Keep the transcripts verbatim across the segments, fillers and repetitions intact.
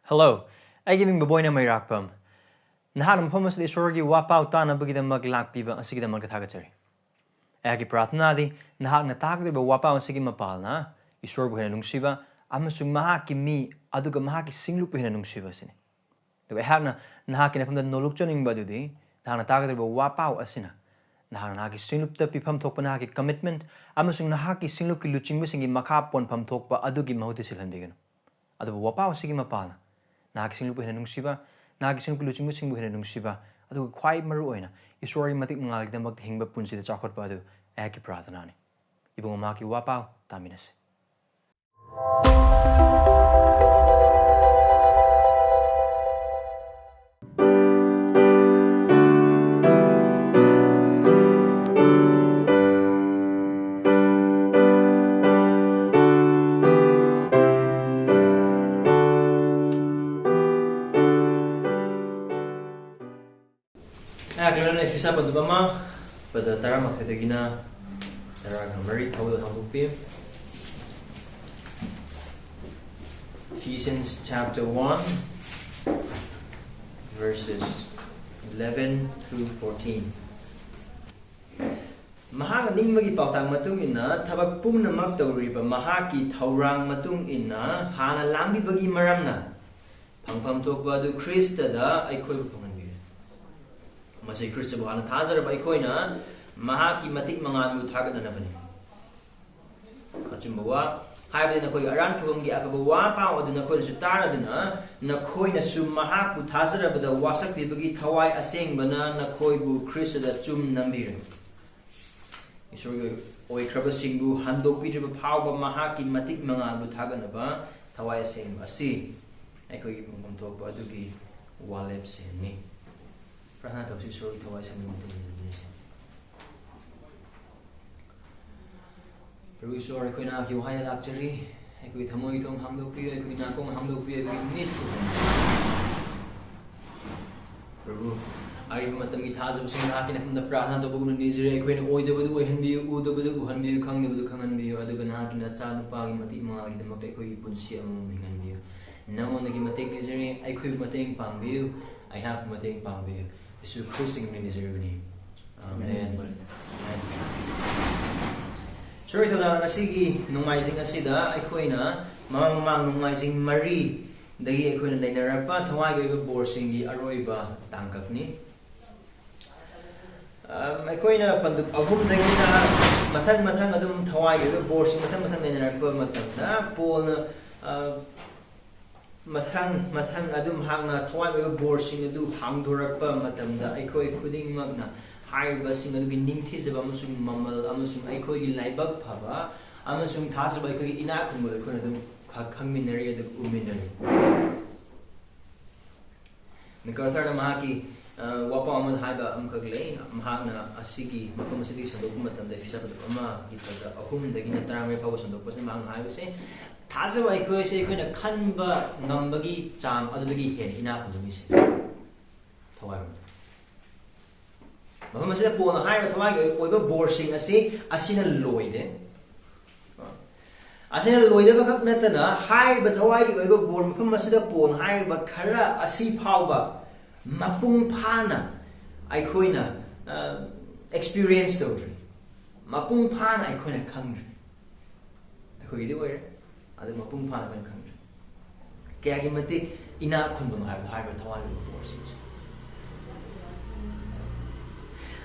Hello, ꯑꯩꯒꯤ ꯃꯤꯡ ꯕꯕꯣꯏꯅ ꯃꯩꯔꯥꯛꯄꯝ꯫ ꯅꯍꯥꯛꯅ ꯃꯐꯝ ꯑꯁꯤꯗ ꯏꯁꯣꯔꯒꯤ ꯋꯥꯄꯥꯎ ꯇꯥꯅꯕꯒꯤꯗꯃꯛ ꯂꯥꯛꯄꯤꯕ ꯑꯁꯤꯒꯤꯗꯃꯛꯇ ꯊꯥꯒꯠꯆꯔꯤ꯫ ꯑꯩꯍꯥꯛꯀꯤ ꯄ꯭ꯔꯥꯔꯊꯅꯥꯗꯤ ꯅꯍꯥꯛꯅ ꯇꯥꯒꯗꯧꯔꯤꯕ ꯋꯥꯄꯥꯎ ꯑꯁꯤꯒꯤ ꯃꯄꯥꯜꯅ ꯏꯁꯣꯔꯕꯨ ꯍꯦꯟꯅ ꯅꯨꯡꯁꯤꯕ ꯑꯃꯁꯨꯡ ꯃꯍꯥꯛꯀꯤ ꯃꯤ ꯑꯗꯨꯒ ꯃꯍꯥꯛꯀꯤ ꯁꯤꯡꯂꯨꯞꯄꯨ ꯍꯦꯟꯅ ꯅꯨꯡꯁꯤꯕ ꯑꯁꯤꯅꯤ꯫ ꯑꯗꯨꯒ ꯑꯩꯍꯥꯛꯅ ꯅꯍꯥꯛꯀꯤ ꯅꯐꯝꯗ ꯅꯣꯂꯨꯛꯆꯅꯤꯡꯕ ꯑꯗꯨꯗꯤ ꯅꯍꯥꯛꯅ ꯇꯥꯒꯗꯧꯔꯤꯕ ꯋꯥꯄꯥꯎ ꯑꯁꯤꯅ ꯅꯍꯥꯛꯅ ꯅꯍꯥꯛꯀꯤ ꯁꯤꯡꯂꯨꯞꯇ ꯄꯤꯐꯝ ꯊꯣꯛꯄ ꯅꯍꯥꯛꯀꯤ commitment ꯑꯃꯁꯨꯡ ꯅꯍꯥꯛꯀꯤ ꯁꯤꯡꯂꯨꯞꯀꯤ ꯂꯨꯆꯤꯡꯕꯁꯤꯡꯒꯤ ꯃꯈꯥ ꯄꯣꯟꯐꯝ ꯊꯣꯛꯄ ꯑꯗꯨꯒꯤ ꯃꯍꯨꯠꯇ ꯁꯤꯜꯍꯟꯕꯤꯒꯅꯨ꯫ ꯑꯗꯨꯕꯨ ꯋꯥꯄꯥꯎ ꯑꯁꯤꯒꯤ ꯃꯄꯥꯜꯅ ꯅꯍꯥꯛꯀꯤ ꯁꯤꯡꯂꯨꯞꯄꯨ ꯍꯦꯟꯅ ꯅꯨꯡꯁꯤꯕ, ꯅꯍꯥꯛꯀꯤ ꯁꯤꯡꯂꯨꯞꯀꯤ ꯂꯨꯆꯤꯡꯕꯁꯤꯡꯕꯨ ꯍꯦꯟꯅ ꯅꯨꯡꯁꯤꯕ, ꯑꯗꯨꯒ ꯈ꯭ꯋꯥꯏ ꯃꯔꯨ ꯑꯣꯏꯅ ꯏꯁꯣꯔꯒꯤ ꯃꯇꯤꯛ ꯃꯉꯥꯜꯒꯤꯗꯃꯛꯇ ꯍꯤꯡꯕ ꯄꯨꯟꯁꯤꯗ ꯆꯥꯎꯈꯠꯄ ꯑꯗꯨ ꯑꯩꯍꯥꯛꯀꯤ ꯄ꯭ꯔꯥꯔꯊꯅꯥꯅꯤ꯫ ꯏꯕꯨꯡꯉꯣ, ꯃꯍꯥꯛꯀꯤ ꯋꯥꯄꯥꯎ ꯇꯥꯃꯤꯟꯅꯁꯤ꯫ ꯑꯩꯍꯥꯛꯀꯤ ꯂꯣꯟ ꯏꯐꯤꯁꯥ ꯄꯟꯗꯨꯞ ꯑꯃ, ꯄꯗ ꯇꯔꯥꯃꯥꯊꯣꯏꯗꯒꯤꯅ ꯇꯔꯥꯒ ꯃꯔꯤ ꯐꯥꯎꯕꯗ ꯍꯧꯗꯣꯛꯄꯤꯌꯨ꯫ Ephesians chapter one, verses eleven through fourteen. ꯃꯍꯥꯛꯅ ꯅꯤꯡꯕꯒꯤ ꯄꯥꯎꯇꯥꯛ ꯃꯇꯨꯡ ꯏꯟꯅ ꯊꯕꯛ ꯄꯨꯝꯅꯃꯛ ꯇꯧꯔꯤꯕ ꯃꯍꯥꯛꯀꯤ ꯊꯧꯔꯥꯡ ꯃꯇꯨꯡ ꯏꯟꯅ ꯍꯥꯟꯅ ꯂꯥꯡꯕꯤꯕꯒꯤ ꯃꯔꯝꯅ ꯐꯪꯐꯝ ꯊꯣꯛꯄ ꯑꯗꯨ ꯈ꯭ꯔꯤꯁꯇꯗ ꯑꯩꯈꯣꯏꯕꯨ ꯐꯪꯍꯟꯕꯤꯔꯦ꯫ ꯃꯁꯤ ꯈ꯭ꯔꯤꯁꯇꯕꯨ ꯍꯥꯟꯅ ꯊꯥꯖꯔꯕ ꯑꯩꯈꯣꯏꯅ ꯃꯍꯥꯛꯀꯤ ꯃꯇꯤꯛ ꯃꯉꯥꯜꯕꯨ ꯊꯥꯒꯠꯅꯅꯕꯅꯤ꯫ ꯑꯆꯨꯝꯕ ꯋꯥ, ꯍꯥꯏꯕꯗꯤ ꯅꯈꯣꯏꯒꯤ ꯑꯔꯥꯟ ꯈꯨꯕꯝꯒꯤ ꯑꯐꯕ ꯋꯥ ꯄꯥꯎ ꯑꯗꯨ ꯅꯈꯣꯏꯅꯁꯨ ꯇꯥꯔꯗꯨꯅ, ꯅꯈꯣꯏꯅꯁꯨ ꯃꯍꯥꯛꯄꯨ ꯊꯥꯖꯔꯕꯗ ꯋꯥꯁꯛꯄꯤꯕꯒꯤ ꯊꯋꯥꯏ ꯑꯁꯦꯡꯕꯅ ꯅꯈꯣꯏꯕꯨ ꯈ꯭ꯔꯤꯁꯇꯗ ꯆꯨꯝ ꯅꯝꯕꯤꯔꯦ꯫ ꯏꯁꯣꯔꯒꯤ ꯑꯣꯏꯈ꯭ꯔꯕꯁꯤꯡꯕꯨ ꯍꯟꯗꯣꯛꯄꯤꯗ꯭ꯔꯤꯕ ꯐꯥꯎꯕ ꯃꯍꯥꯛꯀꯤ ꯃꯇꯤꯛ ꯃꯉꯥꯜꯕꯨ ꯊꯥꯒꯠꯅꯕ ꯊꯋꯥꯏ ꯑꯁꯦꯡꯕ ꯑꯁꯤ ꯑꯩꯈꯣꯏꯒꯤ ꯐꯪꯐꯝ ꯊꯣꯛꯄ ꯑꯗꯨꯒꯤ ꯋꯥꯂꯦꯞꯁꯦ ꯅꯤ꯫ ꯄ꯭ꯔꯥꯔꯊꯅꯥ ꯇꯧꯁꯤ, ꯏꯁꯣꯔꯒꯤ ꯊꯋꯥꯏ ꯑꯁꯦꯡꯕ ꯃꯇꯤꯛ ꯃꯉꯥꯜꯕꯨ ꯊꯥꯒꯠꯅꯁꯤ꯫ ꯄ꯭ꯔꯚꯨ ꯏꯁꯣꯔ, ꯑꯩꯈꯣꯏ ꯅꯍꯥꯛꯀꯤ ꯋꯥꯍꯩ ꯂꯥꯛꯆꯔꯤ꯫ ꯑꯩꯈꯣꯏꯒꯤ ꯊꯃꯣꯏꯒꯤ ꯊꯣꯡ ꯍꯥꯡꯗꯣꯛꯄꯤꯌꯨ, ꯑꯩꯈꯣꯏꯒꯤ ꯅꯥꯀꯣꯡ ꯍꯥꯡꯗꯣꯛꯄꯤꯌꯨ, ꯑꯩꯈꯣꯏꯒꯤ ꯃꯤꯠ ꯄ꯭ꯔꯚꯨ, ꯑꯔꯤꯕ ꯃꯇꯝꯒꯤ ꯊꯥꯖꯕꯁꯤꯡ ꯅꯍꯥꯛꯀꯤ ꯅꯐꯝꯗ ꯄ꯭ꯔꯥꯔꯊꯅꯥ ꯇꯧꯕꯒꯨꯝꯅ ꯅꯤꯖꯔꯤ꯫ ꯑꯩꯈꯣꯏꯅ ꯑꯣꯏꯗꯕꯗꯨ ꯑꯣꯏꯍꯟꯕꯤꯌꯨ, ꯎꯗꯕꯗꯨ ꯎꯍꯟꯕꯤꯌꯨ, ꯈꯪꯗꯕꯗꯨ ꯈꯪꯍꯟꯕꯤꯌꯨ, ꯑꯗꯨꯒ ꯅꯍꯥꯛꯀꯤ ꯅꯆꯥ ꯅꯨꯄꯥꯒꯤ ꯃꯇꯤꯛ ꯃꯉꯥꯜꯒꯤꯗꯃꯛꯇ ꯑꯩꯈꯣꯏꯒꯤ ꯄꯨꯟꯁꯤ ꯑꯃꯃꯝ ꯍꯤꯡꯍꯟꯕꯤꯌꯨ꯫ ꯅꯉꯣꯟꯗꯒꯤ ꯃꯇꯦꯡ ꯅꯤꯖꯔꯤ, ꯑꯩꯈꯣꯏꯕꯨ ꯃꯇꯦꯡ ꯄꯥꯡꯕꯤꯌꯨ, ꯑꯩꯍꯥꯛꯄꯨ ꯃꯇꯦꯡ ꯄꯥꯡꯕꯤꯌꯨ꯫ ꯌꯦꯁꯨ ꯈ꯭ꯔꯤꯁꯇꯒꯤ ꯃꯤꯡ ꯅꯤꯖꯔꯤꯕꯅꯤ꯫ ꯑꯥꯃꯦꯟ꯫ ꯑꯥꯃꯦꯟ꯫ ꯁꯣꯔꯤ ꯊꯧꯖꯥꯜ, ꯉꯁꯤꯒꯤ ꯅꯣꯡꯃꯥꯏꯖꯤꯡ ꯑꯁꯤꯗ ꯑꯩꯈꯣꯏꯅ ꯃꯃꯥꯡ ꯃꯃꯥꯡ ꯅꯣꯡꯃꯥꯏꯖꯤꯡ ꯃꯔꯤꯗꯒꯤ ꯑꯩꯈꯣꯏꯅ ꯅꯩꯅꯔꯛꯄ ꯊꯋꯥꯏꯒꯤ ꯑꯣꯏꯕ ꯕꯣꯔꯁꯤꯡꯒꯤ ꯑꯔꯣꯏꯕ ꯇꯥꯡꯀꯛꯅꯤ꯫ ꯑꯝ, ꯑꯩꯈꯣꯏꯅ ꯄꯟꯗꯨꯞ ꯑꯍꯨꯝꯗꯒꯤꯅ ꯃꯊꯪ ꯃꯊꯪ ꯑꯗꯨꯝ ꯊꯋꯥꯏꯒꯤ ꯑꯣꯏꯕ ꯕꯣꯔꯁꯤꯡ ꯃꯊꯪ ꯃꯊꯪ ꯅꯩꯅꯔꯛꯄ ꯃꯇꯝꯗ, ꯄꯣꯜꯅ, ꯑ, ꯃꯊꯪ ꯃꯊꯪ ꯑꯗꯨꯝ ꯍꯥꯡꯅ ꯊꯋꯥꯏ ꯑꯣꯏꯕ ꯕꯣꯔꯁꯤꯡ ꯑꯗꯨ ꯍꯥꯡꯗꯣꯔꯛꯄ ꯃꯇꯝꯗ, ꯑꯩꯈꯣꯏ ꯈꯨꯗꯤꯡꯃꯛꯅ ꯍꯥꯏꯔꯤꯕꯁꯤꯡ ꯑꯗꯨꯒꯤ ꯅꯤꯡꯊꯤꯖꯕ ꯑꯃꯁꯨꯡ ꯃꯃꯜ ꯑꯃꯁꯨꯡ ꯑꯩꯈꯣꯏꯒꯤ ꯂꯥꯏꯕꯛ ꯐꯕ ꯑꯃꯁꯨꯡ ꯊꯥꯖꯕ, ꯑꯩꯈꯣꯏꯒꯤ ꯏꯅꯥꯛ ꯈꯨꯟꯕꯗ ꯑꯩꯈꯣꯏꯅ ꯑꯗꯨꯝ ꯈ-, ꯈꯪꯃꯤꯟꯅꯔꯤ ꯑꯗꯨꯒ ꯎꯃꯤꯟꯅꯔꯤ꯫ ꯃꯦꯀꯥꯔꯊꯔꯅ ꯃꯍꯥꯛꯀꯤ, ꯑ, ꯋꯥꯐꯝ ꯑꯃ ꯍꯥꯏꯕ ꯑꯃꯈꯛ ꯂꯩ꯫ ꯃꯍꯥꯛꯅ ꯑꯁꯤꯒꯤ ꯃꯐꯝ ꯑꯁꯤꯗꯒꯤ ꯁꯟꯗꯣꯛꯄ ꯃꯇꯝꯗ, ꯏꯐꯤꯁꯥ ꯄꯟꯗꯨꯞ ꯑꯃꯒꯤ ꯄꯗ ꯑꯍꯨꯝꯗꯒꯤꯅ ꯇꯔꯥꯃꯔꯤ ꯐꯥꯎꯕ ꯁꯟꯗꯣꯛꯄꯁꯤꯗ ꯃꯍꯥꯛꯅ ꯍꯥꯏꯕꯁꯦ, ꯊꯥꯖꯕ ꯑꯩꯈꯣꯏꯁꯦ ꯑꯩꯈꯣꯏꯅ ꯈꯟꯕ ꯉꯝꯕꯒꯤ ꯆꯥꯡ ꯑꯗꯨꯗꯒꯤ ꯍꯦꯟꯅ ꯏꯅꯥꯛ ꯈꯨꯟꯕ ꯃꯤꯁꯤꯡ꯫ ꯊꯋꯥꯏꯔꯣꯝꯗ꯫ ꯃꯐꯝ ꯑꯁꯤꯗ ꯄꯣꯜꯅ ꯍꯥꯏꯔꯤꯕ ꯊꯋꯥꯏꯒꯤ ꯑꯣꯏꯕ ꯕꯣꯔꯁꯤꯡ ꯑꯁꯤ ꯑꯁꯤꯅ ꯂꯣꯏꯗꯦ꯫ ꯑꯁꯤꯅ ꯂꯣꯏꯗꯕ ꯈꯛ ꯅꯠꯇꯅ, ꯍꯥꯏꯔꯤꯕ ꯊꯋꯥꯏꯒꯤ ꯑꯣꯏꯕ ꯕꯣꯔ ꯃꯐꯝ ꯑꯁꯤꯗ ꯄꯣꯜꯅ ꯍꯥꯏꯔꯤꯕ ꯈꯔ ꯑꯁꯤ ꯐꯥꯎꯕ ꯃꯄꯨꯡ ꯐꯥꯅ ꯑꯩꯈꯣꯏꯅ, ꯑ, ꯑꯦꯛꯁꯄꯤꯔꯤꯌꯦꯟꯁ ꯇꯧꯗ꯭ꯔꯤ, ꯃꯄꯨꯡ ꯐꯥꯅ ꯑꯩꯈꯣꯏꯅ ꯈꯪꯗ꯭ꯔꯤ꯫ ꯑꯩꯈꯣꯏꯒꯤꯗꯤ ꯑꯣꯏꯔꯦ, ꯑꯗꯨ ꯃꯄꯨꯡ ꯐꯥꯅ ꯑꯩꯈꯣꯏꯅ ꯈꯪꯗ꯭ꯔꯤ꯫ ꯀꯌꯥꯒꯤ ꯃꯇꯤꯛ ꯏꯅꯥꯛ ꯈꯨꯟꯕꯅꯣ ꯍꯥꯏꯕꯗꯣ ꯍꯥꯏꯔꯤꯕ ꯊꯋꯥꯏꯒꯤ ꯑꯣꯏꯕ ꯕꯣꯔꯁꯤꯡꯁꯦ꯫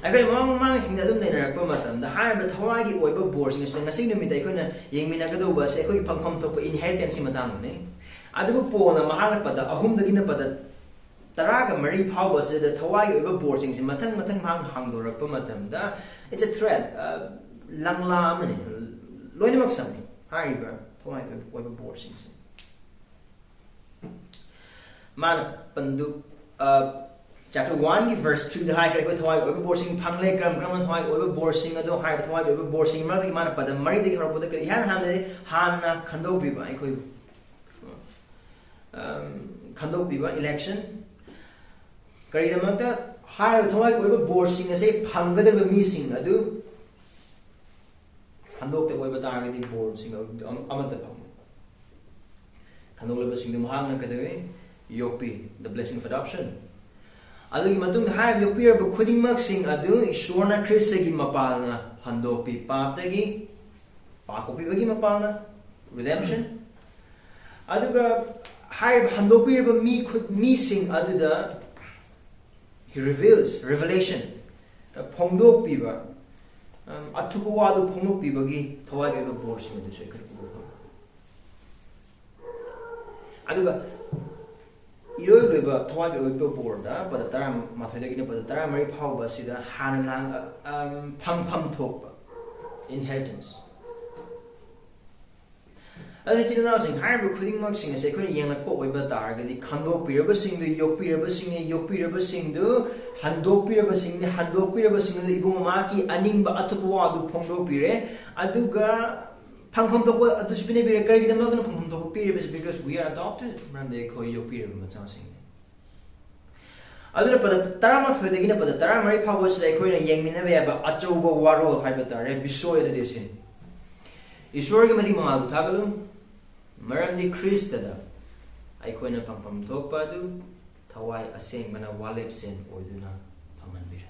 ꯑꯩꯈꯣꯏꯅ ꯃꯃꯥꯡ ꯃꯃꯥꯡꯁꯤꯡꯗ ꯑꯗꯨꯝ ꯅꯩꯅꯔꯛꯄ ꯃꯇꯝꯗ, ꯍꯥꯏꯔꯤꯕ ꯊꯋꯥꯏꯒꯤ ꯑꯣꯏꯕ ꯕꯣꯔꯁꯤꯡ ꯑꯁꯤꯗ ꯉꯁꯤ ꯅꯨꯃꯤꯠꯇ ꯑꯩꯈꯣꯏꯅ ꯌꯦꯡꯃꯤꯟꯅꯒꯗꯧꯕ ꯑꯁꯤ ꯑꯩꯈꯣꯏꯒꯤ ꯐꯪꯐꯝ ꯊꯣꯛꯄ ꯏꯟꯍꯦꯔꯤꯇꯦꯟꯁꯀꯤ ꯃꯇꯥꯡꯗꯅꯤ꯫ ꯑꯗꯨꯕꯨ ꯄꯣꯜꯅ ꯃꯍꯥꯛꯅ ꯄꯗ ꯑꯍꯨꯝꯗꯒꯤꯅ ꯄꯗ ꯇꯔꯥꯒ ꯃꯔꯤ ꯐꯥꯎꯕ ꯑꯁꯤꯗ ꯊꯋꯥꯏꯒꯤ ꯑꯣꯏꯕ ꯕꯣꯔꯁꯤꯡꯁꯦ ꯃꯊꯪ ꯃꯊꯪ ꯃꯍꯥꯛꯅ ꯍꯥꯡꯗꯣꯔꯛꯄ ꯃꯇꯝꯗ, it's a thread, ꯑ, ꯂꯪꯂꯥ ꯑꯃꯅꯤ, ꯂꯣꯏꯅꯃꯛ ꯁꯝꯅꯤ ꯍꯥꯏꯔꯤꯕ ꯊꯋꯥꯏꯒꯤ ꯑꯣꯏꯕ ꯕꯣꯔꯁꯤꯡꯁꯦ꯫ ꯃꯥꯅ ꯄꯟꯗꯨꯞ, ꯑ, chapter one ꯒꯤ verse three ꯗ ꯍꯥꯏꯈ꯭ꯔꯦ, ꯑꯩꯈꯣꯏ ꯊꯋꯥꯏꯒꯤ ꯑꯣꯏꯕ ꯕꯣꯔꯁꯤꯡ ꯐꯪꯂꯦ꯫ ꯀꯔꯝ ꯀꯔꯝꯕ ꯊꯋꯥꯏꯒꯤ ꯑꯣꯏꯕ ꯕꯣꯔꯁꯤꯡ ꯑꯗꯣ? ꯍꯥꯏꯔꯤꯕ ꯊꯋꯥꯏꯒꯤ ꯑꯣꯏꯕ ꯕꯣꯔꯁꯤꯡ ꯃꯔꯛꯇꯒꯤ ꯃꯥꯅ ꯄꯗ ꯃꯔꯤꯗꯒꯤ ꯍꯧꯔꯛꯄꯗ ꯀꯔꯤ? ꯏꯍꯥꯟ ꯍꯥꯟꯕꯗꯤ ꯍꯥꯟꯅ ꯈꯟꯗꯣꯛꯄꯤꯕ, ꯑꯩꯈꯣꯏꯕꯨ, ꯑꯝ, ꯈꯟꯗꯣꯛꯄꯤꯕ, election꯫ ꯀꯔꯤꯒꯤꯗꯃꯛꯇ? ꯍꯥꯏꯔꯤꯕ ꯊꯋꯥꯏꯒꯤ ꯑꯣꯏꯕ ꯕꯣꯔꯁꯤꯡ ꯑꯁꯦ ꯐꯪꯒꯗꯕ ꯃꯤꯁꯤꯡ ꯑꯗꯨ ꯈꯟꯗꯣꯛꯇꯕ ꯑꯣꯏꯕ ꯇꯥꯔꯒꯗꯤ ꯕꯣꯔꯁꯤꯡ ꯑꯗꯨ ꯑꯃ-, ꯑꯃꯠꯇ ꯐꯪꯉꯣꯏ꯫ ꯍꯟꯗꯣꯛꯂꯕꯁꯤꯡꯗꯨ ꯃꯍꯥꯛꯅ ꯀꯩꯗꯧꯏ? ꯌꯣꯛꯄꯤ꯫ The blessing of adoption. ꯑꯗꯨꯒꯤ ꯃꯇꯨꯡꯗ ꯍꯥꯏꯔꯤꯕ ꯌꯣꯛꯄꯤꯔꯕ ꯈꯨꯗꯤꯡꯃꯛꯁꯤꯡ ꯑꯗꯨ ꯏꯁꯣꯔꯅ ꯈ꯭ꯔꯤꯁꯇꯒꯤ ꯃꯄꯥꯜꯅ ꯍꯟꯗꯣꯛꯄꯤ꯫ ꯄꯥꯞꯇꯒꯤ ꯄꯥꯞ ꯀꯣꯛꯄꯤꯕꯒꯤ ꯃꯄꯥꯜꯅ, redemption. ꯑꯗꯨꯒ ꯍꯥꯏꯔꯤꯕ ꯍꯟꯗꯣꯛꯄꯤꯔꯕ ꯃꯤ ꯈꯨ- ꯃꯤꯁꯤꯡ ꯑꯗꯨꯗ he reveals, revelation, ꯐꯣꯡꯗꯣꯛꯄꯤꯕ, ꯑꯝ, ꯑꯊꯨꯕ ꯋꯥꯗꯨ ꯐꯣꯡꯗꯣꯛꯄꯤꯕꯒꯤ ꯊꯋꯥꯏ ꯑꯣꯏꯕ ꯕꯣꯔꯁꯤꯡ ꯑꯗꯨꯁꯨ ꯑꯩꯈꯣꯏꯅ ꯎꯕ ꯐꯪꯏ꯫ ꯑꯗꯨꯒ ꯏꯔꯣꯏ ꯂꯣꯏꯕ ꯊꯋꯥꯏꯒꯤ ꯑꯣꯏꯕ ꯕꯣꯔꯗ ꯄꯗ ꯇꯔꯥꯃꯥꯊꯣꯏꯗꯒꯤꯅ ꯄꯗ ꯇꯔꯥꯃꯔꯤ ꯐꯥꯎꯕ ꯑꯁꯤꯗ ꯍꯥꯟꯅ ꯂꯥꯡ-, ꯑꯝ, ꯐꯪꯐꯝ ꯊꯣꯛꯄ inheritance. ꯑꯗꯨꯅ ꯏꯆꯤꯟ ꯏꯅꯥꯎꯁꯤꯡ, ꯍꯥꯏꯔꯤꯕ ꯈꯨꯗꯤꯡꯃꯛꯁꯤꯡ ꯑꯁꯤ ꯑꯩꯈꯣꯏꯅ ꯌꯦꯡꯂꯛꯄ ꯑꯣꯏꯕ ꯇꯥꯔꯒꯗꯤ, ꯈꯟꯗꯣꯛꯄꯤꯔꯕꯁꯤꯡꯗꯨ ꯌꯣꯛꯄꯤꯔꯕꯁꯤꯡꯅꯤ, ꯌꯣꯛꯄꯤꯔꯕꯁꯤꯡꯗꯨ ꯍꯟꯗꯣꯛꯄꯤꯔꯕꯁꯤꯡꯅꯤ, ꯍꯟꯗꯣꯛꯄꯤꯔꯕꯁꯤꯡꯗꯨ ꯏꯕꯨꯡꯉꯣ ꯃꯍꯥꯛꯀꯤ ꯑꯅꯤꯡꯕ ꯑꯊꯨꯞꯄ ꯋꯥ ꯑꯗꯨ ꯐꯣꯡꯗꯣꯛꯄꯤꯔꯦ꯫ ꯑꯗꯨꯒ ꯐꯪꯐꯝ ꯊꯣꯛꯄ ꯑꯗꯨꯁꯨ ꯄꯤꯅꯕꯤꯔꯦ꯫ ꯀꯔꯤꯒꯤꯗꯃꯛꯇꯅ ꯐꯪꯐꯝ ꯊꯣꯛꯄ ꯄꯤꯔꯤꯕꯁꯤ? Because we are adopted, ꯃꯔꯝꯗꯤ ꯑꯩꯈꯣꯏ ꯌꯣꯛꯄꯤꯔꯕ ꯃꯆꯥꯁꯤꯡꯅꯤ꯫ ꯑꯗꯨꯅ ꯄꯗ ꯇꯔꯥꯃꯥꯊꯣꯏꯗꯒꯤꯅ ꯄꯗ ꯇꯔꯥꯃꯔꯤ ꯐꯥꯎꯕꯁꯤꯗ ꯑꯩꯈꯣꯏꯅ ꯌꯦꯡꯃꯤꯟꯅꯕ ꯌꯥꯕ ꯑꯆꯧꯕ ꯋꯥꯔꯣꯜ ꯍꯥꯏꯕ ꯇꯥꯔꯦ, ꯕꯤꯁꯣꯏ ꯑꯗꯨꯗꯤ ꯑꯁꯤꯅꯤ: ꯏꯁꯣꯔꯒꯤ ꯃꯇꯤꯛ ꯃꯉꯥꯜꯕꯨ ꯊꯥꯒꯠꯂꯨ, ꯃꯔꯝꯗꯤ ꯈ꯭ꯔꯤꯁꯇꯗ ꯑꯩꯈꯣꯏꯅ ꯐꯪꯐꯝ ꯊꯣꯛꯄ ꯑꯗꯨ ꯊꯋꯥꯏ ꯑꯁꯦꯡꯕꯅ ꯋꯥꯂꯦꯞꯁꯦꯟ ꯑꯣꯏꯗꯨꯅ ꯐꯪꯍꯟꯕꯤꯔꯦ꯫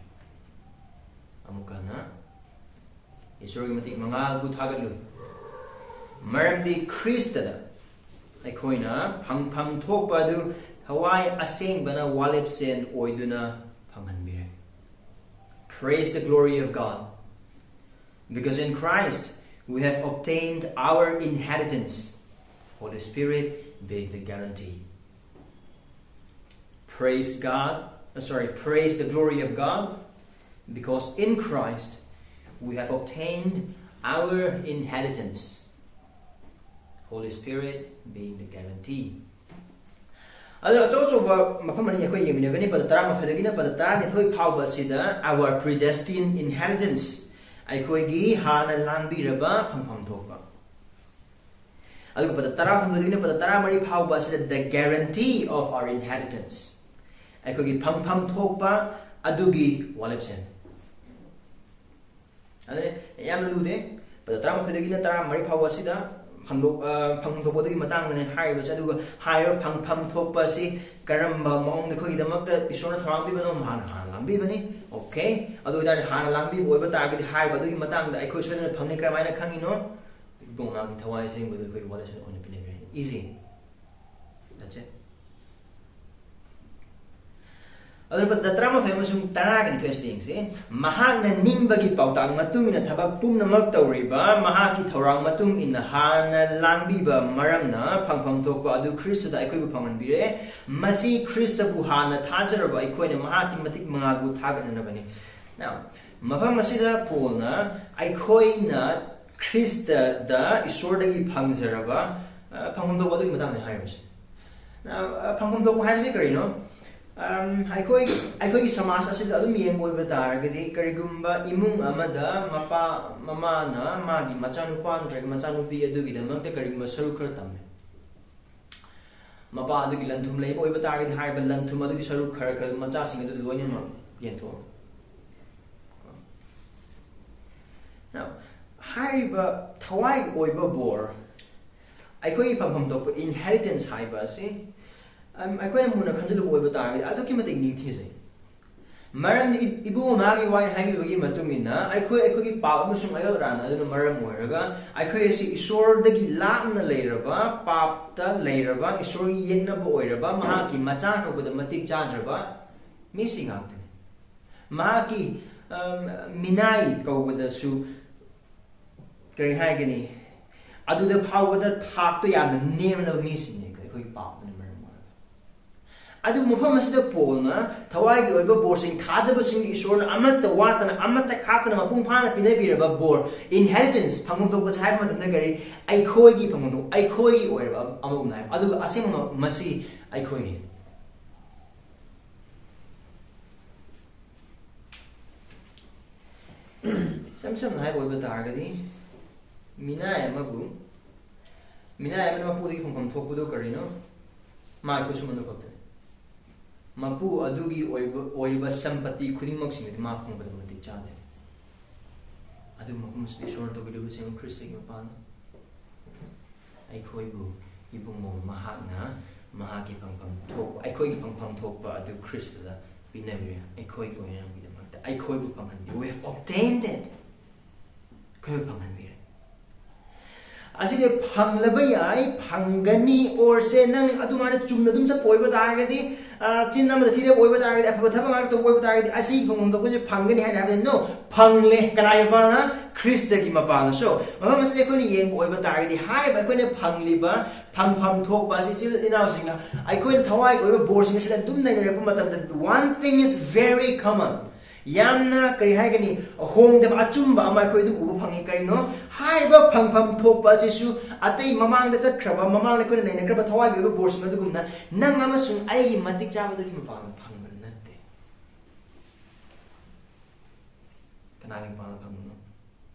ꯑꯃꯨꯛ ꯍꯟꯅ, ꯏꯁꯣꯔꯒꯤ ꯃꯇꯤꯛ ꯃꯉꯥꯜꯕꯨ ꯊꯥꯒꯠꯂꯨ, ꯃꯔꯝꯗꯤ ꯈ꯭ꯔꯤꯁꯇꯗ ꯑꯩꯈꯣꯏꯅ ꯐꯪꯐꯝ ꯊꯣꯛꯄ ꯑꯗꯨ ꯊꯋꯥꯏ ꯑꯁꯦꯡꯕꯅ ꯋꯥꯂꯦꯞꯁꯦꯟ ꯑꯣꯏꯗꯨꯅ ꯐꯪꯍꯟꯕꯤꯔꯦ꯫ Praise the glory of God. Because in Christ we have obtained our inheritance, Holy Spirit being the guarantee. Praise God, uh, sorry, praise the glory of God, because in Christ we have obtained our inheritance, Holy Spirit being the guarantee. ꯑꯗꯣ ꯑꯆꯧ ꯑꯆꯧꯕ ꯃꯐꯝ ꯑꯅꯤ ꯑꯩꯈꯣꯏ ꯌꯦꯡꯃꯤꯟꯅꯒꯅꯤ꯫ ꯄꯗ ꯇꯔꯥꯃꯥꯊꯣꯏꯗꯒꯤꯅ ꯄꯗ ꯇꯔꯥꯅꯤꯊꯣꯏ ꯐꯥꯎꯕ ꯑꯁꯤꯗ our predestined inheritance, ꯑꯩꯈꯣꯏꯒꯤ ꯍꯥꯟꯅ ꯂꯥꯡꯕꯤꯔꯕ ꯐꯪꯐꯝ ꯊꯣꯛꯄ꯫ ꯑꯗꯨꯒ ꯄꯗ ꯇꯔꯥꯍꯨꯝꯗꯣꯏꯗꯒꯤꯅ ꯄꯗ ꯇꯔꯥꯃꯔꯤ ꯐꯥꯎꯕ ꯑꯁꯤꯗ the guarantee of our inheritance, ꯑꯩꯈꯣꯏꯒꯤ ꯐꯪꯐꯝ ꯊꯣꯛꯄ ꯑꯗꯨꯒꯤ ꯋꯥꯂꯦꯞꯁꯦꯟ꯫ ꯑꯗꯨꯅ ꯌꯥꯝꯅ ꯂꯨꯗꯦ꯫ ꯄꯗ ꯇꯔꯥꯃꯥꯊꯣꯏꯗꯒꯤꯅ ꯇꯔꯥꯃꯔꯤ ꯐꯥꯎꯕ ꯑꯁꯤꯗ ꯐꯪꯗꯣꯛ ꯑ, ꯐꯪꯐꯝ ꯊꯣꯛꯄ ꯑꯗꯨꯒꯤ ꯃꯇꯥꯡꯗꯅꯦ ꯍꯥꯏꯔꯤꯕꯁꯦ꯫ ꯑꯗꯨꯒ ꯍꯥꯏꯔꯤꯕ ꯐꯪꯐꯝ ꯊꯣꯛꯄ ꯑꯁꯤ ꯀꯔꯝꯕ ꯃꯑꯣꯡꯗ ꯑꯩꯈꯣꯏꯒꯤꯗꯃꯛꯇ ꯏꯁꯣꯔꯅ ꯊꯧꯔꯥꯡ ꯄꯤꯕꯅꯣ? ꯃꯍꯥꯛꯅ ꯍꯥꯟꯅ ꯂꯥꯡꯕꯤꯕꯅꯤ꯫ ꯑꯣꯀꯦ, ꯑꯗꯨ ꯑꯣꯏꯇꯥꯔꯗꯤ ꯍꯥꯟꯅ ꯂꯥꯡꯕꯤꯕ ꯑꯣꯏꯕ ꯇꯥꯔꯒꯗꯤ ꯍꯥꯏꯔꯤꯕ ꯑꯗꯨꯒꯤ ꯃꯇꯥꯡꯗ ꯑꯩꯈꯣꯏ ꯁꯣꯏꯗꯅ ꯐꯪꯅꯤ꯫ ꯀꯔꯝꯍꯥꯏꯅ ꯈꯪꯉꯤꯅꯣ? ꯏꯕꯨꯡꯉꯣ ꯃꯥꯒꯤ ꯊꯋꯥꯏ ꯑꯁꯦꯡꯕꯗꯨ ꯑꯩꯈꯣꯏꯒꯤ ꯋꯥꯔꯗꯁꯟ ꯑꯣꯏꯅ ꯄꯤꯅꯕꯤꯔꯅꯤ꯫ Easy. That's it. ꯑꯗꯨꯅ ꯇꯔꯥꯃꯥꯊꯣꯏ ꯑꯃꯁꯨꯡ ꯇꯔꯥꯒ ꯅꯤꯊꯣꯏ ꯑꯁꯤꯗ ꯌꯦꯡꯁꯤ꯫ "ꯃꯍꯥꯛꯅ ꯅꯤꯡꯕꯒꯤ ꯄꯥꯎꯇꯥꯛ ꯃꯇꯨꯡ ꯏꯟꯅ ꯊꯕꯛ ꯄꯨꯝꯅꯃꯛ ꯇꯧꯔꯤꯕ ꯃꯍꯥꯛꯀꯤ ꯊꯧꯔꯥꯡ ꯃꯇꯨꯡ ꯏꯟꯅ ꯍꯥꯟꯅ ꯂꯥꯡꯕꯤꯕ ꯃꯔꯝꯅ ꯐꯪꯐꯝ ꯊꯣꯛꯄ ꯑꯗꯨ ꯈ꯭ꯔꯤꯁꯇꯗ ꯑꯩꯈꯣꯏꯕꯨ ꯐꯪꯍꯟꯕꯤꯔꯦ꯫ ꯃꯁꯤ ꯈ꯭ꯔꯤꯁꯇꯕꯨ ꯍꯥꯟꯅ ꯊꯥꯖꯔꯕ ꯑꯩꯈꯣꯏꯅ ꯃꯍꯥꯛꯀꯤ ꯃꯇꯤꯛ ꯃꯉꯥꯜꯕꯨ ꯊꯥꯒꯠꯅꯅꯕꯅꯤ"꯫ Now, ꯃꯐꯝ ꯑꯁꯤꯗ ꯄꯣꯜꯅ ꯑꯩꯈꯣꯏꯅ ꯈ꯭ꯔꯤꯁꯇꯗ ꯏꯁꯣꯔꯗꯒꯤ ꯐꯪꯖꯔꯕ, ꯑ, ꯐꯪꯐꯝ ꯊꯣꯛꯄ ꯑꯗꯨꯒꯤ ꯃꯇꯥꯡꯗ ꯍꯥꯏꯔꯤꯕꯁꯤ꯫ ꯑ, ꯐꯪꯐꯝ ꯊꯣꯛꯄ ꯍꯥꯏꯕꯁꯤ ꯀꯔꯤꯅꯣ? ꯑꯝ, ꯑꯩꯈꯣꯏ, ꯑꯩꯈꯣꯏꯒꯤ ꯁꯃꯥꯖ ꯑꯁꯤꯗ ꯑꯗꯨꯝ ꯌꯦꯡꯕ ꯑꯣꯏꯕ ꯇꯥꯔꯒꯗꯤ, ꯀꯔꯤꯒꯨꯝꯕ ꯏꯃꯨꯡ ꯑꯃꯗ ꯃꯄꯥ, ꯃꯃꯥꯅ ꯃꯥꯒꯤ ꯃꯆꯥꯅꯨꯄꯥ ꯅꯠꯇ꯭ꯔꯒ ꯃꯆꯥꯅꯨꯄꯤ ꯑꯗꯨꯒꯤꯗꯃꯛꯇ ꯀꯔꯤꯒꯨꯝꯕ ꯁꯔꯨꯛ ꯈꯔ ꯇꯝꯃꯦ꯫ ꯃꯄꯥ ꯑꯗꯨꯒꯤ ꯂꯟ-ꯊꯨꯝ ꯂꯩꯕ ꯑꯣꯏꯕ ꯇꯥꯔꯒꯗꯤ, ꯍꯥꯏꯔꯤꯕ ꯂꯟ-ꯊꯨꯝ ꯑꯗꯨꯒꯤ ꯁꯔꯨꯛ ꯈꯔ ꯈꯔ ꯃꯆꯥꯁꯤꯡ ꯑꯗꯨꯗ ꯂꯣꯏꯅꯃꯛ ꯌꯦꯟꯊꯣꯛꯑꯣ꯫ Now, ꯍꯥꯏꯔꯤꯕ ꯊꯋꯥꯏꯒꯤ ꯑꯣꯏꯕ ꯕꯣꯔ, ꯑꯩꯈꯣꯏꯒꯤ ꯐꯪꯐꯝ ꯊꯣꯛꯄ inheritance ꯍꯥꯏꯕ ꯑꯁꯤ, ꯑꯝ, ꯑꯩꯈꯣꯏꯅ ꯃꯨꯟꯅ ꯈꯟꯖꯤꯜꯂꯨꯕ ꯑꯣꯏꯕ ꯇꯥꯔꯒꯗꯤ, ꯑꯗꯨꯛꯀꯤ ꯃꯇꯤꯛ ꯅꯤꯡꯊꯤꯖꯩ꯫ ꯃꯔꯝꯗꯤ ꯏ-, ꯏꯕꯨꯡ ꯃꯥꯒꯤ ꯋꯥꯔꯤ ꯍꯥꯏꯕꯤꯕꯒꯤ ꯃꯇꯨꯡ ꯏꯟꯅ, ꯑꯩꯈꯣꯏ, ꯑꯩꯈꯣꯏꯒꯤ ꯄꯥꯞ ꯑꯃꯁꯨꯡ ꯑꯌꯣꯠ ꯑꯔꯥꯟ ꯑꯗꯨꯅ ꯃꯔꯝ ꯑꯣꯏꯔꯒ, ꯑꯩꯈꯣꯏ ꯑꯁꯤ ꯏꯁꯣꯔꯗꯒꯤ ꯂꯥꯞꯅ ꯂꯩꯔꯕ, ꯄꯥꯞꯇ ꯂꯩꯔꯕ, ꯏꯁꯣꯔꯒꯤ ꯌꯦꯛꯅꯕ ꯑꯣꯏꯔꯕ, ꯃꯍꯥꯛꯀꯤ ꯃꯆꯥ ꯀꯧꯕꯗ ꯃꯇꯤꯛ ꯆꯥꯗ꯭ꯔꯕ ꯃꯤꯁꯤꯡ ꯉꯥꯛꯇꯅꯤ꯫ ꯃꯍꯥꯛꯀꯤ, ꯑꯝ, ꯃꯤꯅꯥꯏ ꯀꯧꯕꯗꯁꯨ, ꯀꯔꯤ ꯍꯥꯏꯒꯅꯤ, ꯑꯗꯨꯗ ꯐꯥꯎꯕꯗ ꯊꯥꯛꯇꯣ ꯌꯥꯝꯅ ꯅꯦꯝꯂꯕ ꯃꯤꯁꯤꯡꯅꯤ ꯑꯩꯈꯣꯏꯒꯤ ꯄꯥꯞꯇꯨꯅ ꯃꯔꯝ ꯑꯣꯏꯔꯒ꯫ ꯑꯗꯨꯕꯨ ꯃꯐꯝ ꯑꯁꯤꯗ ꯄꯣꯜꯅ ꯊꯋꯥꯏꯒꯤ ꯑꯣꯏꯕ ꯕꯣꯔꯁꯤꯡ, ꯊꯥꯖꯕꯁꯤꯡꯒꯤ ꯏꯁꯣꯔꯅ ꯑꯃꯠꯇ ꯋꯥꯠꯇꯅ, ꯑꯃꯠꯇ ꯈꯥꯛꯇꯅ, ꯃꯄꯨꯡ ꯐꯥꯅ ꯄꯤꯅꯕꯤꯔꯕ ꯕꯣꯔ, inheritance, ꯐꯪꯐꯝ ꯊꯣꯛꯄꯁꯦ ꯍꯥꯏꯕ ꯃꯇꯝꯗ ꯀꯔꯤ? ꯑꯩꯈꯣꯏꯒꯤ ꯐꯪꯐꯝ ꯊꯣꯛꯄ, ꯑꯩꯈꯣꯏꯒꯤ ꯑꯣꯏꯔꯕ ꯑꯃꯒꯨꯝꯅ ꯍꯥꯏꯕ꯫ ꯑꯗꯨꯒ ꯑꯁꯦꯡꯕ ꯃꯁꯤ ꯑꯩꯈꯣꯏꯒꯤꯅꯤ꯫ ꯏꯁꯝ ꯁꯝꯅ ꯍꯥꯏꯕ ꯑꯣꯏꯕ ꯇꯥꯔꯒꯗꯤ, ꯃꯤꯅꯥꯏ ꯑꯃꯕꯨ, ꯃꯤꯅꯥꯏ ꯑꯃꯅ ꯃꯄꯨꯗꯒꯤ ꯐꯪꯐꯝ ꯊꯣꯛꯄꯗꯨ ꯀꯔꯤꯅꯣ? ꯃꯥꯒꯤ ꯈꯨꯠꯁꯨꯃꯟꯗꯨ ꯈꯛꯇꯅꯤ꯫ ꯃꯄꯨ ꯑꯗꯨꯒꯤ ꯑꯣꯏꯕ, ꯑꯣꯏꯔꯤꯕ ꯁꯝꯄꯇꯤ ꯈꯨꯗꯤꯡꯃꯛꯁꯤꯡ ꯑꯗꯨ ꯃꯥ ꯐꯪꯕꯗ ꯃꯇꯤꯛ ꯆꯥꯗꯦ꯫ ꯑꯗꯨꯕꯨ ꯃꯐꯝ ꯑꯁꯤꯗ ꯏꯁꯣꯔꯅ ꯇꯧꯕꯤꯔꯤꯕꯁꯤꯡ ꯈ꯭ꯔꯤꯁꯇꯒꯤ ꯃꯄꯥꯟ ꯑꯩꯈꯣꯏꯕꯨ ꯏꯕꯨꯡꯉꯣ ꯃꯍꯥꯛꯅ ꯃꯍꯥꯛꯀꯤ ꯐꯪꯐꯝ ꯊꯣꯛꯄ, ꯑꯩꯈꯣꯏꯒꯤ ꯐꯪꯐꯝ ꯊꯣꯛꯄ ꯑꯗꯨ ꯈ꯭ꯔꯤꯁꯇꯗ ꯄꯤꯅꯕꯤꯔꯦ꯫ ꯑꯩꯈꯣꯏꯒꯤ ꯑꯣꯏꯅꯕꯒꯤꯗꯃꯛꯇ ꯑꯩꯈꯣꯏꯕꯨ ꯐꯪꯍꯟꯕꯤꯔꯦ꯫ We have obtained it. ꯑꯩꯈꯣꯏꯕꯨ ꯐꯪꯍꯟꯕꯤꯔꯦ꯫ ꯑꯁꯤꯁꯦ ꯐꯪꯂꯕ ꯌꯥꯏ, ꯐꯪꯒꯅꯤ, ꯑꯣꯔꯁꯦ ꯅꯪ ꯑꯗꯨꯃꯥꯏꯅ ꯆꯨꯝꯅ ꯑꯗꯨꯝ ꯆꯠꯄ ꯑꯣꯏꯕ ꯇꯥꯔꯒꯗꯤ, ꯆꯤꯟ ꯑꯃꯗ ꯊꯤꯗꯕ ꯑꯣꯏꯕ ꯇꯥꯔꯒꯗꯤ, ꯑꯐꯕ ꯊꯕꯛ ꯉꯥꯛꯇ ꯇꯧꯕ ꯑꯣꯏꯕ ꯇꯥꯔꯒꯗꯤ, ꯑꯁꯤꯒꯤ ꯐꯪꯐꯝ ꯊꯣꯛꯄꯁꯦ ꯐꯪꯒꯅꯤ ꯍꯥꯏꯅ ꯍꯥꯏꯕꯗꯤ, no, ꯐꯪꯂꯦ꯫ ꯀꯅꯥꯒꯤ ꯃꯄꯥꯜꯅ? ꯈ꯭ꯔꯤꯁꯇꯒꯤ ꯃꯄꯥꯜꯅ꯫ So ꯃꯐꯝ ꯑꯁꯤꯗ ꯑꯩꯈꯣꯏꯅ ꯌꯦꯡꯕ ꯑꯣꯏꯕ ꯇꯥꯔꯒꯗꯤ, ꯍꯥꯏꯔꯤꯕ ꯑꯩꯈꯣꯏꯅ ꯐꯪꯂꯤꯕ ꯐꯪꯐꯝ ꯊꯣꯛꯄ ꯑꯁꯤ ꯏꯆꯤꯜ ꯏꯅꯥꯎꯁꯤꯡꯅ ꯑꯩꯈꯣꯏꯅ ꯊꯋꯥꯏꯒꯤ ꯑꯣꯏꯕ ꯕꯣꯔꯁꯤꯡ ꯑꯁꯤꯗ ꯑꯗꯨꯝ ꯅꯩꯅꯔꯛꯄ ꯃꯇꯝꯗ, one thing is very common, ꯌꯥꯝꯅ, ꯀꯔꯤ ꯍꯥꯏꯒꯅꯤ, ꯍꯣꯡꯗꯕ ꯑꯆꯨꯝꯕ ꯑꯃ ꯑꯩꯈꯣꯏ ꯑꯗꯨꯝ ꯎꯕ ꯐꯪꯉꯤ꯫ ꯀꯔꯤꯅꯣ? ꯍꯥꯏꯔꯤꯕ ꯐꯪꯐꯝ ꯊꯣꯛꯄ ꯑꯁꯤꯁꯨ ꯑꯇꯩ ꯃꯃꯥꯡꯗ ꯆꯠꯈ꯭ꯔꯕ, ꯃꯃꯥꯡꯗ ꯑꯩꯈꯣꯏꯅ ꯅꯩꯅꯈ꯭ꯔꯕ ꯊꯋꯥꯏꯒꯤ ꯑꯣꯏꯕ ꯕꯣꯔꯁꯤꯡ ꯑꯗꯨꯒꯨꯝꯅ ꯅꯪ ꯑꯃꯁꯨꯡ ꯑꯩꯒꯤ ꯃꯇꯤꯛ ꯆꯥꯕꯗꯒꯤ ꯃꯄꯥꯟꯗ ꯐꯪꯕ ꯅꯠꯇꯦ꯫ ꯀꯅꯥꯒꯤ ꯃꯄꯥꯟꯗ ꯐꯪꯕꯅꯣ?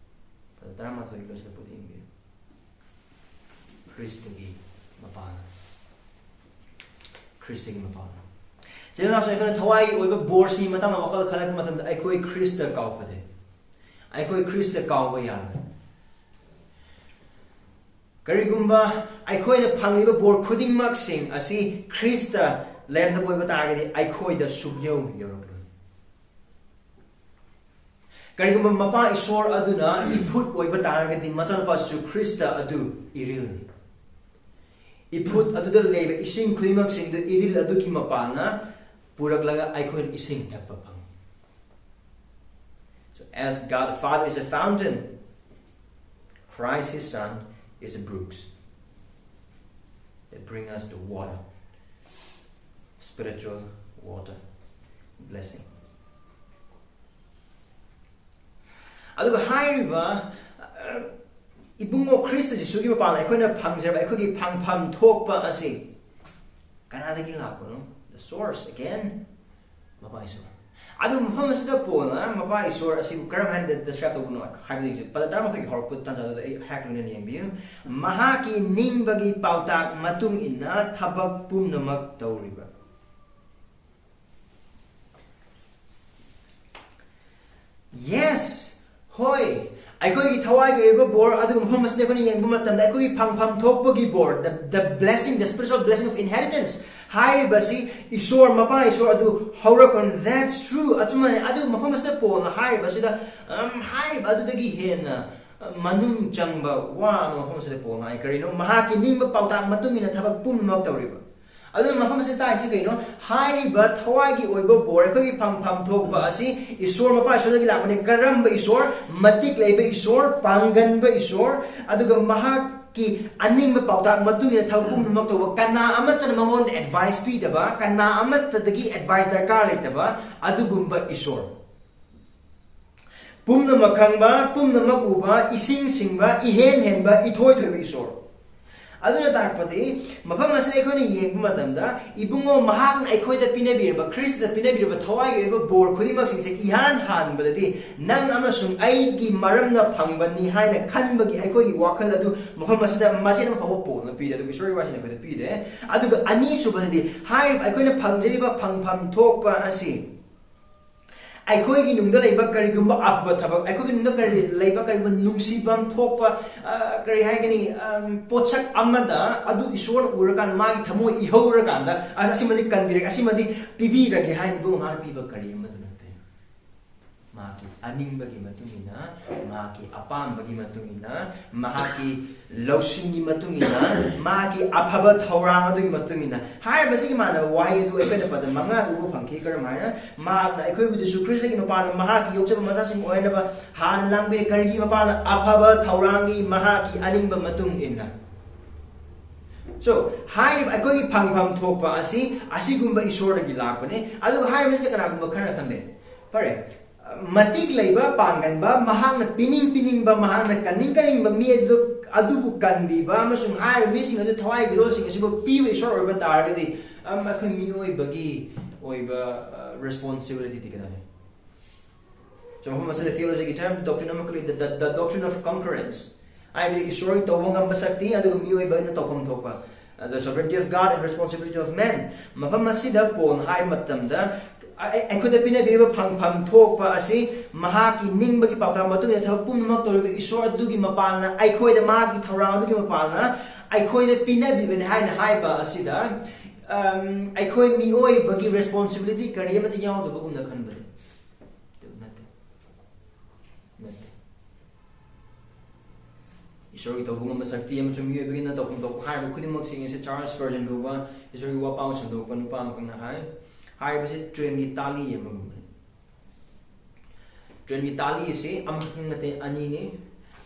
ꯄꯗ ꯇꯔꯥꯃꯥꯊꯣꯏꯒꯤ ꯂꯣꯏꯁꯤꯜꯂꯛꯄꯗ ꯌꯦꯡꯕꯤꯌꯨ꯫ ꯈ꯭ꯔꯤꯁꯇꯒꯤ ꯃꯄꯥꯟ꯫ ꯈ꯭ꯔꯤꯁꯇꯒꯤ ꯃꯄꯥꯟ꯫ ꯆꯤꯟ ꯏꯅꯥꯎꯁꯤꯡ, ꯑꯩꯈꯣꯏꯅ ꯊꯋꯥꯏꯒꯤ ꯑꯣꯏꯕ ꯕꯣꯔꯁꯤ ꯃꯇꯥꯡꯗ ꯋꯥꯈꯜ ꯈꯜꯂꯛꯄ ꯃꯇꯝꯗ ꯑꯩꯈꯣꯏ ꯈ꯭ꯔꯤꯁꯇ ꯀꯥꯎꯐꯗꯦ꯫ ꯑꯩꯈꯣꯏ ꯈ꯭ꯔꯤꯁꯇ ꯀꯥꯎꯕ ꯌꯥꯔꯣꯏ꯫ ꯀꯔꯤꯒꯨꯝꯕ ꯑꯩꯈꯣꯏꯅ ꯐꯪꯂꯤꯕ ꯕꯣꯔ ꯈꯨꯗꯤꯡꯃꯛꯁꯤꯡ ꯑꯁꯤ ꯈ꯭ꯔꯤꯁꯇ ꯂꯩꯔꯝꯗꯕ ꯑꯣꯏꯕ ꯇꯥꯔꯒꯗꯤ ꯑꯩꯈꯣꯏꯗ ꯁꯨꯛꯌꯧ ꯌꯧꯔꯛꯂꯣꯏ꯫ ꯀꯔꯤꯒꯨꯝꯕ ꯃꯄꯥ ꯏꯁꯣꯔ ꯑꯗꯨꯅ ꯏꯐꯨꯠ ꯑꯣꯏꯕ ꯇꯥꯔꯒꯗꯤ ꯃꯆꯥꯅꯨꯄꯥꯁꯨ ꯈ꯭ꯔꯤꯁꯇ ꯑꯗꯨ ꯏꯔꯤꯜꯅꯤ꯫ ꯏꯐꯨꯠ ꯑꯗꯨꯗ ꯂꯩꯕ ꯏꯁꯤꯡ ꯈꯨꯗꯤꯡꯃꯛꯁꯤꯡꯗꯨ ꯏꯔꯤꯜ ꯑꯗꯨꯒꯤ ꯃꯄꯥꯜꯅ ꯄꯨꯔꯛꯂꯒ ꯑꯩꯈꯣꯏꯅ ꯏꯁꯤꯡ ꯊꯛꯄ ꯐꯪꯏ꯫ So as God the Father is a fountain, Christ his Son is a brooks that bring us the water, spiritual water, blessing. ꯑꯗꯨꯒ ꯍꯥꯏꯔꯤꯕ, ꯑ, ꯏꯕꯨꯡꯉꯣ ꯈ꯭ꯔꯤꯁꯇ ꯖꯤꯁꯨꯒꯤ ꯃꯄꯥꯟꯗ ꯑꯩꯈꯣꯏꯅ ꯐꯪꯖꯕ ꯑꯩꯈꯣꯏꯒꯤ ꯐꯪꯐꯝ ꯊꯣꯛꯄ ꯑꯁꯤ ꯀꯅꯥꯗꯒꯤ ꯂꯥꯛꯄꯅꯣ? The source, again, ꯃꯄꯥ ꯏꯁꯣꯔ꯫ ꯑꯗꯨ ꯃꯐꯝ ꯑꯁꯤꯗ ꯄꯣꯜꯅ ꯃꯄꯥ ꯏꯁꯣꯔ ꯑꯁꯤꯕꯨ ꯀꯔꯝ ꯍꯥꯏꯅ describe ꯇꯧꯕꯅꯣ ꯍꯥꯏꯕꯗꯨ ꯌꯦꯡꯁꯤ꯫ ꯄꯗ ꯇꯔꯥꯃꯥꯊꯣꯏꯒꯤ ꯍꯧꯔꯛꯄ ꯇꯥꯟꯖꯥꯗꯨꯗ ꯑꯩ ꯍꯥꯏꯔꯛꯄꯅꯤꯅ ꯌꯦꯡꯕꯤꯌꯨ꯫ ꯃꯍꯥꯛꯀꯤ ꯅꯤꯡꯕꯒꯤ ꯄꯥꯎꯇꯥꯛ ꯃꯇꯨꯡ ꯏꯟꯅ ꯊꯕꯛ ꯄꯨꯝꯅꯃꯛ ꯇꯧꯔꯤꯕ꯫ Yes, ꯍꯣꯏ, ꯑꯩꯈꯣꯏꯒꯤ ꯊꯋꯥꯏꯒꯤ ꯑꯣꯏꯕ ꯕꯣꯔ, ꯑꯗꯨꯒ ꯃꯐꯝ ꯑꯁꯤꯗ ꯑꯩꯈꯣꯏꯅ ꯌꯦꯡꯕ ꯃꯇꯝꯗ ꯑꯩꯈꯣꯏꯒꯤ ꯐꯪꯐꯝ ꯊꯣꯛꯄꯒꯤ ꯕꯣꯔ, the, the blessing, the spiritual blessing of inheritance ꯍꯥꯏꯔꯤꯕꯁꯤ ꯏꯁꯣꯔ, ꯃꯄꯥ ꯏꯁꯣꯔ ꯑꯗꯨ ꯍꯧꯔꯛꯄꯅꯤ꯫ That's true, ꯑꯆꯨꯝꯕꯅꯤ꯫ ꯑꯗꯨꯕꯨ ꯃꯐꯝ ꯑꯁꯤꯗ ꯄꯣꯜꯅ ꯍꯥꯏꯔꯤꯕꯁꯤꯗ, ꯎꯝ, ꯍꯥꯏꯔꯤꯕ ꯑꯗꯨꯗꯒꯤ ꯍꯦꯟꯅ, ꯑ, ꯃꯅꯨꯡ ꯆꯪꯕ ꯋꯥ ꯑꯃ ꯃꯐꯝ ꯑꯁꯤꯗ ꯄꯣꯜꯅ ꯍꯥꯏ꯫ ꯀꯔꯤꯅꯣ? ꯃꯍꯥꯛꯀꯤ ꯅꯤꯡꯕ ꯄꯥꯎꯇꯥꯛ ꯃꯇꯨꯡ ꯏꯟꯅ ꯊꯕꯛ ꯄꯨꯝꯅꯃꯛ ꯇꯧꯔꯤꯕ꯫ ꯑꯗꯨꯅ ꯃꯐꯝ ꯑꯁꯤꯗ ꯇꯥꯛꯏꯁꯤ ꯀꯩꯅꯣ? ꯍꯥꯏꯔꯤꯕ ꯊꯋꯥꯏꯒꯤ ꯑꯣꯏꯕ ꯕꯣꯔ, ꯑꯩꯈꯣꯏꯒꯤ ꯐꯪꯐꯝ ꯊꯣꯛꯄ ꯑꯁꯤ ꯏꯁꯣꯔ, ꯃꯄꯥ ꯏꯁꯣꯔꯗꯒꯤ ꯂꯥꯛꯄꯅꯤ꯫ ꯀꯔꯝꯕ ꯏꯁꯣꯔ? ꯃꯇꯤꯛ ꯂꯩꯕ ꯏꯁꯣꯔ, ꯄꯥꯡꯒꯟꯕ ꯏꯁꯣꯔ, ꯑꯗꯨꯒ ꯃꯍꯥꯛꯀꯤ ꯑꯅꯤꯡꯕ ꯄꯥꯎꯇꯥꯛ ꯃꯇꯨꯡ ꯏꯟꯅ ꯊꯕꯛ ꯄꯨꯝꯅꯃꯛ ꯇꯧꯕ, ꯀꯅꯥ ꯑꯃꯠꯇꯅ ꯃꯉꯣꯟꯗ ꯑꯦꯗꯚꯥꯏꯁ ꯄꯤꯗꯕ, ꯀꯅꯥ ꯑꯃꯠꯇꯗꯒꯤ ꯑꯦꯗꯚꯥꯏꯁ ꯗꯔꯀꯥꯔ ꯂꯩꯇꯕ ꯑꯗꯨꯒꯨꯝꯕ ꯏꯁꯣꯔ꯫ ꯄꯨꯝꯅꯃꯛ ꯈꯪꯕ, ꯄꯨꯝꯅꯃꯛ ꯎꯕ, ꯏꯁꯤꯡ ꯁꯤꯡꯕ, ꯏꯍꯦꯟ ꯍꯦꯟꯕ, ꯏꯊꯣꯏ ꯊꯣꯏꯕ ꯏꯁꯣꯔ꯫ ꯑꯗꯨꯅ ꯇꯥꯛꯄꯗꯤ, ꯃꯐꯝ ꯑꯁꯤꯗ ꯑꯩꯈꯣꯏꯅ ꯌꯦꯡꯕ ꯃꯇꯝꯗ, ꯏꯕꯨꯡꯉꯣ, ꯃꯍꯥꯛꯅ ꯑꯩꯈꯣꯏꯗ ꯄꯤꯅꯕꯤꯔꯕ, ꯈ꯭ꯔꯤꯁꯇꯗ ꯄꯤꯅꯕꯤꯔꯕ ꯊꯋꯥꯏꯒꯤ ꯑꯣꯏꯕ ꯕꯣꯔ ꯈꯨꯗꯤꯡꯃꯛꯁꯤꯡꯁꯦ ꯏꯍꯥꯟ ꯍꯥꯟꯕꯗꯗꯤ ꯅꯪ ꯑꯃꯁꯨꯡ ꯑꯩꯒꯤ ꯃꯔꯝꯅ ꯐꯪꯕꯅꯤ ꯍꯥꯏꯅ ꯈꯟꯕꯒꯤ ꯑꯩꯈꯣꯏꯒꯤ ꯋꯥꯈꯜ ꯑꯗꯨ ꯃꯐꯝ ꯑꯁꯤꯗ ꯃꯆꯦꯠ ꯑꯃ ꯐꯥꯎꯕ ꯄꯣꯛꯅ ꯄꯤꯗꯦ, ꯑꯗꯨꯒ ꯏꯁꯣꯔꯒꯤ ꯋꯥꯁꯤꯅ ꯑꯩꯈꯣꯏꯗ ꯄꯤꯗꯦ꯫ ꯑꯗꯨꯒ ꯑꯅꯤꯁꯨꯕꯗꯗꯤ, ꯍꯥꯏꯔꯤꯕ ꯑꯩꯈꯣꯏꯅ ꯐꯪꯖꯔꯤꯕ ꯐꯪꯐꯝ ꯊꯣꯛꯄ ꯑꯁꯤ ꯑꯩꯈꯣꯏꯒꯤ ꯅꯨꯡꯗ ꯂꯩꯕ ꯀꯔꯤꯒꯨꯝꯕ ꯑꯐꯕ ꯊꯕꯛ, ꯑꯩꯈꯣꯏꯒꯤ ꯅꯨꯡꯗ ꯀꯔꯤ ꯂꯩꯕ ꯀꯔꯤꯒꯨꯝꯕ ꯅꯨꯡꯁꯤꯐꯝ ꯊꯣꯛꯄ, ꯑ, ꯀꯔꯤ ꯍꯥꯏꯒꯅꯤ, ꯑꯝ, ꯄꯣꯠꯁꯛ ꯑꯃꯗ ꯑꯗꯨ ꯏꯁꯣꯔꯅ ꯎꯔꯀꯥꯟꯗ ꯃꯥꯒꯤ ꯊꯃꯣꯏ ꯏꯍꯧꯔꯀꯥꯟꯗ, "ꯑ, ꯑꯁꯤꯃꯗꯤ ꯀꯟꯕꯤꯔꯒꯦ, ꯑꯁꯤꯃꯗꯤ ꯄꯤꯕꯤꯔꯒꯦ" ꯍꯥꯏꯅ ꯏꯕꯨꯡꯉꯣ ꯃꯥꯅ ꯄꯤꯕ ꯀꯔꯤ ꯑꯃꯠꯇ ꯅꯠꯇꯦ꯫ ꯃꯍꯥꯛꯀꯤ ꯑꯅꯤꯡꯕꯒꯤ ꯃꯇꯨꯡ ꯏꯟꯅ, ꯃꯍꯥꯛꯀꯤ ꯑꯄꯥꯝꯕꯒꯤ ꯃꯇꯨꯡ ꯏꯟꯅ, ꯃꯍꯥꯛꯀꯤ ꯂꯧꯁꯤꯡꯒꯤ ꯃꯇꯨꯡ ꯏꯟꯅ, ꯃꯍꯥꯛꯀꯤ ꯑꯐꯕ ꯊꯧꯔꯥꯡ ꯑꯗꯨꯒꯤ ꯃꯇꯨꯡ ꯏꯟꯅ꯫ ꯍꯥꯏꯔꯤꯕꯁꯤꯒꯤ ꯃꯥꯟꯅꯕ ꯋꯥꯍꯩ ꯑꯗꯨ ꯑꯩꯈꯣꯏꯅ ꯄꯗ ꯃꯉꯥꯗ ꯎꯕ ꯐꯪꯈꯤ꯫ ꯀꯔꯝꯍꯥꯏꯅ? ꯃꯍꯥꯛꯅ ꯑꯩꯈꯣꯏꯕꯨ ꯖꯤꯁꯨ ꯈ꯭ꯔꯤꯁꯇꯒꯤ ꯃꯄꯥꯟꯗ ꯃꯍꯥꯛꯀꯤ ꯌꯣꯛꯆꯕ ꯃꯆꯥꯁꯤꯡ ꯑꯣꯏꯅꯕ ꯍꯥꯟꯅ ꯂꯥꯡꯕꯤꯔꯦ꯫ ꯀꯔꯤꯒꯤ ꯃꯄꯥꯟꯗ? ꯑꯐꯕ ꯊꯧꯔꯥꯡꯒꯤ, ꯃꯍꯥꯛꯀꯤ ꯑꯅꯤꯡꯕ ꯃꯇꯨꯡ ꯏꯟꯅ꯫ So, ꯍꯥꯏꯔꯤꯕ ꯑꯩꯈꯣꯏꯒꯤ ꯐꯪꯐꯝ ꯊꯣꯛꯄ ꯑꯁꯤ ꯑꯁꯤꯒꯨꯝꯕ ꯏꯁꯣꯔꯗꯒꯤ ꯂꯥꯛꯄꯅꯤ꯫ ꯑꯗꯨꯒ ꯍꯥꯏꯔꯤꯕꯁꯤꯗ ꯀꯅꯥꯒꯨꯝꯕ ꯈꯔꯅ ꯈꯟꯗꯦ, ꯐꯔꯦ, ꯃꯇꯤꯛ ꯂꯩꯕ, ꯄꯥꯡꯒꯟꯕ, ꯃꯍꯥꯛꯅ ꯄꯤꯅꯤꯡ ꯄꯤꯅꯤꯡꯕ, ꯃꯍꯥꯛꯅ ꯀꯟꯅꯤꯡ ꯀꯟꯅꯤꯡꯕ ꯃꯤ ꯑꯗꯨ, ꯑꯗꯨꯕꯨ ꯀꯟꯕꯤꯕ ꯑꯃꯁꯨꯡ ꯍꯥꯏꯔꯤꯕ ꯃꯤꯁꯤꯡ ꯑꯗꯨ ꯊꯋꯥꯏ ꯈꯨꯗꯣꯜꯁꯤꯡ ꯑꯁꯤꯕꯨ ꯄꯤꯕ ꯏꯁꯣꯔ ꯑꯣꯏꯕ ꯇꯥꯔꯒꯗꯤ, ꯑꯝ, ꯑꯩꯈꯣꯏ ꯃꯤꯑꯣꯏꯕꯒꯤ ꯑꯣꯏꯕ, ꯑ, ꯔꯦꯁꯄꯣꯟꯁꯤꯕꯤꯂꯤꯇꯤꯗꯤ ꯀꯩꯅꯣꯅꯤ꯫ So, ꯃꯐꯝ ꯑꯁꯤꯗ theology ꯒꯤ term doctrine ꯑꯃꯈꯛ ꯂꯩ, the, the, the doctrine of concurrence꯫ ꯍꯥꯏꯕꯗꯤ ꯏꯁꯣꯔꯒꯤ ꯇꯧꯕ ꯉꯝꯕ ꯁꯛꯇꯤ ꯑꯗꯨꯒ ꯃꯤꯑꯣꯏꯕ ꯑꯩꯅ ꯇꯧꯐꯝ ꯊꯣꯛꯄ, uh, the sovereignty of God and responsibility of man꯫ ꯃꯐꯝ ꯑꯁꯤꯗ ꯄꯣꯜꯅ ꯍꯥꯏꯕ ꯃꯇꯝꯗ, ꯑꯩ- ꯑꯩꯈꯣꯏꯗ ꯄꯤꯅꯕꯤꯔꯤꯕ ꯐꯪꯐꯝ ꯊꯣꯛꯄ ꯑꯁꯤ ꯃꯍꯥꯛꯀꯤ ꯅꯤꯡꯕꯒꯤ ꯄꯥꯎꯇꯥꯛ ꯃꯇꯨꯡ ꯏꯟꯅ ꯊꯕꯛ ꯄꯨꯝꯅꯃꯛ ꯇꯧꯔꯤꯕ ꯏꯁꯣꯔ ꯑꯗꯨꯒꯤ ꯃꯄꯥꯟꯅ, ꯑꯩꯈꯣꯏꯗ ꯃꯍꯥꯛꯀꯤ ꯊꯧꯔꯥꯡ ꯑꯗꯨꯒꯤ ꯃꯄꯥꯟꯅ ꯑꯩꯈꯣꯏꯗ ꯄꯤꯅꯕꯤꯕꯅꯤ ꯍꯥꯏꯅ ꯍꯥꯏꯕ ꯑꯁꯤꯗ, ꯑꯝ, ꯑꯩꯈꯣꯏ ꯃꯤꯑꯣꯏꯕꯒꯤ ꯔꯦꯁꯄꯣꯟꯁꯤꯕꯤꯂꯤꯇꯤ ꯀꯔꯤ ꯑꯃꯠꯇ ꯌꯥꯎꯗꯕꯒꯨꯝꯅ ꯈꯟꯕꯅꯤ꯫ ꯑꯗꯨ ꯅꯠꯇꯦ꯫ ꯅꯠꯇꯦ꯫ ꯏꯁꯣꯔꯒꯤ ꯇꯧꯕ ꯉꯝꯕ ꯁꯛꯇꯤ ꯑꯃꯁꯨꯡ ꯃꯤꯑꯣꯏꯕꯒꯤꯅ ꯇꯧꯐꯝ ꯊꯣꯛꯄ ꯍꯥꯏꯔꯤꯕ ꯈꯨꯗꯤꯡꯃꯛꯁꯤꯡ ꯑꯁꯤ ꯆꯥꯔꯂꯁ ꯁ꯭ꯄꯔꯖꯟ ꯀꯧꯕ ꯏꯁꯣꯔꯒꯤ ꯋꯥꯄꯥꯎ ꯁꯟꯗꯣꯛꯄ ꯅꯨꯄꯥ ꯑꯃꯈꯛꯅ ꯍꯥꯏ꯫ ꯍꯥꯏꯔꯤꯕꯁꯤ ꯇ꯭ꯔꯦꯟꯒꯤ ꯇꯥꯂꯤ ꯑꯃꯒꯨꯝꯕꯅꯤ꯫ ꯇ꯭ꯔꯦꯟꯒꯤ ꯇꯥꯂꯤ ꯑꯁꯤ ꯑꯃꯈꯛ ꯅꯠꯇꯦ, ꯑꯅꯤꯅꯤ꯫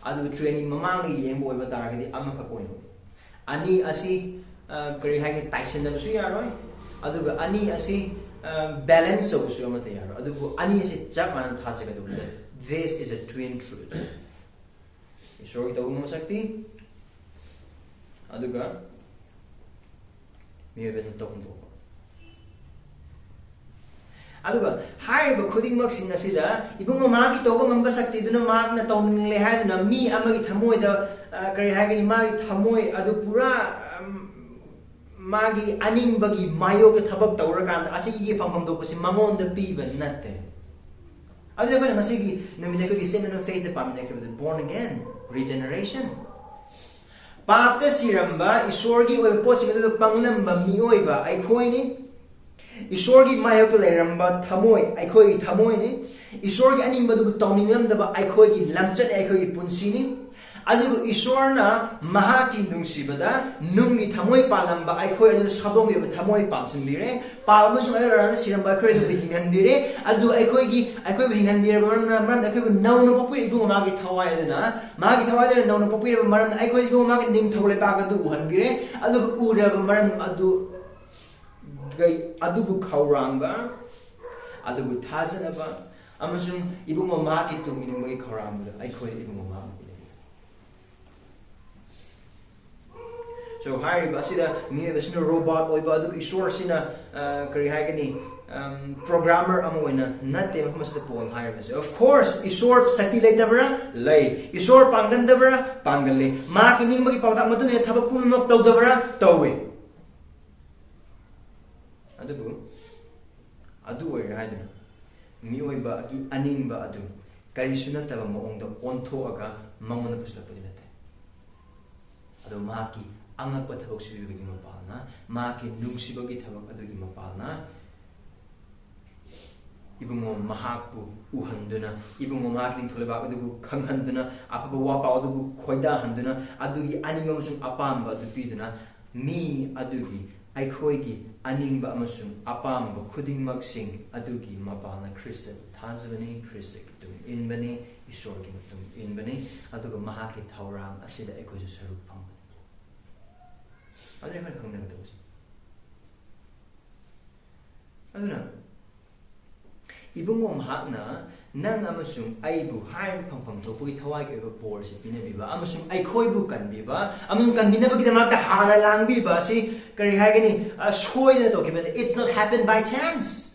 ꯑꯗꯨꯕꯨ ꯇ꯭ꯔꯦꯟꯒꯤ ꯃꯃꯥꯡꯒꯤ ꯌꯦꯡꯕ ꯑꯣꯏꯕ ꯇꯥꯔꯒꯗꯤ ꯑꯃꯈꯛ ꯑꯣꯏꯅ ꯎꯏ꯫ ꯑꯅꯤ ꯑꯁꯤ, ꯑ, ꯀꯔꯤ ꯍꯥꯏꯒꯅꯤ, ꯇꯥꯏꯁꯤꯟꯅꯕꯁꯨ ꯌꯥꯔꯣꯏ꯫ ꯑꯗꯨꯒ ꯑꯅꯤ ꯑꯁꯤ, ꯑ, ꯕꯦꯂꯦꯟꯁ ꯇꯧꯕꯁꯨ ꯑꯃꯠꯇ ꯌꯥꯔꯣꯏ꯫ ꯑꯗꯨꯕꯨ ꯑꯅꯤ ꯑꯁꯤ ꯆꯞ ꯃꯥꯟꯅ ꯊꯥꯖꯒꯗꯧꯕꯅꯤ꯫ This is a twin truth. ꯏꯁꯣꯔꯒꯤ ꯇꯧꯕ ꯉꯝꯕ ꯁꯛꯇꯤ, ꯑꯗꯨꯒ ꯃꯤꯑꯣꯏꯕꯅ ꯇꯧꯐꯝ ꯊꯣꯛꯄ꯫ ꯑꯗꯨꯒ ꯍꯥꯏꯔꯤꯕ ꯈꯨꯗꯤꯡꯃꯛꯁꯤꯡ ꯑꯁꯤꯗ ꯏꯕꯨꯡꯉꯣ ꯃꯍꯥꯛꯀꯤ ꯇꯧꯕ ꯉꯝꯕ ꯁꯛꯇꯤꯗꯨꯅ ꯃꯍꯥꯛꯅ ꯇꯧꯅꯤꯡꯂꯦ ꯍꯥꯏꯗꯨꯅ ꯃꯤ ꯑꯃꯒꯤ ꯊꯃꯣꯏꯗ, ꯑ, ꯀꯔꯤ ꯍꯥꯏꯒꯅꯤ, ꯃꯥꯒꯤ ꯊꯃꯣꯏ ꯑꯗꯨ ꯄꯨꯔꯥ, ꯑꯝ, ꯃꯥꯒꯤ ꯑꯅꯤꯡꯕꯒꯤ ꯃꯥꯌꯣꯛꯇ ꯊꯕꯛ ꯇꯧꯔꯀꯥꯟꯗ ꯑꯁꯤꯒꯤ ꯐꯪꯐꯝ ꯊꯣꯛꯄꯁꯤ ꯃꯉꯣꯟꯗ ꯄꯤꯕ ꯅꯠꯇꯦ꯫ ꯑꯗꯨꯅ ꯑꯩꯈꯣꯏꯅ ꯉꯁꯤꯒꯤ ꯅꯨꯃꯤꯠꯇ ꯑꯩꯈꯣꯏꯒꯤ statement of faith ꯄꯥꯃꯤꯟꯅꯈꯤꯕꯗꯨ, born again, regeneration꯫ ꯄꯥꯞꯇ ꯁꯤꯔꯝꯕ, ꯏꯁꯣꯔꯒꯤ ꯑꯣꯏꯕ ꯄꯣꯠꯁꯤꯡ ꯑꯗꯨꯗ ꯄꯪꯂꯝꯕ ꯃꯤꯑꯣꯏꯕ ꯑꯩꯈꯣꯏꯅꯤ꯫ ꯏꯁꯣꯔꯒꯤ ꯃꯥꯌꯣꯛꯇ ꯂꯩꯔꯝꯕ ꯊꯃꯣꯏ ꯑꯩꯈꯣꯏꯒꯤ ꯊꯃꯣꯏꯅꯤ꯫ ꯏꯁꯣꯔꯒꯤ ꯑꯅꯤꯡꯕꯗꯨꯕꯨ ꯇꯧꯅꯤꯡꯂꯝꯗꯕ ꯑꯩꯈꯣꯏꯒꯤ ꯂꯝꯆꯠꯅꯤ, ꯑꯩꯈꯣꯏꯒꯤ ꯄꯨꯟꯁꯤꯅꯤ꯫ ꯑꯗꯨꯕꯨ ꯏꯁꯣꯔꯅ ꯃꯍꯥꯛꯀꯤ ꯅꯨꯡꯁꯤꯕꯗ ꯅꯨꯡꯒꯤ ꯊꯃꯣꯏ ꯄꯥꯜꯂꯝꯕ ꯑꯩꯈꯣꯏ ꯑꯗꯨ ꯁꯥꯗꯣꯡꯒꯤ ꯑꯣꯏꯕ ꯊꯃꯣꯏ ꯄꯥꯟꯁꯤꯟꯕꯤꯔꯦ꯫ ꯄꯥꯞ ꯑꯃꯁꯨꯡ ꯑꯔꯣꯏ ꯑꯔꯥꯟꯗ ꯁꯤꯔꯝꯕ ꯑꯩꯈꯣꯏ ꯑꯗꯨꯕꯨ ꯍꯤꯡꯍꯟꯕꯤꯔꯦ꯫ ꯑꯗꯨ ꯑꯩꯈꯣꯏꯒꯤ, ꯑꯩꯈꯣꯏꯕꯨ ꯍꯤꯡꯍꯟꯕꯤꯔꯕ ꯃꯔꯝꯅ, ꯃꯔꯝꯗꯤ ꯑꯩꯈꯣꯏꯕꯨ ꯅꯧꯅ ꯄꯣꯛꯄꯤꯔꯦ꯫ ꯏꯕꯨꯡ ꯃꯥꯒꯤ ꯊꯋꯥꯏ ꯑꯗꯨꯅ, ꯃꯥꯒꯤ ꯊꯋꯥꯏ ꯑꯗꯨꯅ ꯅꯧꯅ ꯄꯣꯛꯄꯤꯔꯕ ꯃꯔꯝꯅ ꯑꯩꯈꯣꯏ ꯏꯕꯨꯡ ꯃꯥꯒꯤ ꯅꯤꯡꯊꯧ ꯂꯩꯕꯥꯛ ꯑꯗꯨ ꯎꯍꯟꯕꯤꯔꯦ꯫ ꯑꯗꯨꯒ ꯎꯔꯕ ꯃꯔꯝ ꯑꯗꯨ, ꯒꯩ-, ꯑꯗꯨꯕꯨ ꯈꯧꯔꯥꯡꯕ, ꯑꯗꯨꯕꯨ ꯊꯥꯖꯅꯕ, ꯑꯃꯁꯨꯡ ꯏꯕꯨꯡꯉꯣ ꯃꯍꯥꯛꯀꯤ ꯇꯨꯡ ꯏꯅꯤꯡꯕꯒꯤ ꯈꯧꯔꯥꯡꯕꯗ ꯑꯩꯈꯣꯏ ꯏꯕꯨꯡꯉꯣ ꯃꯍꯥꯛꯄꯨ ꯄꯤꯔꯛꯏ꯫ So, ꯍꯥꯏꯔꯤꯕ ꯑꯁꯤꯗ ꯃꯤꯑꯣꯏꯕꯁꯤꯅ ꯔꯣꯕꯣꯠ ꯑꯣꯏꯕ, ꯑꯗꯨꯒ ꯏꯁꯣꯔꯁꯤꯅ, ꯑ, ꯀꯔꯤ ꯍꯥꯏꯒꯅꯤ, ꯑꯝ, ꯄ꯭ꯔꯣꯒ꯭ꯔꯥꯃꯔ ꯑꯃ ꯑꯣꯏꯅ ꯅꯠꯇꯦ ꯃꯐꯝ ꯑꯁꯤꯗ ꯄꯣꯜ ꯍꯥꯏꯔꯤꯕꯁꯦ꯫ Of course, ꯏꯁꯣꯔ ꯁꯛꯇꯤ ꯂꯩꯇꯕ꯭ꯔꯥ? ꯂꯩ꯫ ꯏꯁꯣꯔ ꯄꯥꯡꯒꯟꯗꯕ꯭ꯔꯥ? ꯄꯥꯡꯒꯜꯂꯤ꯫ ꯃꯍꯥꯛꯀꯤ ꯅꯤꯡꯕꯒꯤ ꯄꯥꯎꯇꯥꯛ ꯃꯇꯨꯡ ꯏꯟꯅ ꯊꯕꯛ ꯄꯨꯝꯅꯃꯛ ꯇꯧꯗꯕ꯭ꯔꯥ? ꯇꯧꯏ꯫ ꯑꯗꯨꯕꯨ ꯑꯗꯨ ꯑꯣꯏꯔꯦ ꯍꯥꯏꯗꯨꯅ ꯃꯤꯑꯣꯏꯕꯒꯤ ꯑꯅꯤꯡꯕ ꯑꯗꯨ ꯀꯔꯤꯁꯨ ꯅꯠꯇꯕ ꯃꯑꯣꯡꯗ ꯑꯣꯟꯊꯣꯛꯑꯒ ꯃꯉꯣꯟꯗ ꯄꯨꯁꯤꯜꯂꯛꯄꯗꯤ ꯅꯠꯇꯦ꯫ ꯑꯗꯣ ꯃꯍꯥꯛꯀꯤ ꯑꯉꯛꯄ ꯊꯕꯛ ꯁꯨꯕꯤꯕꯒꯤ ꯃꯄꯥꯜꯅ, ꯃꯍꯥꯛꯀꯤ ꯅꯨꯡꯁꯤꯕꯒꯤ ꯊꯕꯛ ꯑꯗꯨꯒꯤ ꯃꯄꯥꯜꯅ, ꯏꯕꯨꯡꯉꯣ ꯃꯍꯥꯛꯄꯨ ꯎꯍꯟꯗꯨꯅ, ꯏꯕꯨꯡꯉꯣ ꯃꯍꯥꯛꯀꯤ ꯅꯤꯡꯊꯧ ꯂꯩꯕꯥꯛ ꯑꯗꯨꯕꯨ ꯈꯪꯍꯟꯗꯨꯅ, ꯑꯐꯕ ꯋꯥꯄꯥꯎ ꯑꯗꯨꯕꯨ ꯈꯣꯏꯗꯥꯍꯟꯗꯨꯅ, ꯑꯗꯨꯒꯤ ꯑꯅꯤꯡꯕ ꯑꯃꯁꯨꯡ ꯑꯄꯥꯝꯕ ꯑꯗꯨ ꯄꯤꯗꯨꯅ, ꯃꯤ ꯑꯗꯨꯒꯤ, ꯑꯩꯈꯣꯏꯒꯤ ꯑꯅꯤꯡꯕ ꯑꯃꯁꯨꯡ ꯑꯄꯥꯝꯕ ꯈꯨꯗꯤꯡꯃꯛꯁꯤꯡ ꯑꯗꯨꯒꯤ ꯃꯄꯥꯜꯅ ꯈ꯭ꯔꯤꯁꯇ ꯊꯥꯖꯕꯅꯤ, ꯈ꯭ꯔꯤꯁꯇꯒꯤ ꯃꯇꯨꯡ ꯏꯟꯕꯅꯤ, ꯏꯁꯣꯔꯒꯤ ꯃꯇꯨꯡ ꯏꯟꯕꯅꯤ, ꯑꯗꯨꯒ ꯃꯍꯥꯛꯀꯤ ꯊꯧꯔꯥꯡ ꯑꯁꯤꯗ ꯑꯩꯈꯣꯏꯁꯨ ꯁꯔꯨꯛ ꯐꯪꯕꯅꯤ꯫ ꯑꯗꯨꯅ ꯑꯩꯈꯣꯏꯅ ꯈꯪꯃꯤꯟꯅꯒꯗꯕꯁꯦ꯫ ꯑꯗꯨꯅ ꯏꯕꯨꯡꯉꯣ ꯃꯍꯥꯛꯅ ꯅꯪ ꯑꯃꯁꯨꯡ ꯑꯩꯕꯨ ꯍꯥꯏꯔꯤꯕ ꯐꯪꯐꯝ ꯊꯣꯛꯄꯒꯤ ꯊꯋꯥꯏꯒꯤ ꯑꯣꯏꯕ ꯕꯣꯔꯁꯤ ꯄꯤꯅꯕꯤꯕ ꯑꯃꯁꯨꯡ ꯑꯩꯈꯣꯏꯕꯨ ꯀꯟꯕꯤꯕ ꯑꯃꯁꯨꯡ ꯀꯟꯕꯤꯅꯕꯒꯤꯗꯃꯛꯇ ꯍꯥꯟꯅ ꯂꯥꯡꯕꯤꯕ ꯑꯁꯤ ꯀꯔꯤ ꯍꯥꯏꯒꯅꯤ? ꯑ, ꯁꯣꯏꯗꯅ ꯇꯧꯈꯤꯕ ꯅꯠꯇꯦ꯫ It's not happened by chance.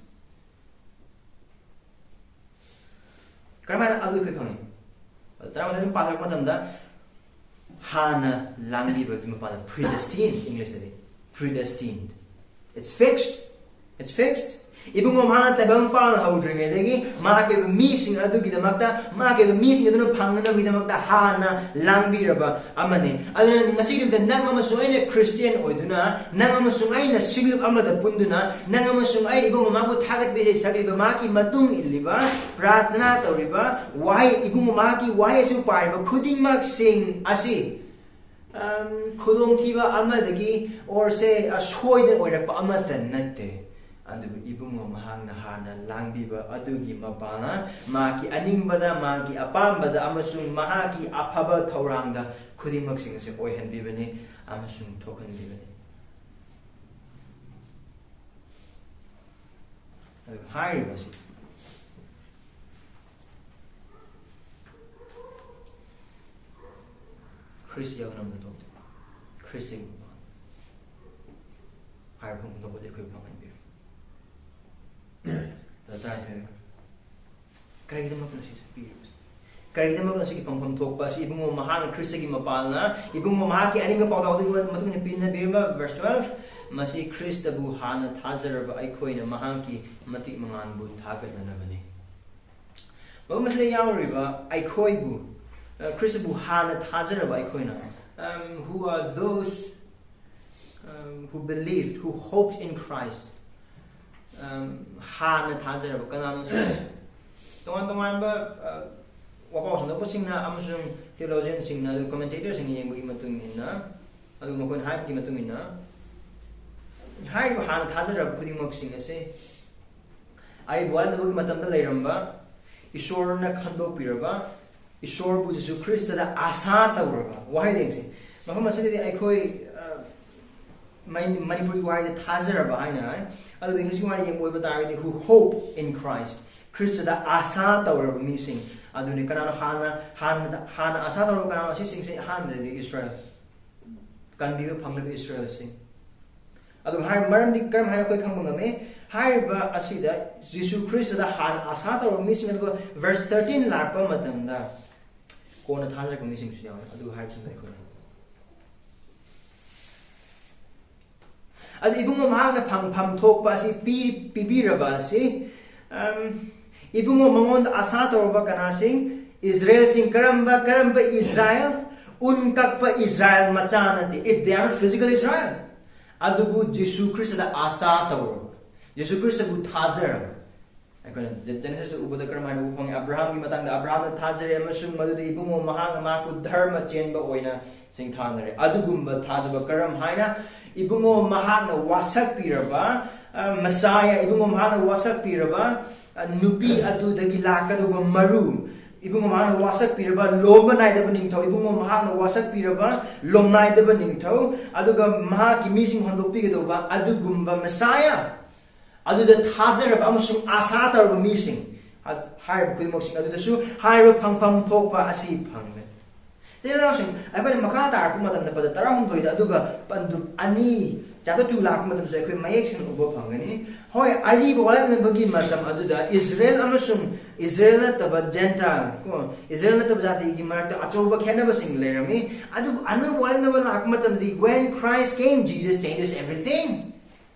ꯀꯔꯝꯍꯥꯏꯅ ꯑꯗꯨ ꯑꯩꯈꯣꯏ ꯈꯪꯉꯤ? ꯇꯔꯥꯃꯥꯊꯣꯏ ꯑꯗꯨꯝ ꯄꯥꯊꯔꯛꯄ ꯃꯇꯝꯗ ꯍꯥꯟꯅ ꯂꯥꯡꯕꯤꯕꯒꯤ ꯃꯄꯥꯟꯗ predestined, English ꯇꯗꯤ predestined. It's fixed. It's fixed. ꯏꯕꯨꯡꯉꯣ ꯃꯍꯥꯛꯅ ꯇꯥꯏꯕꯪ ꯄꯥꯟ ꯍꯧꯗ꯭ꯔꯤꯉꯩꯗꯒꯤ ꯃꯍꯥꯛꯀꯤ ꯑꯣꯏꯕ ꯃꯤꯁꯤꯡ ꯑꯗꯨꯒꯤꯗꯃꯛꯇ, ꯃꯍꯥꯛꯀꯤ ꯑꯣꯏꯕ ꯃꯤꯁꯤꯡ ꯑꯗꯨꯅ ꯐꯪꯅꯅꯕꯒꯤꯗꯃꯛꯇ ꯍꯥꯟꯅ ꯂꯥꯡꯕꯤꯔꯕ ꯑꯃꯅꯤ꯫ ꯑꯗꯨꯅ ꯉꯁꯤꯒꯤ ꯅꯨꯃꯤꯠꯇ ꯅꯪ ꯑꯃꯁꯨꯡ ꯑꯩꯅ ꯈ꯭ꯔꯤꯁꯇꯤꯌꯥꯟ ꯑꯣꯏꯗꯨꯅ, ꯅꯪ ꯑꯃꯁꯨꯡ ꯑꯩꯅ ꯁꯤꯡꯂꯨꯞ ꯑꯃꯗ ꯄꯨꯟꯗꯨꯅ, ꯅꯪ ꯑꯃꯁꯨꯡ ꯑꯩꯅ ꯏꯕꯨꯡꯉꯣ ꯃꯍꯥꯛꯄꯨ ꯊꯥꯒꯠꯄ ꯏꯁꯩ ꯁꯛꯂꯤꯕ, ꯃꯍꯥꯛꯀꯤ ꯃꯇꯨꯡ ꯏꯜꯂꯤꯕ, ꯄ꯭ꯔꯥꯔꯊꯅꯥ ꯇꯧꯔꯤꯕ, ꯋꯥꯍꯩ, ꯏꯕꯨꯡꯉꯣ ꯃꯍꯥꯛꯀꯤ ꯋꯥꯍꯩ ꯑꯁꯤ ꯄꯥꯔꯤꯕ ꯈꯨꯗꯤꯡꯃꯛꯁꯤꯡ ꯑꯁꯤ, ꯑꯝ, ꯈꯨꯗꯣꯡꯊꯤꯕ ꯑꯃꯗꯒꯤ or say ꯑꯁꯣꯏꯗꯅ ꯑꯣꯏꯔꯛꯄ ꯑꯃꯠꯇ ꯅꯠꯇꯦ꯫ ꯑꯗꯨꯕꯨ ꯏꯕꯨꯡꯉꯣ ꯃꯍꯥꯛꯅ ꯍꯥꯟꯅ ꯂꯥꯡꯕꯤꯕ ꯑꯗꯨꯒꯤ ꯃꯄꯥꯜꯅ ꯃꯍꯥꯛꯀꯤ ꯑꯅꯤꯡꯕꯗ, ꯃꯍꯥꯛꯀꯤ ꯑꯄꯥꯝꯕꯗ ꯑꯃꯁꯨꯡ ꯃꯍꯥꯛꯀꯤ ꯑꯐꯕ ꯊꯧꯔꯥꯡꯗ ꯈꯨꯗꯤꯡꯃꯛꯁꯤꯡ ꯑꯁꯤ ꯑꯣꯏꯍꯟꯕꯤꯕꯅꯤ ꯑꯃꯁꯨꯡ ꯊꯣꯛꯍꯟꯕꯤꯕꯅꯤ꯫ ꯑꯗꯨꯒ ꯍꯥꯏꯔꯤꯕ ꯑꯁꯤ ꯈ꯭ꯔꯤꯁ ꯌꯥꯎꯅꯕꯗ ꯇꯧꯗꯦ꯫ ꯈ꯭ꯔꯤꯁ ꯍꯥꯏꯕ ꯐꯪꯐꯝ ꯊꯣꯛꯄꯗꯤ ꯑꯩꯈꯣꯏ ꯐꯪꯍꯟꯕꯤꯔꯣ꯫ ꯑꯗꯨ ꯇꯔꯥꯅꯤꯊꯣꯏ꯫ ꯀꯔꯤꯒꯤꯗꯃꯛꯇꯅꯣ ꯁꯤꯁꯦ ꯄꯤꯔꯤꯕꯁꯦ? ꯀꯔꯤꯒꯤꯗꯃꯛꯇꯅꯣ ꯁꯤꯒꯤ ꯐꯪꯐꯝ ꯊꯣꯛꯄ ꯑꯁꯤ? ꯏꯕꯨꯡꯉꯣ ꯃꯍꯥꯛꯅ ꯈ꯭ꯔꯤꯁꯇꯒꯤ ꯃꯄꯥꯜꯅ, ꯏꯕꯨꯡꯉꯣ ꯃꯍꯥꯛꯀꯤ ꯑꯅꯤꯡꯕ ꯄꯥꯎꯇꯥꯛ ꯑꯗꯨꯒꯤ ꯃꯇꯨꯡ ꯏꯟꯅ ꯄꯤꯅꯕꯤꯔꯤꯕ verse twelve, ꯃꯁꯤ ꯈ꯭ꯔꯤꯁꯇꯕꯨ ꯍꯥꯟꯅ ꯊꯥꯖꯔꯕ ꯑꯩꯈꯣꯏꯅ ꯃꯍꯥꯛꯀꯤ ꯃꯇꯤꯛ ꯃꯉꯥꯜꯕꯨ ꯊꯥꯒꯠꯅꯅꯕꯅꯤ꯫ ꯃꯐꯝ ꯑꯁꯤꯗ ꯌꯥꯎꯔꯤꯕ ꯑꯩꯈꯣꯏꯕꯨ, ꯑ, ꯈ꯭ꯔꯤꯁꯇꯕꯨ ꯍꯥꯟꯅ ꯊꯥꯖꯔꯕ ꯑꯩꯈꯣꯏꯅ, um, who are those, um, who believed, who hoped in Christ? Um, ꯍꯥꯟꯅ ꯊꯥꯖꯔꯕ ꯀꯅꯥꯅꯣ ꯁꯤꯁꯦ? ꯇꯣꯉꯥꯟ ꯇꯣꯉꯥꯟꯕ, ꯑ, ꯋꯥꯄꯥꯎ ꯁꯟꯗꯣꯛꯄꯁꯤꯡꯅ ꯑꯃꯁꯨꯡ theologianꯁꯤꯡꯅ, ꯑꯗꯨ commentatorꯁꯤꯡꯅ ꯌꯦꯡꯕꯒꯤ ꯃꯇꯨꯡ ꯏꯟꯅ, ꯑꯗꯨ ꯃꯈꯣꯏꯅ ꯍꯥꯏꯕꯒꯤ ꯃꯇꯨꯡ ꯏꯟꯅ, ꯍꯥꯏꯔꯤꯕ ꯍꯥꯟꯅ ꯊꯥꯖꯔꯕ ꯈꯨꯗꯤꯡꯃꯛꯁꯤꯡ ꯑꯁꯤ ꯑꯩꯕꯨ ꯋꯥꯠꯂꯕꯒꯤ ꯃꯇꯝꯗ ꯂꯩꯔꯝꯕ, ꯏꯁꯣꯔꯅ ꯈꯟꯗꯣꯛꯄꯤꯔꯕ, ꯏꯁꯣꯔꯕꯨ ꯖꯤꯁꯨ ꯈ꯭ꯔꯤꯁꯇꯗ ꯑꯥꯁꯥ ꯇꯧꯔꯕ꯫ ꯋꯥꯍꯩ ꯌꯦꯡꯁꯤ꯫ ꯃꯐꯝ ꯑꯁꯤꯗꯗꯤ ꯑꯩꯈꯣꯏ, ꯑ, ꯃꯩ-, ꯃꯅꯤꯄꯨꯔꯤ ꯋꯥꯍꯩꯗ ꯊꯥꯖꯔꯕ ꯍꯥꯏꯅ ꯍꯥꯏ꯫ ꯑꯗꯨꯒ Englishꯀꯤ ꯋꯥꯍꯩ ꯌꯦꯡꯕ ꯑꯣꯏꯕ ꯇꯥꯔꯒꯗꯤ, who hope in Christ, ꯈ꯭ꯔꯤꯁꯇꯗ ꯑꯥꯁꯥ ꯇꯧꯔꯕ ꯃꯤꯁꯤꯡ ꯑꯗꯨꯅꯤ꯫ ꯀꯅꯥꯅꯣ ꯍꯥꯟꯅ, ꯍꯥꯟꯅ, ꯍꯥꯟꯅ ꯑꯥꯁꯥ ꯇꯧꯔꯕ ꯀꯅꯥꯅꯣ? ꯑꯁꯤꯁꯤꯡꯁꯦ ꯑꯍꯥꯟꯕꯗꯗꯤ ꯏꯁꯔꯥꯌꯦꯜ, ꯀꯟꯕꯤꯕ ꯐꯪꯂꯕ ꯏꯁꯔꯥꯌꯦꯜꯁꯤꯡ꯫ ꯑꯗꯨꯒ ꯍꯥꯏꯔꯤꯕ ꯃꯔꯝꯗꯤ ꯀꯔꯝ ꯍꯥꯏꯅ ꯑꯩꯈꯣꯏ ꯈꯪꯕ ꯉꯝꯃꯤ? ꯍꯥꯏꯔꯤꯕ ꯑꯁꯤꯗ ꯖꯤꯁꯨ ꯈ꯭ꯔꯤꯁꯇꯗ ꯍꯥꯟꯅ ꯑꯥꯁꯥ ꯇꯧꯔꯕ ꯃꯤꯁꯤꯡ, ꯑꯗꯨꯒ verse thirteen ꯂꯥꯛꯄ ꯃꯇꯝꯗ ꯀꯣꯟꯅ ꯊꯥꯖꯔꯛꯄ ꯃꯤꯁꯤꯡꯁꯨ ꯌꯥꯎꯏ꯫ ꯑꯗꯨ ꯍꯥꯏꯕꯁꯤꯡꯗꯣ ꯑꯩꯈꯣꯏꯅ, ꯑꯗꯨ ꯏꯕꯨꯡꯉꯣ ꯃꯍꯥꯛꯅ ꯐꯪꯐꯝ ꯊꯣꯛꯄ ꯑꯁꯤ ꯄꯤ-, ꯄꯤꯕꯤꯔꯕ ꯑꯁꯤ, ꯑꯝ, ꯏꯕꯨꯡꯉꯣ ꯃꯉꯣꯟꯗ ꯑꯥꯁꯥ ꯇꯧꯔꯕ ꯀꯅꯥꯁꯤꯡ? ꯏꯁꯔꯥꯌꯦꯜꯁꯤꯡ꯫ ꯀꯔꯝꯕ, ꯀꯔꯝꯕ ꯏꯁꯔꯥꯌꯦꯜ? ꯎꯟ ꯀꯛꯄ ꯏꯁꯔꯥꯌꯦꯜ ꯃꯆꯥ ꯅꯠꯇꯦ꯫ It, they are not physical Israel. ꯑꯗꯨꯕꯨ ꯖꯤꯁꯨ ꯈ꯭ꯔꯤꯁꯇꯗ ꯑꯥꯁꯥ ꯇꯧꯔꯕ, ꯖꯤꯁꯨ ꯈ꯭ꯔꯤꯁꯇꯕꯨ ꯊꯥꯖꯔꯕ꯫ ꯑꯩꯈꯣꯏꯅ ꯖꯦ-, ꯖꯦꯅꯦꯁꯤꯁꯇ ꯎꯕꯗ ꯀꯔꯝꯍꯥꯏꯅ ꯎꯕ ꯐꯪꯉꯤ? ꯑꯕ꯭ꯔꯥꯍꯥꯝꯒꯤ ꯃꯇꯥꯡꯗ, "ꯑꯕ꯭ꯔꯥꯍꯥꯝꯅ ꯊꯥꯖꯔꯦ ꯑꯃꯁꯨꯡ ꯃꯗꯨꯗ ꯏꯕꯨꯡꯉꯣ ꯃꯍꯥꯛꯅ ꯃꯍꯥꯛꯄꯨ ꯙꯔꯃ ꯆꯦꯟꯕ ꯑꯣꯏꯅ ꯁꯤꯡꯊꯥꯅꯔꯦ"꯫ ꯑꯗꯨꯒꯨꯝꯕ ꯊꯥꯖꯕ ꯀꯔꯝ ꯍꯥꯏꯅ? ꯏꯕꯨꯡꯉꯣ ꯃꯍꯥꯛꯅ ꯋꯥꯁꯛꯄꯤꯔꯕ, ꯑ, ꯃꯁꯥꯌꯥ, ꯏꯕꯨꯡꯉꯣ ꯃꯍꯥꯛꯅ ꯋꯥꯁꯛꯄꯤꯔꯕ, ꯑ, ꯅꯨꯄꯤ ꯑꯗꯨꯗꯒꯤ ꯂꯥꯛꯀꯗꯧꯕ ꯃꯔꯨ, ꯏꯕꯨꯡꯉꯣ ꯃꯍꯥꯛꯅ ꯋꯥꯁꯛꯄꯤꯔꯕ ꯂꯣꯝꯕ ꯅꯥꯏꯗꯕ ꯅꯤꯡꯊꯧ, ꯏꯕꯨꯡꯉꯣ ꯃꯍꯥꯛꯅ ꯋꯥꯁꯛꯄꯤꯔꯕ ꯂꯣꯝ ꯅꯥꯏꯗꯕ ꯅꯤꯡꯊꯧ, ꯑꯗꯨꯒ ꯃꯍꯥꯛꯀꯤ ꯃꯤꯁꯤꯡ ꯍꯣꯟꯗꯣꯛꯄꯤꯒꯗꯧꯕ ꯑꯗꯨꯒꯨꯝꯕ ꯃꯁꯥꯌꯥ ꯑꯗꯨꯗ ꯊꯥꯖꯔꯕ ꯑꯃꯁꯨꯡ ꯑꯥꯁꯥ ꯇꯧꯔꯕ ꯃꯤꯁꯤꯡ, ꯑ-, ꯍꯥꯏꯔꯤꯕ ꯈꯨꯗꯤꯡꯃꯛꯁꯤꯡ ꯑꯗꯨꯗꯁꯨ ꯍꯥꯏꯔꯤꯕ ꯐꯪꯐꯝ ꯊꯣꯛꯄ ꯑꯁꯤ ꯐꯪꯂꯦ꯫ ꯏꯆꯤꯜ ꯏꯅꯥꯎꯁꯤꯡ, ꯑꯩꯈꯣꯏꯅ ꯃꯈꯥ ꯇꯥꯔꯛꯄ ꯃꯇꯝꯗ ꯄꯗ ꯇꯔꯥꯍꯨꯝꯗꯣꯏꯗ, ꯑꯗꯨꯒ ꯄꯟꯗꯨꯞ ꯑꯅꯤ, chapter two ꯂꯥꯛꯄ ꯃꯇꯝꯗꯁꯨ ꯑꯩꯈꯣꯏ ꯃꯌꯦꯛ ꯁꯦꯡꯅ ꯎꯕ ꯐꯪꯒꯅꯤ꯫ ꯍꯣꯏ, ꯑꯔꯤꯕ ꯋꯥꯔꯦꯞꯅꯕꯒꯤ ꯃꯇꯝ ꯑꯗꯨꯗ ꯏꯁꯔꯥꯌꯦꯜ ꯑꯃꯁꯨꯡ ꯏꯁꯔꯥꯌꯦꯜ ꯅꯠꯇꯕ Gentile, ꯀꯣ, ꯏꯁꯔꯥꯌꯦꯜ ꯅꯠꯇꯕ ꯖꯥꯇꯤꯒꯤ ꯃꯔꯛꯇ ꯑꯆꯧꯕ ꯈꯦꯠꯅꯕꯁꯤꯡ ꯂꯩꯔꯝꯃꯤ꯫ ꯑꯗꯨꯕꯨ ꯑꯅꯧꯕ ꯋꯥꯔꯦꯞꯅꯕ ꯂꯥꯛꯄ ꯃꯇꯝꯗꯗꯤ, when Christ came, Jesus changes everything.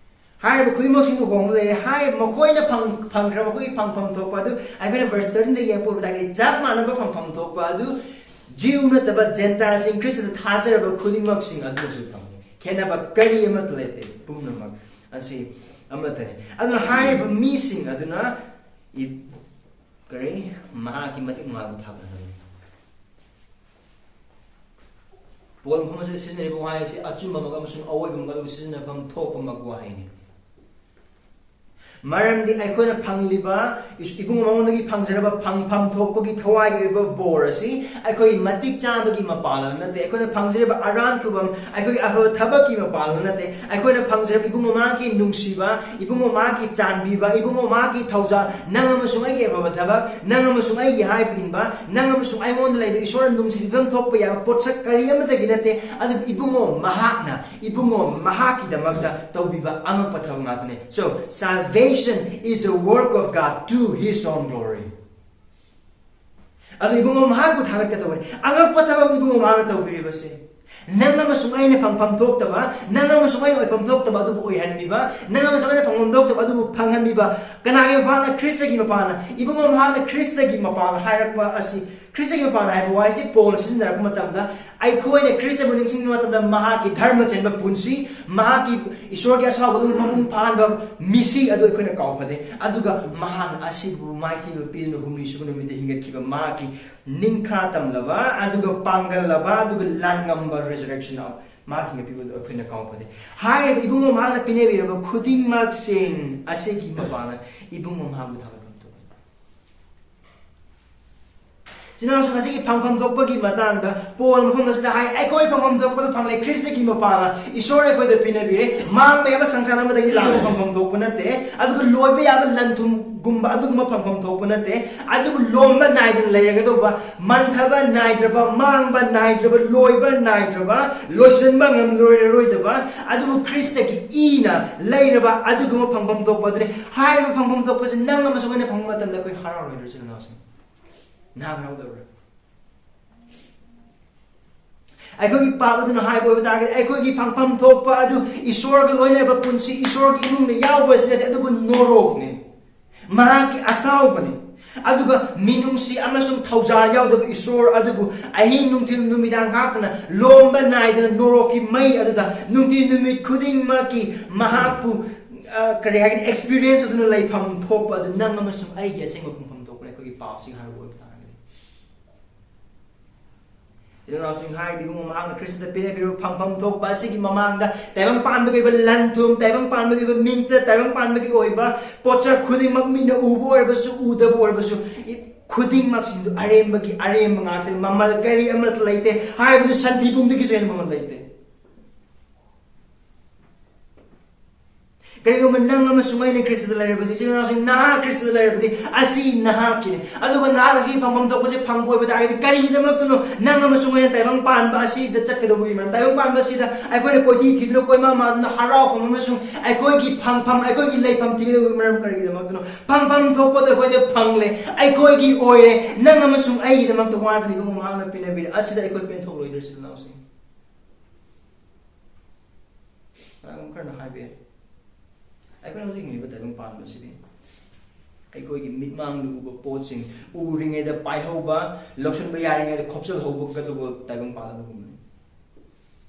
ꯍꯥꯏꯔꯤꯕ ꯈꯨꯗꯤꯡꯃꯛꯁꯤꯡꯗꯨ ꯍꯣꯡꯕ ꯂꯩꯔꯦ꯫ ꯍꯥꯏꯔꯤꯕ ꯃꯈꯣꯏꯅ ꯐꯪ-, ꯐꯪꯈ꯭ꯔꯕ ꯑꯩꯈꯣꯏꯒꯤ ꯐꯪꯐꯝ ꯊꯣꯛꯄ ꯑꯗꯨ ꯑꯩꯈꯣꯏꯅ verse thirteen ꯗ ꯌꯦꯡꯉꯛꯄ ꯇꯥꯔꯗꯤ, ꯆꯞ ꯃꯥꯟꯅꯕ ꯐꯪꯐꯝ ꯊꯣꯛꯄ ꯑꯗꯨ Jew ꯅꯠꯇꯕ Gentileꯁꯤꯡ, ꯈ꯭ꯔꯤꯁꯇꯗ ꯊꯥꯖꯔꯕ ꯈꯨꯗꯤꯡꯃꯛꯁꯤꯡ ꯑꯗꯨꯁꯨ ꯐꯪꯉꯤ꯫ ꯈꯦꯠꯅꯕ ꯀꯔꯤ ꯑꯃꯠꯇ ꯂꯩꯇꯦ꯫ ꯄꯨꯝꯅꯃꯛ ꯑꯁꯤ ꯑꯃꯠꯇꯅꯤ꯫ ꯑꯗꯨꯅ ꯍꯥꯏꯔꯤꯕ ꯃꯤꯁꯤꯡ ꯑꯗꯨꯅ ꯏ-, ꯀꯔꯤ? ꯃꯍꯥꯛꯀꯤ ꯃꯇꯤꯛ ꯃꯉꯥꯕꯨ ꯊꯥꯒꯠꯍꯜꯂꯤ꯫ ꯄꯣꯠ ꯃꯐꯝ ꯑꯁꯤꯗ ꯁꯤꯖꯤꯟꯅꯔꯤꯕ ꯋꯥꯍꯩ ꯑꯁꯤ ꯑꯆꯨꯝꯕꯃꯛ ꯑꯃꯁꯨꯡ ꯑꯑꯣꯏꯕꯃꯛ ꯑꯗꯨꯕꯨ ꯁꯤꯖꯤꯟꯅꯐꯝ ꯊꯣꯛꯄꯃꯛ ꯋꯥꯍꯩꯅꯤ꯫ ꯃꯔꯝꯗꯤ ꯑꯩꯈꯣꯏꯅ ꯐꯪꯂꯤꯕ ꯏꯁ-, ꯏꯕꯨꯡꯉꯣ ꯃꯉꯣꯟꯗꯒꯤ ꯐꯪꯖꯔꯕ ꯐꯪꯐꯝ ꯊꯣꯛꯄꯒꯤ ꯊꯋꯥꯏꯒꯤ ꯑꯣꯏꯕ ꯕꯣꯔ ꯑꯁꯤ ꯑꯩꯈꯣꯏ ꯃꯇꯤꯛ ꯆꯥꯕꯒꯤ ꯃꯄꯥꯡꯒꯜ ꯅꯠꯇꯦ꯫ ꯑꯩꯈꯣꯏꯅ ꯐꯪꯖꯔꯤꯕ ꯑꯔꯥꯟ ꯈꯨꯕꯝ, ꯑꯩꯈꯣꯏꯒꯤ ꯑꯐꯕ ꯊꯕꯛꯀꯤ ꯃꯄꯥꯡꯒꯜ ꯅꯠꯇꯦ꯫ ꯑꯩꯈꯣꯏꯅ ꯐꯪꯖꯔꯤꯕ ꯏꯕꯨꯡꯉꯣ ꯃꯍꯥꯛꯀꯤ ꯅꯨꯡꯁꯤꯕ, ꯏꯕꯨꯡꯉꯣ ꯃꯍꯥꯛꯀꯤ ꯆꯥꯟꯕꯤꯕ, ꯏꯕꯨꯡꯉꯣ ꯃꯍꯥꯛꯀꯤ ꯊꯧꯖꯥꯜ, ꯅꯪ ꯑꯃꯁꯨꯡ ꯑꯩꯒꯤ ꯑꯐꯕ ꯊꯕꯛ, ꯅꯪ ꯑꯃꯁꯨꯡ ꯑꯩꯒꯤ ꯍꯥꯏꯕ ꯏꯟꯕ, ꯅꯪ ꯑꯃꯁꯨꯡ ꯑꯩꯉꯣꯟꯗ ꯂꯩꯕ ꯏꯁꯣꯔꯅ ꯅꯨꯡꯁꯤꯕꯤꯐꯝ ꯊꯣꯛꯄ ꯌꯥꯕ ꯄꯣꯠꯁꯛ ꯀꯔꯤ ꯑꯃꯠꯇꯒꯤ ꯅꯠꯇꯦ꯫ ꯑꯗꯨꯕꯨ ꯏꯕꯨꯡꯉꯣ ꯃꯍꯥꯛꯅ, ꯏꯕꯨꯡꯉꯣ ꯃꯍꯥꯛꯀꯤꯗꯃꯛꯇ ꯇꯧꯕꯤꯕ ꯑꯉꯛꯄ ꯊꯕꯛ ꯉꯥꯛꯇꯅꯦ꯫ So, salvation is a work of God to his own glory. ꯑꯗꯨ ꯏꯕꯨꯡꯉꯣ ꯃꯍꯥꯛꯄꯨ ꯊꯥꯒꯠꯀꯗꯧꯕꯅꯤ꯫ ꯑꯉꯛꯄ ꯊꯕꯛ ꯏꯕꯨꯡꯉꯣ ꯃꯍꯥꯛꯅ ꯇꯧꯕꯤꯔꯤꯕꯁꯦ꯫ ꯅꯪ ꯑꯃꯁꯨꯡ ꯑꯩꯅ ꯐꯪꯐꯝ ꯊꯣꯛꯇꯕ, ꯅꯪ ꯑꯃꯁꯨꯡ ꯑꯩꯅ ꯑꯣꯏꯐꯝ ꯊꯣꯛꯇꯕ ꯑꯗꯨꯕꯨ ꯑꯣꯏꯍꯟꯕꯤꯕ, ꯅꯪ ꯑꯃꯁꯨꯡ ꯑꯩꯅ ꯐꯪꯐꯝ ꯊꯣꯛꯇꯕ ꯑꯗꯨꯕꯨ ꯐꯪꯍꯟꯕꯤꯕ꯫ ꯀꯅꯥꯒꯤ ꯃꯄꯥꯟꯅ? ꯈ꯭ꯔꯤꯁꯇꯒꯤ ꯃꯄꯥꯟꯅ꯫ ꯏꯕꯨꯡꯉꯣ ꯃꯍꯥꯛꯅ ꯈ꯭ꯔꯤꯁꯇꯒꯤ ꯃꯄꯥꯟ ꯍꯥꯏꯔꯛꯄ ꯑꯁꯤ, ꯈ꯭ꯔꯤꯁꯇꯒꯤ ꯃꯄꯥꯟ ꯍꯥꯏꯕ ꯋꯥꯍꯩꯁꯤ ꯄꯣꯜꯅ ꯁꯤꯖꯤꯟꯅꯔꯛꯄ ꯃꯇꯝꯗ, ꯑꯩꯈꯣꯏꯅ ꯈ꯭ꯔꯤꯁꯇꯕꯨ ꯅꯤꯡꯁꯤꯡꯕ ꯃꯇꯝꯗ, ꯃꯍꯥꯛꯀꯤ ꯙꯔꯃ ꯆꯦꯟꯕ ꯄꯨꯟꯁꯤ, ꯃꯍꯥꯛꯀꯤ ꯏꯁꯣꯔꯒꯤ ꯑꯁꯥꯎꯕ ꯑꯗꯨ ꯃꯄꯨꯡ ꯐꯥꯍꯟꯕ ꯃꯤꯁꯤ ꯑꯗꯨ ꯑꯩꯈꯣꯏꯅ ꯀꯥꯎꯐꯗꯦ꯫ ꯑꯗꯨꯒ ꯃꯍꯥꯛꯅ ꯑꯁꯤꯕꯨ ꯃꯥꯏꯊꯤꯕ ꯄꯤꯗꯨꯅ ꯍꯨꯝꯅꯤ ꯁꯨꯕ ꯅꯨꯃꯤꯠꯇ ꯍꯤꯡꯒꯠꯈꯤꯕ ꯃꯍꯥꯛꯀꯤ ꯅꯤꯡꯈꯥ ꯇꯝꯂꯕ, ꯑꯗꯨꯒ ꯄꯥꯡꯒꯜꯂꯕ, ꯑꯗꯨꯒ ꯂꯥꯟꯉꯝꯕ resurrection ꯃꯍꯥꯛ ꯍꯤꯡꯒꯠꯄꯤꯕꯗꯨ ꯑꯩꯈꯣꯏꯅ ꯀꯥꯎꯐꯗꯦ꯫ ꯍꯥꯏꯔꯤꯕ ꯏꯕꯨꯡꯉꯣ ꯃꯍꯥꯛꯅ ꯄꯤꯅꯕꯤꯔꯕ ꯈꯨꯗꯤꯡꯃꯛꯁꯤꯡ ꯑꯁꯤꯒꯤ ꯃꯄꯥꯟꯅ ꯏꯕꯨꯡꯉꯣ ꯃꯍꯥꯛꯄꯨ ꯊꯥꯒꯠꯐꯝ ꯊꯣꯛꯏ꯫ ꯏꯆꯤꯟ ꯏꯅꯥꯎꯁꯤꯡ, ꯑꯁꯤꯒꯤ ꯐꯪꯐꯝ ꯊꯣꯛꯄꯒꯤ ꯃꯇꯥꯡꯗ ꯄꯣꯜ ꯃꯐꯝ ꯑꯁꯤꯗ ꯍꯥꯏ, ꯑꯩꯈꯣꯏ ꯐꯪꯐꯝ ꯊꯣꯛꯄꯗ ꯐꯪꯂꯦ꯫ ꯈ꯭ꯔꯤꯁꯇꯒꯤ ꯃꯄꯥꯅ ꯏꯁꯣꯔ ꯑꯩꯈꯣꯏꯗ ꯄꯤꯅꯕꯤꯔꯦ꯫ ꯃꯥꯡꯕ ꯍꯥꯏꯕ ꯁꯪꯁꯥꯔ ꯑꯃꯗꯒꯤ ꯂꯥꯛꯄ ꯐꯪꯐꯝ ꯊꯣꯛꯄ ꯅꯠꯇꯦ, ꯑꯗꯨꯒ ꯂꯣꯏꯕ ꯌꯥꯕ ꯂꯟ ꯊꯨꯝꯒꯨꯝꯕ ꯑꯗꯨꯒꯨꯝꯕ ꯐꯪꯐꯝ ꯊꯣꯛꯄ ꯅꯠꯇꯦ, ꯑꯗꯨꯕꯨ ꯂꯣꯝꯕ ꯅꯥꯏꯗꯅ ꯂꯩꯔꯒꯗꯧꯕ, ꯃꯟꯊꯕ ꯅꯥꯏꯗ꯭ꯔꯕ, ꯃꯥꯡꯕ ꯅꯥꯏꯗ꯭ꯔꯕ, ꯂꯣꯏꯕ ꯅꯥꯏꯗ꯭ꯔꯕ, ꯂꯣꯏꯁꯤꯟꯕ ꯉꯝꯂꯣꯏꯔꯔꯣꯏꯗꯕ, ꯑꯗꯨꯕꯨ ꯈ꯭ꯔꯤꯁꯇꯒꯤ ꯏꯅ ꯂꯩꯔꯕ ꯑꯗꯨꯒꯨꯝꯕ ꯐꯪꯐꯝ ꯊꯣꯛꯄ ꯑꯗꯨꯅꯤ꯫ ꯍꯥꯏꯔꯤꯕ ꯐꯪꯐꯝ ꯊꯣꯛꯄꯁꯤ ꯅꯪ ꯑꯃꯁꯨꯡ ꯑꯩꯅ ꯐꯪꯕ ꯃꯇꯝꯗ ꯑꯩꯈꯣꯏ ꯍꯔꯥꯎꯔꯣꯏꯗ꯭ꯔꯣ, ꯏꯆꯤꯟ ꯏꯅꯥꯎꯁꯤꯡ? ꯅꯍꯥꯛ ꯍꯔꯥꯎꯗꯕ꯭ꯔꯥ? ꯑꯩꯈꯣꯏꯒꯤ ꯄꯥꯞ ꯑꯗꯨꯅ ꯍꯥꯏꯕ ꯑꯣꯏꯕ ꯇꯥꯔꯒꯗꯤ, ꯑꯩꯈꯣꯏꯒꯤ ꯐꯪꯐꯝ ꯊꯣꯛꯄ ꯑꯗꯨ ꯏꯁꯣꯔꯒ ꯂꯣꯏꯅꯕ ꯄꯨꯟꯁꯤ, ꯏꯁꯣꯔꯒꯤ ꯏꯃꯨꯡꯗ ꯌꯥꯎꯕ ꯑꯁꯤ ꯅꯠꯇꯦ, ꯑꯗꯨꯕꯨ ꯅꯣꯔꯣꯛꯅꯤ, ꯃꯍꯥꯛꯀꯤ ꯑꯁꯥꯎꯕꯅꯤ꯫ ꯑꯗꯨꯒ ꯃꯤꯅꯨꯡꯁꯤ ꯑꯃꯁꯨꯡ ꯊꯧꯖꯥꯜ ꯌꯥꯎꯗꯕ ꯏꯁꯣꯔ ꯑꯗꯨꯕꯨ ꯑꯍꯤꯡ ꯅꯨꯡꯊꯤꯜ ꯅꯨꯃꯤꯗꯥꯡ ꯉꯥꯛꯇꯅ ꯂꯣꯝꯕ ꯅꯥꯏꯗꯅ ꯅꯣꯔꯣꯛꯀꯤ ꯃꯩ ꯑꯗꯨꯗ ꯅꯨꯡꯇꯤ ꯅꯨꯃꯤꯠ ꯈꯨꯗꯤꯡꯃꯛꯀꯤ ꯃꯍꯥꯛꯄꯨ, ꯑ, ꯀꯔꯤ ꯍꯥꯏꯒꯅꯤ, ꯑꯦꯛꯁꯄꯤꯔꯤꯌꯦꯟꯁ ꯑꯗꯨꯅ ꯂꯩꯐꯝ ꯊꯣꯛꯄ ꯑꯗꯨ ꯅꯪ ꯑꯃꯁꯨꯡ ꯑꯩꯒꯤ ꯑꯁꯦꯡꯕ ꯐꯪꯐꯝ ꯊꯣꯛꯄꯅꯤ, ꯑꯩꯈꯣꯏꯒꯤ ꯄꯥꯞꯁꯤꯡ ꯍꯥꯏꯕ ꯑꯣꯏꯕ ꯇꯥꯔꯒꯗꯤ꯫ ꯏꯆꯤꯟ ꯏꯅꯥꯎꯁꯤꯡ, ꯍꯥꯏꯔꯤꯕ ꯏꯕꯨꯡꯉꯣ ꯃꯍꯥꯛꯅ ꯈ꯭ꯔꯤꯁꯇꯗ ꯄꯤꯅꯕꯤꯔꯕ ꯐꯪꯐꯝ ꯊꯣꯛꯄ ꯑꯁꯤꯒꯤ ꯃꯃꯥꯡꯗ ꯇꯥꯏꯕꯪ ꯄꯥꯟꯕꯒꯤ ꯑꯣꯏꯕ ꯂꯟ ꯊꯨꯝ, ꯇꯥꯏꯕꯪ ꯄꯥꯟꯕꯒꯤ ꯑꯣꯏꯕ ꯃꯤꯡꯆꯠ, ꯇꯥꯏꯕꯪ ꯄꯥꯟꯕꯒꯤ ꯑꯣꯏꯕ ꯄꯣꯠꯁꯛ ꯈꯨꯗꯤꯡꯃꯛ, ꯃꯤꯅ ꯎꯕ ꯑꯣꯏꯔꯕꯁꯨ ꯎꯗꯕ ꯑꯣꯏꯔꯕꯁꯨ, ꯏ-, ꯈꯨꯗꯤꯡꯃꯛꯁꯤꯡꯗꯨ ꯑꯔꯦꯝꯕꯒꯤ ꯑꯔꯦꯝꯕ ꯉꯥꯛꯇꯅꯤ꯫ ꯃꯃꯜ ꯀꯔꯤ ꯑꯃꯠꯇ ꯂꯩꯇꯦ, ꯍꯥꯏꯕꯗꯨ ꯁꯟꯊꯤ ꯄꯨꯡꯗꯒꯤꯁꯨ ꯍꯦꯟꯅ ꯃꯃꯜ ꯂꯩꯇꯦ꯫ ꯀꯔꯤꯒꯨꯝꯕ ꯅꯪ ꯑꯃꯁꯨꯡ ꯑꯩꯅ ꯈ꯭ꯔꯤꯁꯇꯗ ꯂꯩꯔꯕꯗꯤ, ꯏꯆꯤꯟ ꯏꯅꯥꯎꯁꯤꯡ, ꯅꯍꯥꯛ ꯈ꯭ꯔꯤꯁꯇꯗ ꯂꯩꯔꯕꯗꯤ, ꯑꯁꯤ ꯅꯍꯥꯛꯀꯤꯅꯤ꯫ ꯑꯗꯨꯒ ꯅꯍꯥꯛ ꯑꯁꯤꯒꯤ ꯐꯪꯐꯝ ꯊꯣꯛꯄꯁꯦ ꯐꯪꯕ ꯑꯣꯏꯕ ꯇꯥꯔꯒꯗꯤ, ꯀꯔꯤꯒꯤꯗꯃꯛꯇꯅꯣ ꯅꯪ ꯑꯃꯁꯨꯡ ꯑꯩꯅ ꯇꯥꯏꯕꯪ ꯄꯥꯟꯕ ꯑꯁꯤꯗ ꯆꯠꯀꯗꯧꯕꯒꯤ ꯃꯔꯝ? ꯇꯥꯏꯕꯪ ꯄꯥꯟꯕ ꯑꯁꯤꯗ ꯑꯩꯈꯣꯏꯅ ꯀꯣꯏꯊꯤ ꯊꯤꯗꯨꯅ, ꯀꯣꯏꯃꯥ ꯃꯥꯗꯨꯅ, ꯍꯔꯥꯎꯐꯝ ꯑꯃꯁꯨꯡ ꯑꯩꯈꯣꯏꯒꯤ ꯐꯪꯐꯝ, ꯑꯩꯈꯣꯏꯒꯤ ꯂꯩꯐꯝ ꯊꯤꯒꯗꯧꯕꯒꯤ ꯃꯔꯝ ꯀꯔꯤꯒꯤꯗꯃꯛꯇꯅꯣ? ꯐꯪꯐꯝ ꯊꯣꯛꯄꯗ ꯑꯩꯈꯣꯏꯗ ꯐꯪꯂꯦ, ꯑꯩꯈꯣꯏꯒꯤ ꯑꯣꯏꯔꯦ꯫ ꯅꯪ ꯑꯃꯁꯨꯡ ꯑꯩꯒꯤꯗꯃꯛꯇ ꯋꯥꯗꯅ ꯏꯕꯨꯡꯉꯣ ꯃꯍꯥꯛꯅ ꯄꯤꯅꯕꯤꯔꯦ꯫ ꯑꯁꯤꯗ ꯑꯩꯈꯣꯏ ꯄꯦꯟꯊꯣꯛꯂꯣꯏꯗ꯭ꯔꯣ, ꯏꯆꯤꯟ ꯏꯅꯥꯎꯁꯤꯡ? ꯀꯅꯥꯒꯨꯝꯕ ꯈꯔꯅ ꯍꯥꯏꯕ ꯌꯥꯏ, ꯑꯩꯈꯣꯏꯅ ꯍꯧꯖꯤꯛ ꯍꯤꯡꯂꯤꯕ ꯇꯥꯏꯕꯪ ꯄꯥꯟꯕꯁꯤꯗꯤ ꯑꯩꯈꯣꯏꯒꯤ ꯃꯤꯠꯃꯥꯡꯗ ꯎꯕ ꯄꯣꯠꯁꯤꯡ ꯎꯔꯤꯉꯩꯗ ꯄꯥꯏꯍꯧꯕ, ꯂꯧꯁꯤꯟꯕ ꯌꯥꯔꯤꯉꯩꯗ ꯈꯣꯞꯆꯜꯍꯧꯕꯒꯗꯧꯕ ꯇꯥꯏꯕꯪ ꯄꯥꯟꯕꯒꯨꯝꯕꯅꯤ꯫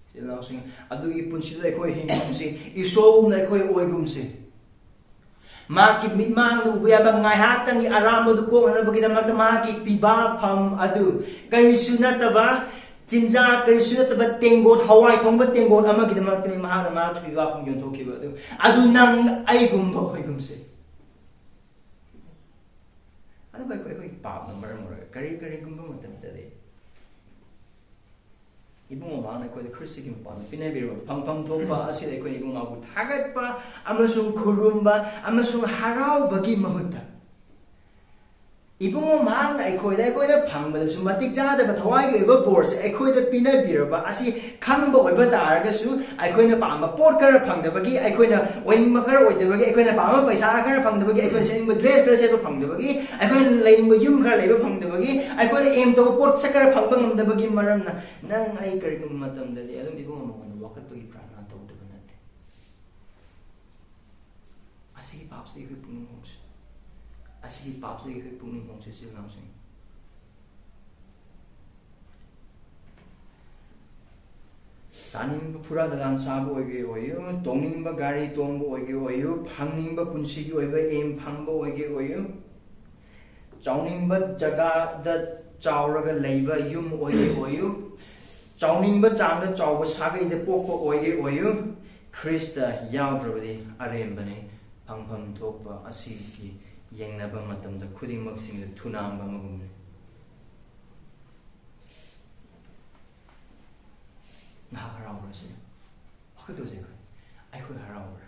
ꯏꯆꯤꯜ ꯏꯅꯥꯎꯁꯤꯡ, ꯑꯗꯨꯒꯤ ꯄꯨꯟꯁꯤꯗ ꯑꯩꯈꯣꯏ ꯍꯤꯡꯒꯨꯝꯁꯤ, ꯏꯁꯣꯔꯅ ꯑꯩꯈꯣꯏ ꯑꯣꯏꯒꯨꯝꯁꯤ꯫ ꯃꯍꯥꯛꯀꯤ ꯃꯤꯠꯃꯥꯡꯗ ꯎꯕ ꯌꯥꯕ ꯉꯥꯏꯍꯥꯛꯇꯪꯒꯤ ꯑꯔꯥꯝꯕꯗꯨ ꯀꯣꯛꯅꯅꯕꯒꯤꯗꯃꯛꯇ ꯃꯍꯥꯛꯀꯤ ꯄꯤꯕꯥꯐꯝ ꯑꯗꯨ ꯀꯔꯤꯁꯨ ꯅꯠꯇꯕ, ꯆꯤꯟꯖꯥꯛ ꯀꯔꯤꯁꯨ ꯅꯠꯇꯕ ꯇꯦꯡꯒꯣꯠ, ꯍꯋꯥꯏ ꯊꯣꯡꯕ ꯇꯦꯡꯒꯣꯠ ꯑꯃꯒꯤꯗꯃꯛꯇꯅꯤ ꯃꯍꯥꯛꯅ ꯃꯍꯥꯛꯀꯤ ꯄꯤꯕꯥꯐꯝ ꯌꯣꯟꯊꯣꯛꯈꯤꯕ ꯑꯗꯨ꯫ ꯑꯗꯨ ꯅꯪ ꯑꯩꯒꯨꯝꯕ ꯑꯣꯏꯒꯨꯝꯁꯦ꯫ ꯑꯗꯨꯕꯨ ꯑꯩꯈꯣꯏ ꯑꯩꯈꯣꯏꯒꯤ ꯄꯥꯞꯅ ꯃꯔꯝ ꯑꯣꯏꯔꯒ ꯀꯔꯤ ꯀꯔꯤꯒꯨꯝꯕ ꯃꯇꯝꯗꯗꯤ ꯏꯕꯨꯡꯉꯣ ꯃꯍꯥꯛꯅ ꯑꯩꯈꯣꯏꯗ ꯈ꯭ꯔꯤꯁꯇꯒꯤ ꯃꯄꯥꯟꯗ ꯄꯤꯅꯕꯤꯔꯕ ꯐꯪꯐꯝ ꯊꯣꯛꯄ ꯑꯁꯤꯗ ꯑꯩꯈꯣꯏꯅ ꯏꯕꯨꯡꯉꯣ ꯃꯍꯥꯛꯄꯨ ꯊꯥꯒꯠꯄ ꯑꯃꯁꯨꯡ ꯈꯨꯔꯨꯝꯕ ꯑꯃꯁꯨꯡ ꯍꯔꯥꯎꯕꯒꯤ ꯃꯍꯨꯠꯇ, ꯏꯕꯨꯡꯉꯣ ꯃꯍꯥꯛꯅ ꯑꯩꯈꯣꯏꯗ, ꯑꯩꯈꯣꯏꯅ ꯐꯪꯕꯗꯁꯨ ꯃꯇꯤꯛ ꯆꯥꯗꯕ ꯊꯋꯥꯏꯒꯤ ꯑꯣꯏꯕ ꯕꯣꯔꯁꯦ ꯑꯩꯈꯣꯏꯗ ꯄꯤꯅꯕꯤꯔꯕ ꯑꯁꯤ ꯈꯪꯕ ꯑꯣꯏꯕ ꯇꯥꯔꯒꯁꯨ, ꯑꯩꯈꯣꯏꯅ ꯄꯥꯝꯕ ꯄꯣꯠ ꯈꯔ ꯐꯪꯗꯕꯒꯤ, ꯑꯩꯈꯣꯏꯅ ꯑꯣꯏꯅꯤꯡꯕ ꯈꯔ ꯑꯣꯏꯗꯕꯒꯤ, ꯑꯩꯈꯣꯏꯅ ꯄꯥꯝꯕ ꯄꯩꯁꯥ ꯈꯔ ꯐꯪꯗꯕꯒꯤ, ꯑꯩꯈꯣꯏꯅ ꯁꯦꯠꯅꯤꯡꯕ ꯗ꯭ꯔꯦꯁ ꯈꯔ ꯁꯦꯠꯄ ꯐꯪꯗꯕꯒꯤ, ꯑꯩꯈꯣꯏꯅ ꯂꯩꯅꯤꯡꯕ ꯌꯨꯝ ꯈꯔ ꯂꯩꯕ ꯐꯪꯗꯕꯒꯤ, ꯑꯩꯈꯣꯏꯅ ꯑꯦꯝ ꯇꯧꯕ ꯄꯣꯠ ꯁꯛ ꯈꯔ ꯐꯪꯕ ꯉꯝꯗꯕꯒꯤ ꯃꯔꯝꯅ, ꯅꯪ ꯑꯩ ꯀꯔꯤꯒꯨꯝꯕ ꯃꯇꯝꯗꯗꯤ ꯑꯗꯨꯝ ꯏꯕꯨꯡꯉꯣ ꯃꯉꯣꯟꯗ ꯋꯥꯀꯠꯄꯒꯤ ꯄ꯭ꯔꯥꯔꯊꯅꯥ ꯇꯧꯗꯕ ꯅꯠꯇꯦ꯫ ꯑꯁꯤꯒꯤ ꯄꯥꯞꯁꯤꯗꯒꯤ ꯑꯩꯈꯣꯏ ꯄꯨꯛꯅꯤꯡ ꯍꯣꯡꯁꯤ꯫ ꯑꯁꯤꯒꯤ ꯄꯥꯞꯁꯤꯗꯒꯤ ꯑꯩꯈꯣꯏ ꯄꯨꯛꯅꯤꯡ ꯍꯣꯡꯁꯤ, ꯏꯆꯤꯜ ꯏꯅꯥꯎꯁꯤꯡ꯫ ꯆꯥꯅꯤꯡꯕ ꯐꯨꯔꯥ ꯗꯂꯥꯟ ꯁꯥꯕ ꯑꯣꯏꯒꯦ ꯑꯣꯏꯌꯨ, ꯇꯣꯡꯅꯤꯡꯕ ꯒꯥꯔꯤ ꯇꯣꯡꯕ ꯑꯣꯏꯒꯦ ꯑꯣꯏꯌꯨ, ꯐꯪꯅꯤꯡꯕ ꯄꯨꯟꯁꯤꯒꯤ ꯑꯣꯏꯕ ꯑꯦꯝ ꯐꯪꯕ ꯑꯣꯏꯒꯦ ꯑꯣꯏꯌꯨ, ꯆꯥꯎꯅꯤꯡꯕ ꯖꯒꯥꯗ ꯆꯥꯎꯔꯒ ꯂꯩꯕ ꯌꯨꯝ ꯑꯣꯏꯒꯦ ꯑꯣꯏꯌꯨ, ꯆꯥꯎꯅꯤꯡꯕ ꯆꯥꯡꯗ ꯆꯥꯎꯕ ꯁꯥꯒꯩꯗ ꯄꯣꯛꯄ ꯑꯣꯏꯒꯦ ꯑꯣꯏꯌꯨ, ꯈ꯭ꯔꯤꯁꯇ ꯌꯥꯎꯗ꯭ꯔꯕꯗꯤ ꯑꯔꯦꯝꯕꯅꯤ꯫ ꯐꯪꯐꯝ ꯊꯣꯛꯄ ꯑꯁꯤꯒꯤ ꯌꯦꯡꯅꯕ ꯃꯇꯝꯗ ꯈꯨꯗꯤꯡꯃꯛꯁꯤꯡꯗ ꯊꯨꯅꯥꯝꯕ ꯑꯃꯒꯨꯝꯅꯤ꯫ ꯉꯥꯏꯍꯥꯛ ꯍꯔꯥꯎꯔꯁꯤ꯫ ꯋꯥꯈꯜ ꯇꯧꯁꯦ ꯑꯩꯈꯣꯏ꯫ ꯑꯩꯈꯣꯏ ꯍꯔꯥꯎꯕ꯭ꯔꯥ?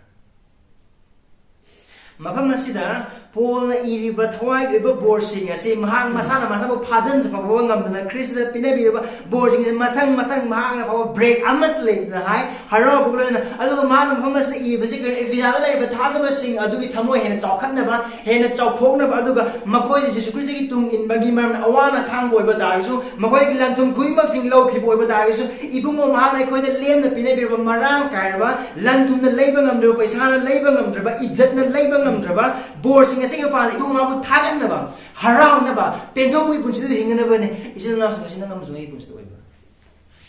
ꯃꯐꯝ ꯑꯁꯤꯗ ꯄꯣꯜꯅ ꯏꯔꯤꯕ ꯊꯋꯥꯏꯒꯤ ꯑꯣꯏꯕ ꯕꯣꯔꯁꯤꯡ ꯑꯁꯤ ꯃꯍꯥꯛ ꯃꯁꯥꯅ ꯃꯁꯥꯕꯨ ꯐꯥꯖꯤꯟ ꯆꯐꯥꯎꯕ ꯉꯝꯗꯅ ꯈ꯭ꯔꯤꯁꯇꯗ ꯄꯤꯅꯕꯤꯔꯕ ꯕꯣꯔꯁꯤꯡ ꯑꯁꯤ ꯃꯊꯪ ꯃꯊꯪ ꯃꯍꯥꯛꯅ ꯐꯥꯎꯕ ꯕ꯭ꯔꯦꯛ ꯑꯃꯠꯇ ꯂꯩꯇꯅ ꯍꯥꯏ, ꯍꯔꯥꯎꯕꯒ ꯂꯣꯏꯅꯅ꯫ ꯑꯗꯨꯒ ꯃꯥꯅ ꯃꯐꯝ ꯑꯁꯤꯗ ꯏꯔꯤꯕꯁꯤ ꯀꯔꯤꯅꯣ? ꯑꯦꯐꯤꯌꯥꯗ ꯂꯩꯔꯤꯕ ꯊꯥꯖꯕꯁꯤꯡ ꯑꯗꯨꯒꯤ ꯊꯃꯣꯏ ꯍꯦꯟꯅ ꯆꯥꯎꯈꯠꯅꯕ, ꯍꯦꯟꯅ ꯆꯥꯎꯊꯣꯛꯅꯕ, ꯑꯗꯨꯒ ꯃꯈꯣꯏꯗ ꯖꯤꯁꯨ ꯈ꯭ꯔꯤꯁꯇꯒꯤ ꯇꯨꯡ ꯏꯟꯕꯒꯤ ꯃꯔꯝꯗ ꯑꯋꯥ ꯑꯅꯥ ꯈꯥꯡꯕ ꯑꯣꯏꯕ ꯇꯥꯔꯒꯁꯨ, ꯃꯈꯣꯏꯒꯤ ꯂꯟ ꯊꯨꯝ ꯈꯨꯗꯤꯡꯃꯛꯁꯤꯡ ꯂꯧꯈꯤꯕ ꯑꯣꯏꯕ ꯇꯥꯔꯒꯁꯨ, ꯏꯕꯨꯡꯉꯣ ꯃꯍꯥꯛꯅ ꯑꯩꯈꯣꯏꯗ ꯂꯦꯝꯅ ꯄꯤꯅꯕꯤꯔꯕ ꯃꯔꯥꯡ ꯀꯥꯏꯔꯕ, ꯂꯟ ꯊꯨꯝꯅ ꯂꯩꯕ ꯉꯝꯗ꯭ꯔꯕ, ꯄꯩꯁꯥꯅ ꯂꯩꯕ ꯉꯝꯗ꯭ꯔꯕ, ꯏꯖꯠꯅ ꯂꯩꯕ ꯉꯝꯗ꯭ꯔꯕ ꯕꯣꯔꯁꯤꯡ ꯑꯁꯤꯒꯤ ꯃꯄꯥꯟꯗ ꯏꯕꯨꯡꯉꯣ ꯃꯍꯥꯛꯄꯨ ꯊꯥꯒꯠꯅꯕ, ꯍꯔꯥꯎꯅꯕ, ꯄꯦꯟꯊꯣꯛꯄꯒꯤ ꯄꯨꯟꯁꯤꯗ ꯍꯤꯡꯒꯅꯕꯅꯦ꯫ ꯏꯆꯤꯜ ꯏꯅꯥꯎꯁꯤꯡ ꯑꯁꯤ ꯅꯪ ꯑꯃꯁꯨꯡ ꯑꯩꯒꯤ ꯄꯨꯟꯁꯤꯗ ꯑꯣꯏꯕ꯭ꯔꯥ?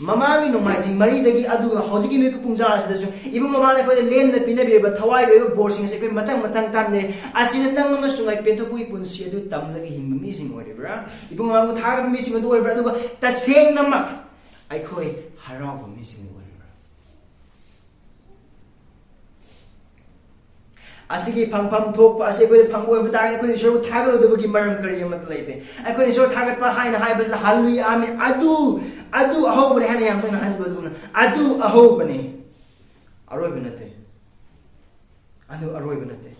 ꯃꯃꯥꯡꯒꯤ ꯅꯣꯡꯃꯥꯏꯖꯤꯡ ꯃꯔꯤꯗꯒꯤ ꯑꯗꯨꯒ ꯍꯧꯖꯤꯛꯀꯤ ꯅꯨꯃꯤꯠꯀꯤ ꯄꯨꯡ ꯆꯥ ꯑꯁꯤꯗꯁꯨ ꯏꯕꯨꯡꯉꯣ ꯃꯍꯥꯛꯅ ꯑꯩꯈꯣꯏꯗ ꯂꯦꯝꯅ ꯄꯤꯅꯕꯤꯔꯕ ꯊꯋꯥꯏꯒꯤ ꯑꯣꯏꯕ ꯕꯣꯔꯁꯤꯡ ꯑꯁꯤ ꯑꯩꯈꯣꯏ ꯃꯊꯪ ꯃꯊꯪ ꯇꯥꯃꯤꯟꯅꯔꯦ꯫ ꯑꯁꯤꯅ ꯅꯪ ꯑꯃꯁꯨꯡ ꯑꯩ ꯄꯦꯟꯊꯣꯛꯄꯒꯤ ꯄꯨꯟꯁꯤ ꯑꯗꯨ ꯇꯝꯂꯒ ꯍꯤꯡꯕ ꯃꯤꯁꯤꯡ ꯑꯣꯏꯔꯤꯕ꯭ꯔꯥ? ꯏꯕꯨꯡꯉꯣ ꯃꯍꯥꯛꯄꯨ ꯊꯥꯒꯠꯄ ꯃꯤꯁꯤꯡ ꯑꯗꯨ ꯑꯣꯏꯕ꯭ꯔꯥ? ꯑꯗꯨꯒ ꯇꯁꯦꯡꯅꯃꯛ ꯑꯩꯈꯣꯏ ꯍꯔꯥꯎꯕ ꯃꯤꯁꯤꯡ ꯑꯣꯏꯔꯤꯕ꯭ꯔꯥ? ꯑꯁꯤꯒꯤ ꯐꯪꯐꯝ ꯊꯣꯛꯄ ꯑꯁꯤ ꯑꯩꯈꯣꯏꯗ ꯐꯪꯕ ꯑꯣꯏꯕ ꯇꯥꯔꯒꯗꯤ, ꯑꯩꯈꯣꯏꯅ ꯏꯁꯣꯔꯕꯨ ꯊꯥꯒꯠꯂꯣꯏꯗꯕꯒꯤ ꯃꯔꯝ ꯀꯔꯤ ꯑꯃꯠꯇ ꯂꯩꯇꯦ꯫ ꯑꯩꯈꯣꯏꯅ ꯏꯁꯣꯔ ꯊꯥꯒꯠꯄ ꯍꯥꯏꯅ ꯍꯥꯏꯕꯁꯤꯗ ꯍꯜꯂꯨꯌꯥ, ꯑꯥꯃꯦꯟ, ꯑꯗꯨ, ꯑꯗꯨ ꯑꯍꯧꯕꯅꯤ ꯍꯥꯏꯅ ꯌꯥꯝ ꯇꯣꯏꯅ ꯍꯥꯏꯖꯕ ꯑꯗꯨꯒꯨꯝꯅ, ꯑꯗꯨ ꯑꯍꯧꯕꯅꯤ, ꯑꯔꯣꯏꯕ ꯅꯠꯇꯦ꯫ ꯑꯗꯨ ꯑꯔꯣꯏꯕ ꯅꯠꯇꯦ꯫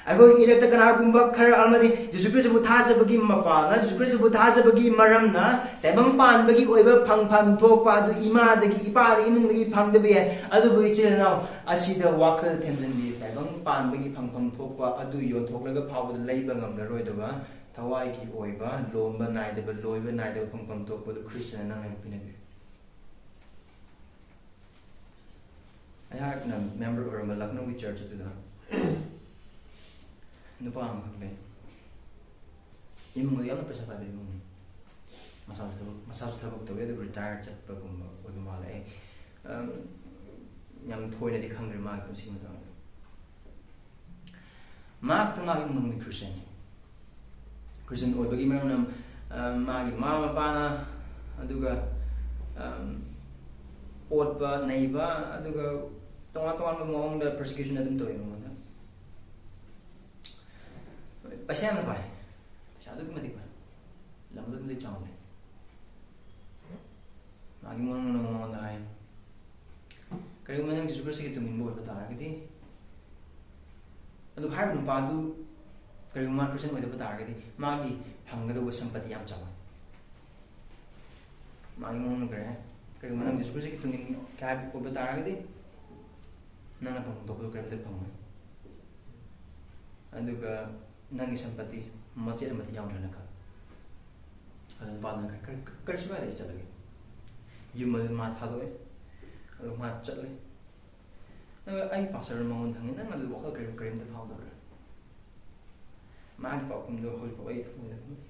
ꯑꯩꯈꯣꯏꯒꯤ ꯏꯔꯛꯇ ꯀꯅꯥꯒꯨꯝꯕ ꯈꯔ ꯑꯃꯗꯤ ꯖꯤꯁꯨ ꯈ꯭ꯔꯤꯁꯇꯕꯨ ꯊꯥꯖꯕꯒꯤ ꯃꯄꯥꯜꯅ, ꯖꯤꯁꯨ ꯈ꯭ꯔꯤꯁꯇꯕꯨ ꯊꯥꯖꯕꯒꯤ ꯃꯔꯝꯅ ꯇꯥꯏꯕꯪ ꯄꯥꯟꯕꯒꯤ ꯑꯣꯏꯕ ꯐꯪꯐꯝ ꯊꯣꯛꯄ ꯑꯗꯨ ꯏꯃꯥꯗꯒꯤ, ꯏꯄꯥꯗꯒꯤ, ꯏꯃꯨꯡꯗꯒꯤ ꯐꯪꯗꯕ ꯌꯥꯏ꯫ ꯑꯗꯨꯕꯨ ꯏꯆꯤꯜ ꯏꯅꯥꯎ, ꯑꯁꯤꯗ ꯋꯥꯈꯜ ꯊꯦꯝꯖꯤꯟꯕꯤꯌꯨ꯫ ꯇꯥꯏꯕꯪ ꯄꯥꯟꯕꯒꯤ ꯐꯪꯐꯝ ꯊꯣꯛꯄ ꯑꯗꯨ ꯌꯣꯟꯊꯣꯛꯂꯒ ꯐꯥꯎꯕꯗ ꯂꯩꯕ ꯉꯝꯂꯔꯣꯏꯗꯕ ꯊꯋꯥꯏꯒꯤ ꯑꯣꯏꯕ, ꯂꯣꯝꯕ ꯅꯥꯏꯗꯕ, ꯂꯣꯏꯕ ꯅꯥꯏꯗꯕ ꯐꯪꯐꯝ ꯊꯣꯛꯄꯗꯨ ꯈ꯭ꯔꯤꯁꯇꯅ ꯅꯪ ꯑꯩꯕꯨ ꯄꯤꯅꯕꯤꯔꯦ꯫ ꯑꯩꯍꯥꯛꯅ ꯃꯦꯝꯕꯔ ꯑꯣꯏꯔꯝꯕ ꯂꯈꯅꯧꯒꯤ ꯆꯔꯆ ꯑꯗꯨꯗ ꯅꯨꯄꯥ ꯑꯃꯈꯛ ꯂꯩ꯫ ꯏꯃꯨꯡꯗ ꯌꯥꯝꯅ ꯄꯩꯁꯥ ꯄꯥꯏꯕ ꯏꯃꯨꯡꯅꯤ꯫ ꯃꯁꯥꯁꯨ ꯊꯕꯛ, ꯃꯁꯥꯁꯨ ꯊꯕꯛ ꯇꯧꯋꯤ, ꯑꯗꯨꯕꯨ ꯔꯤꯇꯥꯌꯔ ꯆꯠꯄꯒꯨꯝꯕ ꯑꯣꯏꯕ ꯃꯥꯜꯂꯦ꯫ ꯑꯩ, ꯑꯝ, ꯌꯥꯝ ꯊꯣꯏꯅꯗꯤ ꯈꯪꯗ꯭ꯔꯦ ꯃꯥꯒꯤ ꯄꯨꯟꯁꯤꯒꯤ ꯃꯇꯥꯡꯗ꯫ ꯃꯥ ꯈꯛꯇ ꯃꯥꯒꯤ ꯏꯃꯨꯡꯒꯤ ꯈ꯭ꯔꯤꯁꯇꯤꯌꯟꯅꯤ꯫ ꯈ꯭ꯔꯤꯁꯇꯤꯌꯟ ꯑꯣꯏꯕꯒꯤ ꯃꯔꯝꯅ, ꯑ, ꯃꯥꯒꯤ ꯃꯃꯥ ꯃꯄꯥꯅ, ꯑꯗꯨꯒ, ꯑꯝ, ꯑꯣꯠꯄ ꯅꯩꯕ, ꯑꯗꯨꯒ ꯇꯣꯉꯥꯟ ꯇꯣꯉꯥꯟꯕ ꯃꯑꯣꯡꯗ ꯄꯔꯁꯤꯀ꯭ꯌꯨꯁꯟ ꯑꯗꯨꯝ ꯇꯧꯋꯤ ꯃꯉꯣꯟꯗ꯫ ꯄꯩꯁꯥ ꯌꯥꯝꯅ ꯄꯥꯏ, ꯄꯩꯁꯥ ꯑꯗꯨꯛꯀꯤ ꯃꯇꯤꯛ ꯄꯥꯏ, ꯂꯝ ꯑꯗꯨꯛꯀꯤ ꯃꯇꯤꯛ ꯆꯥꯎꯅ ꯂꯩ꯫ ꯃꯥꯒꯤ ꯃꯑꯣꯡꯅ ꯃꯉꯣꯟꯗ ꯍꯥꯏ, "ꯀꯔꯤꯒꯨꯝꯕ ꯅꯪ ꯖꯤꯁꯨ ꯈ꯭ꯔꯤꯁꯇꯒꯤ ꯇꯨꯡ ꯏꯟꯕ ꯑꯣꯏꯕ ꯇꯥꯔꯒꯗꯤ, ꯑꯗꯨ ꯍꯥꯏꯔꯤꯕ ꯅꯨꯄꯥꯗꯨ ꯀꯔꯤꯒꯨꯝꯕ ꯃꯥ ꯈ꯭ꯔꯤꯁꯇꯤꯌꯟ ꯑꯣꯏꯗꯕ ꯇꯥꯔꯒꯗꯤ, ꯃꯥꯒꯤ ꯐꯪꯒꯗꯧꯕ ꯁꯝꯄꯇꯤ ꯌꯥꯝ ꯆꯥꯎꯏ꯫" ꯃꯥꯒꯤ ꯃꯑꯣꯡꯅ ꯀꯔꯤ ꯍꯥꯏ? "ꯀꯔꯤꯒꯨꯝꯕ ꯅꯪ ꯖꯤꯁꯨ ꯈ꯭ꯔꯤꯁꯇꯒꯤ ꯇꯨꯡ ꯏꯟꯕ ꯍꯥꯏꯕ ꯑꯣꯏꯕ ꯇꯥꯔꯒꯗꯤ, ꯅꯪꯅ ꯐꯪꯐꯝ ꯊꯣꯛꯄꯗꯨ ꯀꯔꯤꯝꯇ ꯐꯪꯉꯣꯏ꯫ ꯑꯗꯨꯒ ꯅꯪꯒꯤ ꯁꯝꯄꯇꯤ ꯃꯆꯦꯠ ꯑꯃꯠꯇ ꯌꯥꯎꯗ꯭ꯔꯦꯅ ꯈꯜꯂꯣ꯫" ꯑꯗꯨ ꯅꯨꯄꯥꯗꯨꯅ ꯀꯔꯤ, ꯀꯔꯤ, ꯀꯔꯤꯁꯨ ꯀꯥꯏꯗꯦ, ꯑꯩ ꯆꯠꯂꯒꯦ꯫ ꯌꯨꯝ ꯑꯗꯨ ꯃꯥ ꯊꯥꯗꯣꯛꯑꯦ꯫ ꯑꯗꯨ ꯃꯥ ꯆꯠꯂꯦ꯫ ꯑꯗꯨꯒ ꯑꯩ ꯄꯥꯁꯇꯔ ꯃꯉꯣꯟꯗ ꯍꯪꯉꯤ, "ꯅꯪ ꯑꯗꯨ ꯋꯥꯈꯜ ꯀꯔꯤꯝ, ꯀꯔꯤꯝꯇ ꯐꯥꯎꯗꯕ꯭ꯔꯥ?" ꯃꯥꯒꯤ ꯄꯥꯎꯈꯨꯝꯗꯣ ꯍꯧꯖꯤꯛꯐꯥꯎ ꯑꯩ ꯊꯃꯣꯏꯗ ꯈꯪꯗꯦ꯫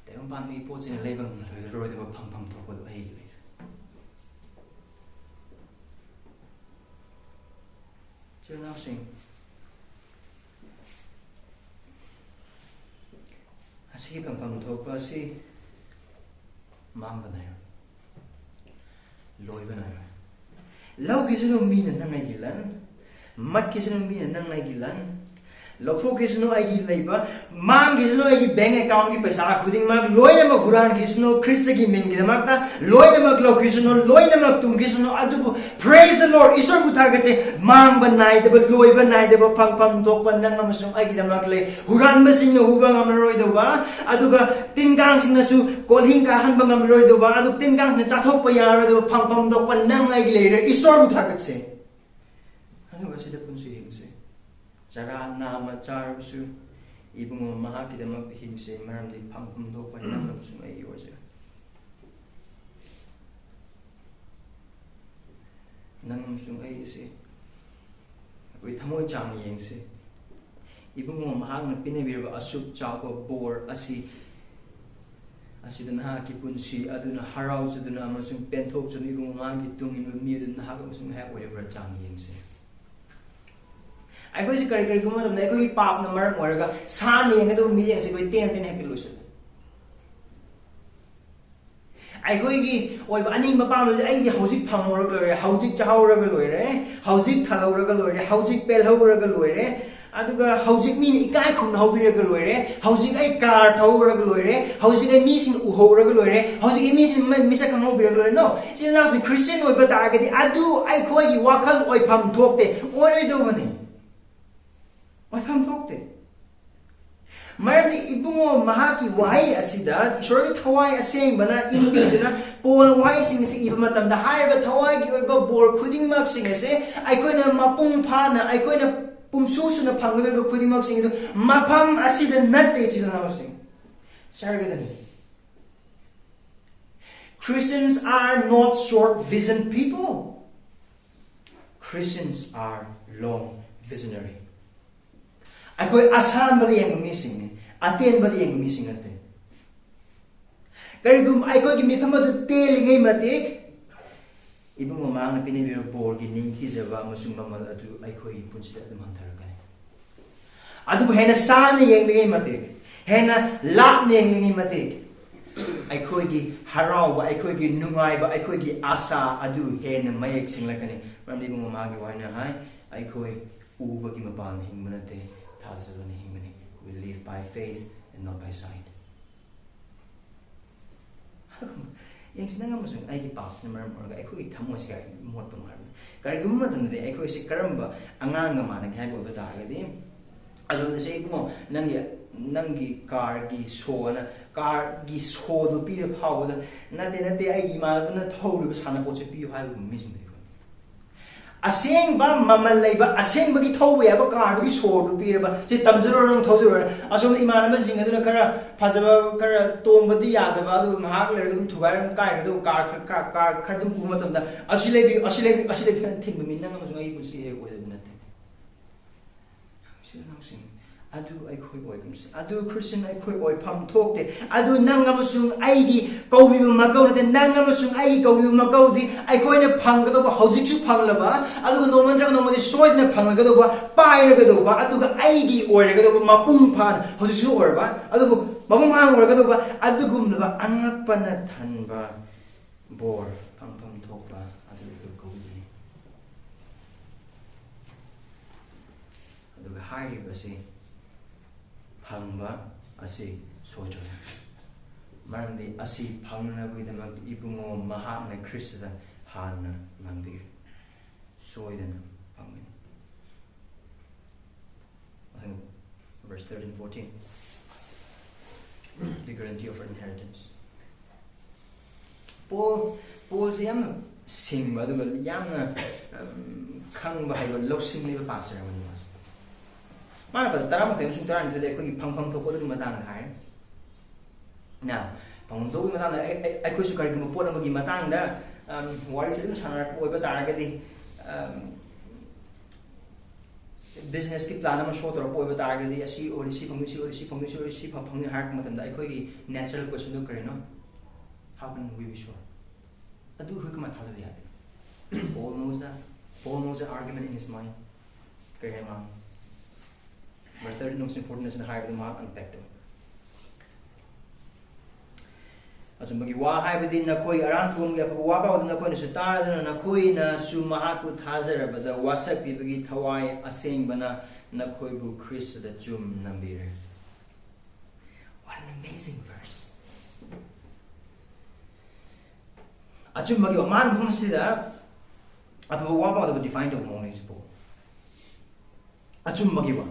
ꯇꯥꯏꯕꯪ ꯄꯥꯟꯕꯒꯤ ꯄꯣꯠꯁꯤꯅ ꯂꯩꯕ ꯉꯝꯂꯔꯣꯏꯗꯕ ꯐꯪꯐꯝ ꯊꯣꯛꯄꯗꯣ ꯑꯩꯒꯤ ꯂꯩꯔꯦ꯫ ꯏꯆꯤꯜ ꯏꯅꯥꯎꯁꯤꯡ, ꯑꯁꯤꯒꯤ ꯐꯪꯐꯝ ꯊꯣꯛꯄ ꯑꯁꯤ ꯃꯥꯡꯕ ꯅꯥꯏꯔꯣꯏ, ꯂꯣꯏꯕ ꯅꯥꯏꯔꯣꯏ꯫ ꯂꯧꯈꯤꯁꯅꯨ ꯃꯤꯅ ꯅꯪ ꯑꯩꯒꯤ ꯂꯟ, ꯃꯠꯈꯤꯁꯅꯨ ꯃꯤꯅ ꯅꯪ ꯑꯩꯒꯤ ꯂꯟ, ꯂꯧꯊꯣꯛꯈꯤꯁꯅꯨ ꯑꯩꯒꯤ ꯂꯩꯕ, ꯃꯥꯡꯈꯤꯁꯅꯨ ꯑꯩꯒꯤ ꯕꯦꯡ ꯑꯦꯀꯥꯎꯟꯒꯤ ꯄꯩꯁꯥ ꯈꯨꯗꯤꯡꯃꯛ, ꯂꯣꯏꯅꯃꯛ ꯍꯨꯔꯥꯟꯈꯤꯁꯅꯨ ꯈ꯭ꯔꯤꯁꯇꯒꯤ ꯃꯤꯡꯒꯤꯗꯃꯛꯇ, ꯂꯣꯏꯅꯃꯛ ꯂꯧꯈꯤꯁꯅꯨ, ꯂꯣꯏꯅꯃꯛ ꯇꯨꯝꯈꯤꯁꯅꯨ꯫ ꯑꯗꯨꯕꯨ praise the Lord, ꯏꯁꯣꯔꯕꯨ ꯊꯥꯒꯠꯁꯦ, ꯃꯥꯡꯕ ꯅꯥꯏꯗꯕ, ꯂꯣꯏꯕ ꯅꯥꯏꯗꯕ ꯐꯪꯐꯝ ꯊꯣꯛꯄ ꯅꯪ ꯑꯃꯁꯨꯡ ꯑꯩꯒꯤꯗꯃꯛ ꯂꯩ꯫ ꯍꯨꯔꯥꯟꯕꯁꯤꯡꯅ ꯍꯨꯕ ꯉꯝꯂꯔꯣꯏꯗꯧꯕ, ꯑꯗꯨꯒ ꯇꯤꯟ ꯀꯥꯡꯁꯤꯡꯅꯁꯨ ꯀꯣꯜꯍꯤꯡ ꯀꯥꯍꯟꯕ ꯉꯝꯂꯔꯣꯏꯗꯧꯕ, ꯑꯗꯨ ꯇꯤꯟ ꯀꯥꯡꯁꯤꯡꯅ ꯆꯥꯊꯣꯛꯄ ꯌꯥꯔꯔꯣꯏꯗꯧꯕ ꯐꯪꯐꯝ ꯊꯣꯛꯄ ꯅꯪ ꯑꯩꯒꯤ ꯂꯩꯔꯦ꯫ ꯏꯁꯣꯔꯕꯨ ꯊꯥꯒꯠꯁꯦ꯫ ꯑꯗꯨꯒ ꯁꯤꯗ ꯄꯨꯟꯁꯤ ꯍꯤꯡꯁꯦ꯫ ꯆꯔꯥ ꯅꯥꯝꯃ ꯆꯥꯔꯕꯁꯨ ꯏꯕꯨꯡꯉꯣ ꯃꯍꯥꯛꯀꯤꯗꯃꯛꯇ ꯍꯤꯡꯁꯦ, ꯃꯔꯝꯗꯤ ꯐꯪꯐꯝ ꯊꯣꯛꯄ ꯅꯪ ꯑꯃꯁꯨꯡ ꯑꯩꯒꯤ ꯑꯣꯏꯖꯔꯦ꯫ ꯅꯪ ꯑꯃꯁꯨꯡ ꯑꯩ ꯑꯁꯤ ꯑꯩꯈꯣꯏ ꯊꯃꯣꯏ ꯆꯥꯡ ꯌꯦꯡꯁꯤ꯫ ꯏꯕꯨꯡꯉꯣ ꯃꯍꯥꯛꯅ ꯄꯤꯅꯕꯤꯔꯕ ꯑꯁꯨꯛ ꯆꯥꯎꯕ ꯕꯣꯔ ꯑꯁꯤ, ꯑꯁꯤꯗ ꯅꯍꯥꯛꯀꯤ ꯄꯨꯟꯁꯤ ꯑꯗꯨꯅ ꯍꯔꯥꯎꯖꯗꯨꯅ ꯑꯃꯁꯨꯡ ꯄꯦꯟꯊꯣꯛꯆꯗꯨꯅ ꯏꯕꯨꯡꯉꯣ ꯃꯍꯥꯛꯀꯤ ꯇꯨꯡ ꯏꯟꯕ ꯃꯤ ꯑꯗꯨ ꯅꯍꯥꯛ ꯑꯃꯁꯨꯡ ꯑꯩꯍꯥꯛ ꯑꯣꯏꯔꯕ꯭ꯔꯥ ꯆꯥꯡ ꯌꯦꯡꯁꯤ꯫ ꯑꯩꯈꯣꯏꯁꯤ ꯀꯔꯤ ꯀꯔꯤꯒꯨꯝꯕ ꯃꯇꯝꯗ ꯑꯩꯈꯣꯏꯒꯤ ꯄꯥꯞꯅ ꯃꯔꯝ ꯑꯣꯏꯔꯒ ꯁꯥꯟꯅ ꯌꯦꯡꯒꯗꯕ ꯃꯤꯠꯌꯦꯡꯁꯤ ꯑꯩꯈꯣꯏ ꯇꯦꯟ ꯇꯦꯟ ꯍꯦꯛꯇ ꯂꯣꯏꯁꯤꯜꯂꯤ꯫ ꯑꯩꯈꯣꯏꯒꯤ ꯑꯣꯏꯕ ꯑꯅꯤꯡꯕ ꯄꯥꯝꯕꯁꯦ ꯑꯩꯗꯤ ꯍꯧꯖꯤꯛ ꯐꯪꯍꯧꯔꯒ ꯂꯣꯏꯔꯦ, ꯍꯧꯖꯤꯛ ꯆꯥꯍꯧꯔꯒ ꯂꯣꯏꯔꯦ, ꯍꯧꯖꯤꯛ ꯊꯜꯍꯧꯔꯒ ꯂꯣꯏꯔꯦ, ꯍꯧꯖꯤꯛ ꯄꯦꯜꯍꯧꯔꯒ ꯂꯣꯏꯔꯦ, ꯑꯗꯨꯒ ꯍꯧꯖꯤꯛ ꯃꯤꯅ ꯏꯀꯥꯏ ꯈꯨꯝꯅꯍꯧꯕꯤꯔꯒ ꯂꯣꯏꯔꯦ, ꯍꯧꯖꯤꯛ ꯑꯩ ꯀꯥꯔ ꯊꯧꯍꯧꯔꯒ ꯂꯣꯏꯔꯦ, ꯍꯧꯖꯤꯛ ꯑꯩ ꯃꯤꯁꯤꯡ ꯎꯍꯧꯔꯒ ꯂꯣꯏꯔꯦ, ꯍꯧꯖꯤꯛ ꯑꯩ ꯃꯤꯁꯤꯡ ꯃ- ꯃꯁꯛ ꯈꯪꯍꯧꯕꯤꯔꯒ ꯂꯣꯏꯔꯦ꯫ No, ꯏꯆꯤꯜ ꯏꯅꯥꯎꯁꯤꯡ ꯈ꯭ꯔꯤꯁꯇꯤꯌꯟ ꯑꯣꯏꯕ ꯇꯥꯔꯒꯗꯤ ꯑꯗꯨ ꯑꯩꯈꯣꯏꯒꯤ ꯋꯥꯈꯜ ꯑꯣꯏꯐꯝ ꯊꯣꯛꯇꯦ, ꯑꯣꯏꯔꯣꯏꯗꯧꯕꯅꯤ, ꯑꯣꯏꯐꯝ ꯊꯣꯛꯇꯦ꯫ ꯃꯔꯝꯗꯤ ꯏꯕꯨꯡꯉꯣ ꯃꯍꯥꯛꯀꯤ ꯋꯥꯍꯩ ꯑꯁꯤꯗ ꯏꯁꯣꯔꯒꯤ ꯊꯋꯥꯏ ꯑꯁꯦꯡꯕꯅ ꯏꯟꯕꯤꯗꯨꯅ ꯄꯣꯜ ꯋꯥꯍꯩꯁꯤꯡ ꯑꯁꯤ ꯏꯕ ꯃꯇꯝꯗ ꯍꯥꯏꯔꯤꯕ ꯊꯋꯥꯏꯒꯤ ꯑꯣꯏꯕ ꯕꯣꯔ ꯈꯨꯗꯤꯡꯃꯛꯁꯤꯡ ꯑꯁꯦ ꯑꯩꯈꯣꯏꯅ ꯃꯄꯨꯡ ꯐꯥꯅ, ꯑꯩꯈꯣꯏꯅ ꯄꯨꯝꯁꯨ ꯁꯨꯅ ꯐꯪꯒꯗꯧꯔꯤꯕ ꯈꯨꯗꯤꯡꯃꯛꯁꯤꯡ ꯑꯗꯨ ꯃꯐꯝ ꯑꯁꯤꯗ ꯅꯠꯇꯦ, ꯏꯆꯤꯜ ꯏꯅꯥꯎꯁꯤꯡ꯫ ꯁꯔꯒꯗꯅꯤ꯫ Christians are not short vision people. Christians are long visionary. ꯑꯩꯈꯣꯏ ꯑꯁꯥꯟꯕꯗ ꯌꯦꯡꯕ ꯃꯤꯁꯤꯡꯅꯤ, ꯑꯇꯦꯟꯕꯗ ꯌꯦꯡꯕ ꯃꯤꯁꯤꯡ ꯅꯠꯇꯦ꯫ ꯀꯔꯤꯒꯨꯝꯕ ꯑꯩꯈꯣꯏꯒꯤ ꯃꯤꯐꯝ ꯑꯗꯨ ꯇꯦꯜꯂꯤꯉꯩ ꯃꯇꯤꯛ ꯏꯕꯨꯡ ꯃꯃꯥꯡꯅ ꯄꯤꯅꯕꯤꯔꯕ ꯕꯣꯔꯒꯤ ꯅꯤꯡꯊꯤꯖꯕ ꯑꯃꯁꯨꯡ ꯃꯃꯜ ꯑꯗꯨ ꯑꯩꯈꯣꯏꯒꯤ ꯄꯨꯟꯁꯤꯗ ꯑꯗꯨꯝ ꯍꯟꯊꯔꯛꯀꯅꯤ꯫ ꯑꯗꯨꯕꯨ ꯍꯦꯟꯅ ꯁꯥꯟꯅ ꯌꯦꯡꯂꯤꯉꯩ ꯃꯇꯤꯛ, ꯍꯦꯟꯅ ꯂꯥꯞꯅ ꯌꯦꯡꯂꯤꯉꯩ ꯃꯇꯤꯛ, ꯑꯩꯈꯣꯏꯒꯤ ꯍꯔꯥꯎꯕ, ꯑꯩꯈꯣꯏꯒꯤ ꯅꯨꯡꯉꯥꯏꯕ, ꯑꯩꯈꯣꯏꯒꯤ ꯑꯁꯥ ꯑꯗꯨ ꯍꯦꯟꯅ ꯃꯌꯦꯛ ꯁꯦꯡꯂꯛꯀꯅꯤ꯫ ꯃꯔꯝꯗꯤ ꯏꯕꯨꯡꯉꯣ, ꯃꯥꯒꯤ ꯋꯥꯍꯩꯅ ꯍꯥꯏ, "ꯑꯩꯈꯣꯏ ꯎꯕꯒꯤ ꯃꯄꯥꯟꯅ ꯍꯤꯡꯕ ꯅꯠꯇꯦ, ꯊꯥꯖꯕꯅ ꯍꯤꯡꯕꯅꯤ." We live by faith and not by sight. ꯌꯦꯡꯁꯤ, ꯅꯪ ꯑꯃꯁꯨꯡ ꯑꯩꯒꯤ ꯄꯥꯞꯁꯤꯅ ꯃꯔꯝ ꯑꯣꯏꯔꯒ ꯑꯩꯈꯣꯏꯒꯤ ꯊꯃꯣꯏꯁꯦ ꯀꯌꯥ ꯃꯣꯠꯄꯅꯣ ꯍꯥꯏꯕꯅꯤ꯫ ꯀꯔꯤꯒꯨꯝꯕ ꯃꯇꯝꯗꯗꯤ ꯑꯩꯈꯣꯏꯁꯦ ꯀꯔꯝꯕ ꯑꯉꯥꯡꯒ ꯃꯥꯟꯅꯒꯦ ꯍꯥꯏꯕ ꯑꯣꯏꯕ ꯇꯥꯔꯒꯗꯤ, ꯑꯁꯣꯝꯗꯁꯦ ꯏꯕꯨꯡꯉꯣ, ꯅꯪꯒꯤ, ꯅꯪꯒꯤ ꯀꯥꯔꯒꯤ ꯁꯣꯅ, ꯀꯥꯔꯒꯤ ꯁꯣꯗꯣ ꯄꯤꯔ ꯐꯥꯎꯕꯗ, "ꯅꯠꯇꯦ, ꯅꯠꯇꯦ, ꯑꯩꯒꯤ ꯏꯃꯥꯟꯅꯕꯅ ꯊꯧꯔꯤꯕ ꯁꯥꯟꯅꯄꯣꯠꯁꯦ ꯄꯤꯌꯨ" ꯍꯥꯏꯕꯒꯨꯝꯕ ꯃꯤꯁꯤꯡꯗꯨꯅꯤ ꯑꯩꯈꯣꯏ꯫ ꯑꯁꯦꯡꯕ ꯃꯃꯜ ꯂꯩꯕ, ꯑꯁꯦꯡꯕꯒꯤ ꯊꯧꯕ ꯌꯥꯕ ꯀꯥꯔꯗꯨꯒꯤ ꯁꯣꯗꯨ ꯄꯤꯔꯕ, "ꯁꯤ ꯇꯝꯖꯔꯣ, ꯅꯪ ꯊꯧꯖꯔꯣ"꯫ ꯑꯁꯣꯝꯗ ꯏꯃꯥꯟꯅꯕꯁꯤꯡ ꯑꯗꯨꯅ ꯈꯔ ꯐꯖꯕ, ꯈꯔ ꯇꯣꯡꯕꯗꯤ ꯌꯥꯗꯕ, ꯑꯗꯨ ꯉꯥꯏꯍꯥꯛ ꯂꯩꯔꯒ ꯑꯗꯨꯝ ꯊꯨꯒꯥꯏꯔꯒ ꯑꯗꯨꯝ ꯀꯥꯏꯈ꯭ꯔꯦ꯫ ꯑꯗꯨꯒ ꯀꯥꯔ ꯈꯔ, ꯀꯥꯔ, ꯀꯥꯔ ꯈꯔ ꯑꯗꯨꯝ ꯎꯕ ꯃꯇꯝꯗ, "ꯑꯁꯤ ꯂꯩꯕꯤꯌꯨ, ꯑꯁꯤ ꯂꯩꯕꯤꯌꯨ, ꯑꯁꯤ ꯂꯩꯕꯤꯌꯨ" ꯍꯥꯏꯅ ꯊꯤꯟꯕ ꯃꯤ ꯅꯪ ꯑꯃꯁꯨꯡ ꯑꯩꯒꯤ ꯄꯨꯟꯁꯤ ꯍꯦꯛ ꯑꯣꯏꯗꯕ ꯅꯠꯇꯦ꯫ ꯏꯆꯤꯜ ꯏꯅꯥꯎꯁꯤꯡ, ꯑꯗꯨ ꯑꯩꯈꯣꯏ ꯑꯣꯏꯐꯝꯁꯦ, ꯑꯗꯨ ꯈ꯭ꯔꯤꯁꯇꯤꯌꯟ ꯑꯩꯈꯣꯏ ꯑꯣꯏꯐꯝ ꯊꯣꯛꯇꯦ꯫ ꯑꯗꯨ ꯅꯪ ꯑꯃꯁꯨꯡ ꯑꯩꯒꯤ ꯀꯧꯕꯤꯕ ꯃꯀꯧ ꯅꯠꯇꯦ꯫ ꯅꯪ ꯑꯃꯁꯨꯡ ꯑꯩꯒꯤ ꯀꯧꯕꯤꯕ ꯃꯀꯧꯗꯤ ꯑꯩꯈꯣꯏꯅ ꯐꯪꯒꯗꯧꯕ, ꯍꯧꯖꯤꯛꯁꯨ ꯐꯪꯂꯕ, ꯑꯗꯨꯒ ꯅꯣꯡꯃ ꯅꯠꯇ꯭ꯔꯒ ꯅꯣꯡꯃꯗꯤ ꯁꯣꯏꯗꯅ ꯐꯪꯂꯒꯗꯧꯕ, ꯄꯥꯏꯔꯒꯗꯧꯕ, ꯑꯗꯨꯒ ꯑꯩꯒꯤ ꯑꯣꯏꯔꯒꯗꯧꯕ, ꯃꯄꯨꯡ ꯐꯥꯅ ꯍꯧꯖꯤꯛꯁꯨ ꯑꯣꯏꯔꯕ, ꯑꯗꯨꯕꯨ ꯃꯄꯨꯡ ꯐꯥꯅ ꯑꯣꯏꯔꯒꯗꯧꯕ ꯑꯗꯨꯒꯨꯝꯂꯕ ꯑꯉꯛꯄꯅ ꯊꯟꯕ ꯕꯣꯔ ꯐꯪꯐꯝ ꯊꯣꯛꯄ ꯑꯗꯨ ꯑꯩꯈꯣꯏ ꯀꯧꯕꯤꯕꯅꯤ꯫ ꯑꯗꯨꯒ ꯍꯥꯏꯔꯤꯕꯁꯤ ꯐꯪꯕ ꯑꯁꯤ ꯁꯣꯏꯗ꯭ꯔꯕꯅꯤ꯫ ꯃꯔꯝꯗꯤ ꯑꯁꯤ ꯐꯪꯅꯅꯕꯒꯤꯗꯃꯛ ꯏꯕꯨꯡꯉꯣ ꯃꯍꯥꯛꯅ ꯈ꯭ꯔꯤꯁꯇꯗ ꯍꯥꯟꯅ ꯉꯥꯡꯕꯤꯔꯦ꯫ ꯁꯣꯏꯗꯅ ꯐꯪꯒꯅꯤ꯫ ꯃꯊꯪ, verse thirteen, fourteen. The guarantee of an inheritance. ꯄꯣꯜ, ꯄꯣꯜꯁꯦ ꯌꯥꯝꯅ ꯁꯤꯡꯕ, ꯑꯗꯨꯒ ꯌꯥꯝꯅ, ꯎꯝ, ꯈꯪꯕ ꯍꯩꯕ, ꯂꯧꯁꯤꯡ ꯂꯩꯕ ꯄꯥꯁꯇꯔ ꯑꯃꯅꯤ ꯃꯥꯁꯦ꯫ ꯃꯥꯅ ꯄꯗ ꯇꯔꯥꯃꯥꯊꯣꯏ ꯑꯃꯁꯨꯡ ꯇꯔꯥꯅꯤꯊꯣꯏꯗ ꯑꯩꯈꯣꯏꯒꯤ ꯐꯪꯐꯝ ꯊꯣꯛꯄ ꯑꯗꯨꯒꯤ ꯃꯇꯥꯡꯗ ꯍꯥꯏꯔꯦ꯫ ꯅ, ꯐꯪꯐꯝ ꯊꯣꯛꯄꯒꯤ ꯃꯇꯥꯡꯗ ꯑꯩ, ꯑꯩ, ꯑꯩꯈꯣꯏꯁꯨ ꯀꯔꯤꯒꯨꯝꯕ ꯄꯣꯠ ꯑꯃꯒꯤ ꯃꯇꯥꯡꯗ, ꯎꯝ, ꯋꯥꯔꯤꯁꯦ ꯑꯗꯨꯝ ꯁꯥꯟꯅꯔꯛꯄ ꯑꯣꯏꯕ ꯇꯥꯔꯒꯗꯤ, ꯎꯝ, ꯕꯤꯖꯤꯅꯦꯁꯀꯤ ꯄ꯭ꯂꯥꯟ ꯑꯃ ꯁꯣ ꯇꯧꯔꯛꯄ ꯑꯣꯏꯕ ꯇꯥꯔꯒꯗꯤ, "ꯑꯁꯤ ꯑꯣꯏꯔꯗꯤ ꯁꯤ ꯐꯪꯅꯤ, ꯁꯤ ꯑꯣꯏꯔꯗꯤ ꯁꯤ ꯐꯪꯅꯤ, ꯁꯤ ꯑꯣꯏꯔꯗꯤ ꯁꯤ ꯐꯪ-, ꯐꯪꯅꯤ" ꯍꯥꯏꯔꯛꯄ ꯃꯇꯝꯗ, ꯑꯩꯈꯣꯏꯒꯤ natural question ꯗꯨ ꯀꯔꯤꯅꯣ? How can we be sure? ꯑꯗꯨ ꯑꯩꯈꯣꯏ ꯀꯃꯥꯏꯅ ꯊꯥꯖꯕ ꯌꯥꯒꯦ? Paul knows that. Paul knows the argument in his mind. ꯀꯔꯤ ꯍꯥꯏ ꯃꯥ? Verse thirteen ꯑꯃꯁꯨꯡ fourteen ꯑꯁꯤꯅ ꯍꯥꯏꯕꯗꯨ ꯃꯍꯥꯛ unpack ꯇꯧꯏ꯫ ꯑꯆꯨꯝꯕꯒꯤ ꯋꯥ ꯍꯥꯏꯕꯗꯤ ꯅꯈꯣꯏ ꯑꯔꯥꯟ ꯈꯨꯕꯝꯒꯤ ꯑꯐꯕ ꯋꯥ ꯄꯥꯎꯗꯨ ꯅꯈꯣꯏꯅꯁꯨ ꯇꯥꯔꯗꯨꯅ, ꯅꯈꯣꯏꯅꯁꯨ ꯃꯍꯥꯛꯄꯨ ꯊꯥꯖꯔꯕꯗ, ꯋꯥꯁꯛ ꯄꯤꯕꯒꯤ ꯊꯋꯥꯏ ꯑꯁꯦꯡꯕꯅ ꯅꯈꯣꯏꯕꯨ ꯈ꯭ꯔꯤꯁꯇꯗ ꯆꯨꯝ ꯅꯝꯕꯤꯔꯦ꯫ What an amazing verse! ꯑꯆꯨꯝꯕꯒꯤ ꯋꯥ, ꯃꯥꯅ ꯃꯐꯝ ꯑꯁꯤꯗ ꯑꯐꯕ ꯋꯥ ꯄꯥꯎꯗꯕꯨ define ꯇꯧꯕ ꯃꯑꯣꯡꯅꯤ ꯍꯧꯖꯤꯛ ꯄꯥꯎ꯫ ꯑꯆꯨꯝꯕꯒꯤ ꯋꯥ꯫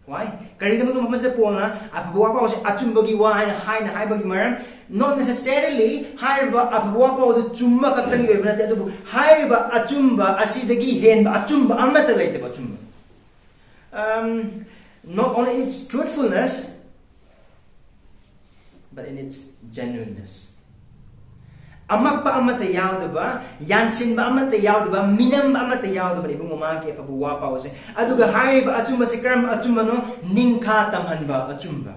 Why? ꯀꯔꯤꯒꯤꯗꯃꯛꯇ ꯃꯐꯝ ꯑꯁꯤꯗ ꯄꯣꯜꯅ ꯑꯐꯕ ꯋꯥ ꯄꯥꯎꯁꯦ ꯑꯆꯨꯝꯕꯒꯤ ꯋꯥ ꯍꯥꯏꯅ, ꯍꯥꯏꯅ ꯍꯥꯏꯕꯒꯤ ꯃꯔꯝ? Not necessarily ꯍꯥꯏꯔꯤꯕ ꯑꯐꯕ ꯋꯥ ꯄꯥꯎ ꯑꯗꯨ ꯆꯨꯝꯕ ꯈꯛꯇꯪꯒꯤ ꯑꯣꯏꯕ ꯅꯠꯇꯦ, ꯑꯗꯨꯕꯨ ꯍꯥꯏꯔꯤꯕ ꯑꯆꯨꯝꯕ ꯑꯁꯤꯗꯒꯤ ꯍꯦꯟꯕ ꯑꯆꯨꯝꯕ ꯑꯃꯠꯇ ꯂꯩꯇꯕ ꯑꯆꯨꯝꯕ꯫ Um, not only in its truthfulness, but in its genuineness. ꯑꯃꯛꯄ ꯑꯃꯠꯇ ꯌꯥꯎꯗꯕ, ꯌꯥꯟꯁꯤꯟꯕ ꯑꯃꯠꯇ ꯌꯥꯎꯗꯕ, ꯃꯤꯅꯝꯕ ꯑꯃꯠꯇ ꯌꯥꯎꯗꯕꯅꯤ ꯏꯕꯨꯡꯉꯣ ꯃꯍꯥꯛꯀꯤ ꯑꯐꯕ ꯋꯥ ꯄꯥꯎꯁꯦ꯫ ꯑꯗꯨꯒ ꯍꯥꯏꯔꯤꯕ ꯑꯆꯨꯝꯕꯁꯦ ꯀꯔꯝꯕ ꯑꯆꯨꯝꯕꯅꯣ? ꯅꯤꯡꯈꯥ ꯇꯝꯍꯟꯕ ꯑꯆꯨꯝꯕ,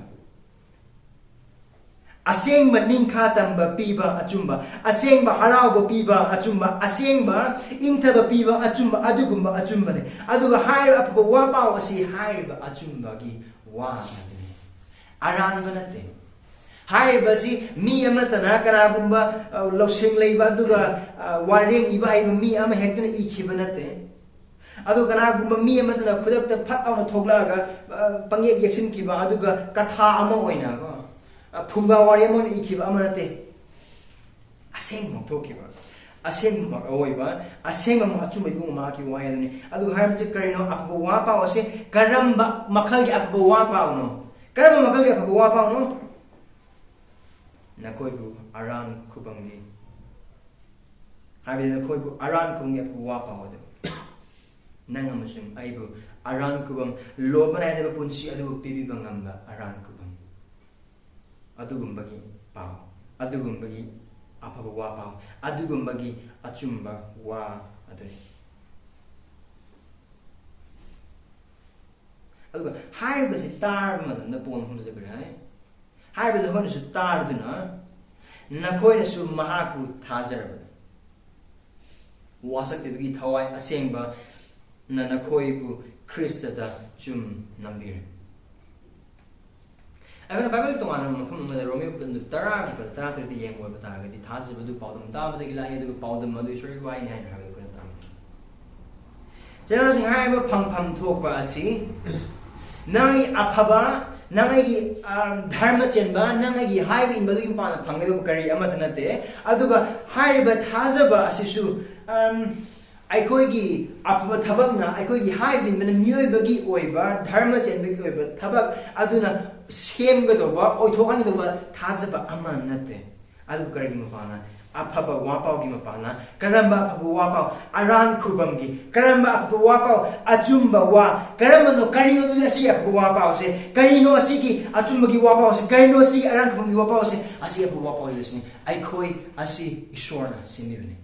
ꯑꯁꯦꯡꯕ ꯅꯤꯡꯈꯥ ꯇꯝꯕ ꯄꯤꯕ ꯑꯆꯨꯝꯕ, ꯑꯁꯦꯡꯕ ꯍꯔꯥꯎꯕ ꯄꯤꯕ ꯑꯆꯨꯝꯕ, ꯑꯁꯦꯡꯕ ꯏꯪꯊꯕ ꯄꯤꯕ ꯑꯆꯨꯝꯕ, ꯑꯗꯨꯒꯨꯝꯕ ꯑꯆꯨꯝꯕꯅꯤ꯫ ꯑꯗꯨꯒ ꯍꯥꯏꯔꯤꯕ ꯑꯐꯕ ꯋꯥ ꯄꯥꯎ ꯑꯁꯤ ꯍꯥꯏꯔꯤꯕ ꯑꯆꯨꯝꯕꯒꯤ ꯋꯥ ꯉꯥꯛꯇꯅꯤ, ꯑꯔꯥꯟꯕ ꯅꯠꯇꯦ꯫ ꯍꯥꯏꯔꯤꯕꯁꯤ ꯃꯤ ꯑꯃꯠꯇꯅ, ꯀꯅꯥꯒꯨꯝꯕ, ꯑ, ꯂꯧꯁꯤꯡ ꯂꯩꯕ ꯑꯗꯨꯒ, ꯑ, ꯋꯥꯔꯦꯡ ꯏꯕ ꯍꯩꯕ ꯃꯤ ꯑꯃ ꯍꯦꯛꯇꯅ ꯏꯈꯤꯕ ꯅꯠꯇꯦ꯫ ꯑꯗꯨ ꯀꯅꯥꯒꯨꯝꯕ ꯃꯤ ꯑꯃꯠꯇꯅ ꯈꯨꯗꯛꯇ ꯐꯠ ꯂꯥꯎꯅ ꯊꯣꯛꯂꯛꯑꯒ, ꯑ, ꯄꯪꯌꯦꯛ ꯌꯦꯛꯁꯤꯟꯈꯤꯕ ꯑꯗꯨꯒ ꯀꯊꯥ ꯑꯃ ꯑꯣꯏꯅ, ꯀꯣ, ꯑ, ꯐꯨꯡꯒꯥ ꯋꯥꯔꯤ ꯑꯃ ꯑꯣꯏꯅ ꯏꯈꯤꯕ ꯑꯃ ꯅꯠꯇꯦ꯫ ꯑꯁꯦꯡꯕꯃꯛ ꯊꯣꯛꯈꯤꯕ, ꯑꯁꯦꯡꯕꯃꯛ ꯑꯣꯏꯕ, ꯑꯁꯦꯡꯕꯃꯛ ꯑꯆꯨꯝꯕ ꯏꯕꯨꯡ ꯃꯍꯥꯛꯀꯤ ꯋꯥꯍꯩ ꯑꯗꯨꯅꯤ꯫ ꯑꯗꯨꯒ ꯍꯥꯏꯔꯤꯕꯁꯤ ꯀꯔꯤꯅꯣ? ꯑꯐꯕ ꯋꯥ ꯄꯥꯎ ꯑꯁꯤ ꯀꯔꯝꯕ ꯃꯈꯜꯒꯤ ꯑꯐꯕ ꯋꯥ ꯄꯥꯎꯅꯣ? ꯀꯔꯝꯕ ꯃꯈꯜꯒꯤ ꯑꯐꯕ ꯋꯥ ꯄꯥꯎꯅꯣ? ꯅꯈꯣꯏꯕꯨ ꯑꯔꯥꯟ ꯈꯨꯕꯝꯒꯤ, ꯍꯥꯏꯕꯗꯤ ꯅꯈꯣꯏꯕꯨ ꯑꯔꯥꯟ ꯈꯨꯕꯝꯒꯤ ꯑꯐꯕ ꯋꯥ ꯄꯥꯎ ꯑꯗꯨ, ꯅꯪ ꯑꯃꯁꯨꯡ ꯑꯩꯕꯨ ꯑꯔꯥꯟ ꯈꯨꯕꯝ, ꯂꯣꯝꯕ ꯅꯥꯏꯗꯕ ꯄꯨꯟꯁꯤ ꯑꯗꯨꯕꯨ ꯄꯤꯕꯤꯕ ꯉꯝꯕ ꯑꯔꯥꯟ ꯈꯨꯕꯝ, ꯑꯗꯨꯒꯨꯝꯕꯒꯤ ꯄꯥꯎ, ꯑꯗꯨꯒꯨꯝꯕꯒꯤ ꯑꯐꯕ ꯋꯥ ꯄꯥꯎ, ꯑꯗꯨꯒꯨꯝꯕꯒꯤ ꯑꯆꯨꯝꯕ ꯋꯥ ꯑꯗꯨꯅꯤ꯫ ꯑꯗꯨꯒ ꯍꯥꯏꯔꯤꯕꯁꯤ ꯇꯥꯔꯕ ꯃꯇꯝꯗ ꯄꯣꯟ ꯐꯝꯖꯕ꯭ꯔꯥ ꯍꯥꯏ? ꯍꯥꯏꯔꯤꯕꯗ ꯅꯈꯣꯏꯅꯁꯨ ꯇꯥꯔꯗꯨꯅ, ꯅꯈꯣꯏꯅꯁꯨ ꯃꯍꯥꯛꯄꯨ ꯊꯥꯖꯔꯕꯗ, ꯋꯥꯁꯛ ꯄꯤꯕꯒꯤ ꯊꯋꯥꯏ ꯑꯁꯦꯡꯕꯅ ꯅꯈꯣꯏꯕꯨ ꯈ꯭ꯔꯤꯁꯇꯗ ꯆꯨꯝ ꯅꯝꯕꯤꯔꯦ꯫ ꯑꯩꯈꯣꯏꯅ ꯕꯥꯏꯕꯜ ꯇꯣꯉꯥꯟꯕ ꯃꯐꯝ ꯑꯃꯗ ꯔꯣꯃꯤꯌꯣ ꯄꯨꯟꯗꯨ ꯇꯔꯥꯒꯤ ꯄꯗ ꯇꯔꯥꯇꯔꯦꯠꯇ ꯌꯦꯡꯕ ꯑꯣꯏꯕ ꯇꯥꯔꯒꯗꯤ, ꯊꯥꯖꯕꯗꯨ ꯄꯥꯎꯗꯝ ꯇꯥꯕꯗꯒꯤ ꯂꯥꯛꯏ, ꯑꯗꯨꯒ ꯄꯥꯎꯗꯝ ꯑꯗꯨ ꯏꯁꯣꯔꯒꯤ ꯋꯥꯍꯩꯅꯤ ꯍꯥꯏꯅ ꯍꯥꯏꯕꯗꯨ ꯑꯩꯈꯣꯏꯅ ꯇꯥꯡꯉꯤ꯫ ꯆꯦꯅꯦꯜꯁꯤꯡ ꯍꯥꯏꯔꯤꯕ ꯐꯪꯐꯝ ꯊꯣꯛꯄ ꯑꯁꯤ ꯅꯪꯒꯤ ꯑꯐꯕ, ꯅꯪ ꯑꯩꯒꯤ, ꯑ, ꯙꯔꯃ ꯆꯦꯟꯕ, ꯅꯪ ꯑꯩꯒꯤ ꯍꯥꯏꯕ ꯏꯟꯕꯗꯨꯒꯤ ꯃꯄꯥꯟꯗ ꯐꯪꯒꯗꯕ ꯀꯔꯤ ꯑꯃꯠꯇ ꯅꯠꯇꯦ꯫ ꯑꯗꯨꯒ ꯍꯥꯏꯔꯤꯕ ꯊꯥꯖꯕ ꯑꯁꯤꯁꯨ, ꯑꯝ, ꯑꯩꯈꯣꯏꯒꯤ ꯑꯐꯕ ꯊꯕꯛꯅ, ꯑꯩꯈꯣꯏꯒꯤ ꯍꯥꯏꯕ ꯏꯟꯕꯅ ꯃꯤꯑꯣꯏꯕꯒꯤ ꯑꯣꯏꯕ, ꯙꯔꯃ ꯆꯦꯟꯕꯒꯤ ꯑꯣꯏꯕ ꯊꯕꯛ ꯑꯗꯨꯅ ꯁꯦꯝꯒꯗꯧꯕ, ꯑꯣꯏꯊꯣꯛꯍꯟꯒꯗꯧꯕ ꯊꯥꯖꯕ ꯑꯃ ꯅꯠꯇꯦ꯫ ꯑꯗꯨꯕꯨ ꯀꯔꯤꯒꯤ ꯃꯄꯥꯟꯅ? ꯑꯐꯕ ꯋꯥꯄꯥꯎꯒꯤ ꯃꯄꯥꯟꯅ꯫ ꯀꯔꯝꯕ ꯑꯐꯕ ꯋꯥꯄꯥꯎ? ꯑꯔꯥꯟ ꯈꯨꯕꯝꯒꯤ꯫ ꯀꯔꯝꯕ ꯑꯐꯕ ꯋꯥꯄꯥꯎ? ꯑꯆꯨꯝꯕ ꯋꯥ꯫ ꯀꯔꯝꯕꯅꯣ? ꯀꯔꯤꯅꯣ ꯑꯗꯨꯗꯤ ꯑꯁꯤꯒꯤ ꯑꯐꯕ ꯋꯥꯄꯥꯎꯁꯦ? ꯀꯔꯤꯅꯣ ꯑꯁꯤꯒꯤ ꯑꯆꯨꯝꯕꯒꯤ ꯋꯥꯄꯥꯎꯁꯦ? ꯀꯔꯤꯅꯣ ꯑꯁꯤꯒꯤ ꯑꯔꯥꯟ ꯈꯨꯕꯝꯒꯤ ꯋꯥꯄꯥꯎꯁꯦ? ꯑꯁꯤ ꯑꯐꯕ ꯋꯥꯄꯥꯎ ꯂꯩꯔꯤꯁꯤꯅꯤ꯫ ꯑꯩꯈꯣꯏ ꯑꯁꯤ ꯏꯁꯣꯔꯅ ꯁꯦꯝꯕꯤꯕꯅꯤ꯫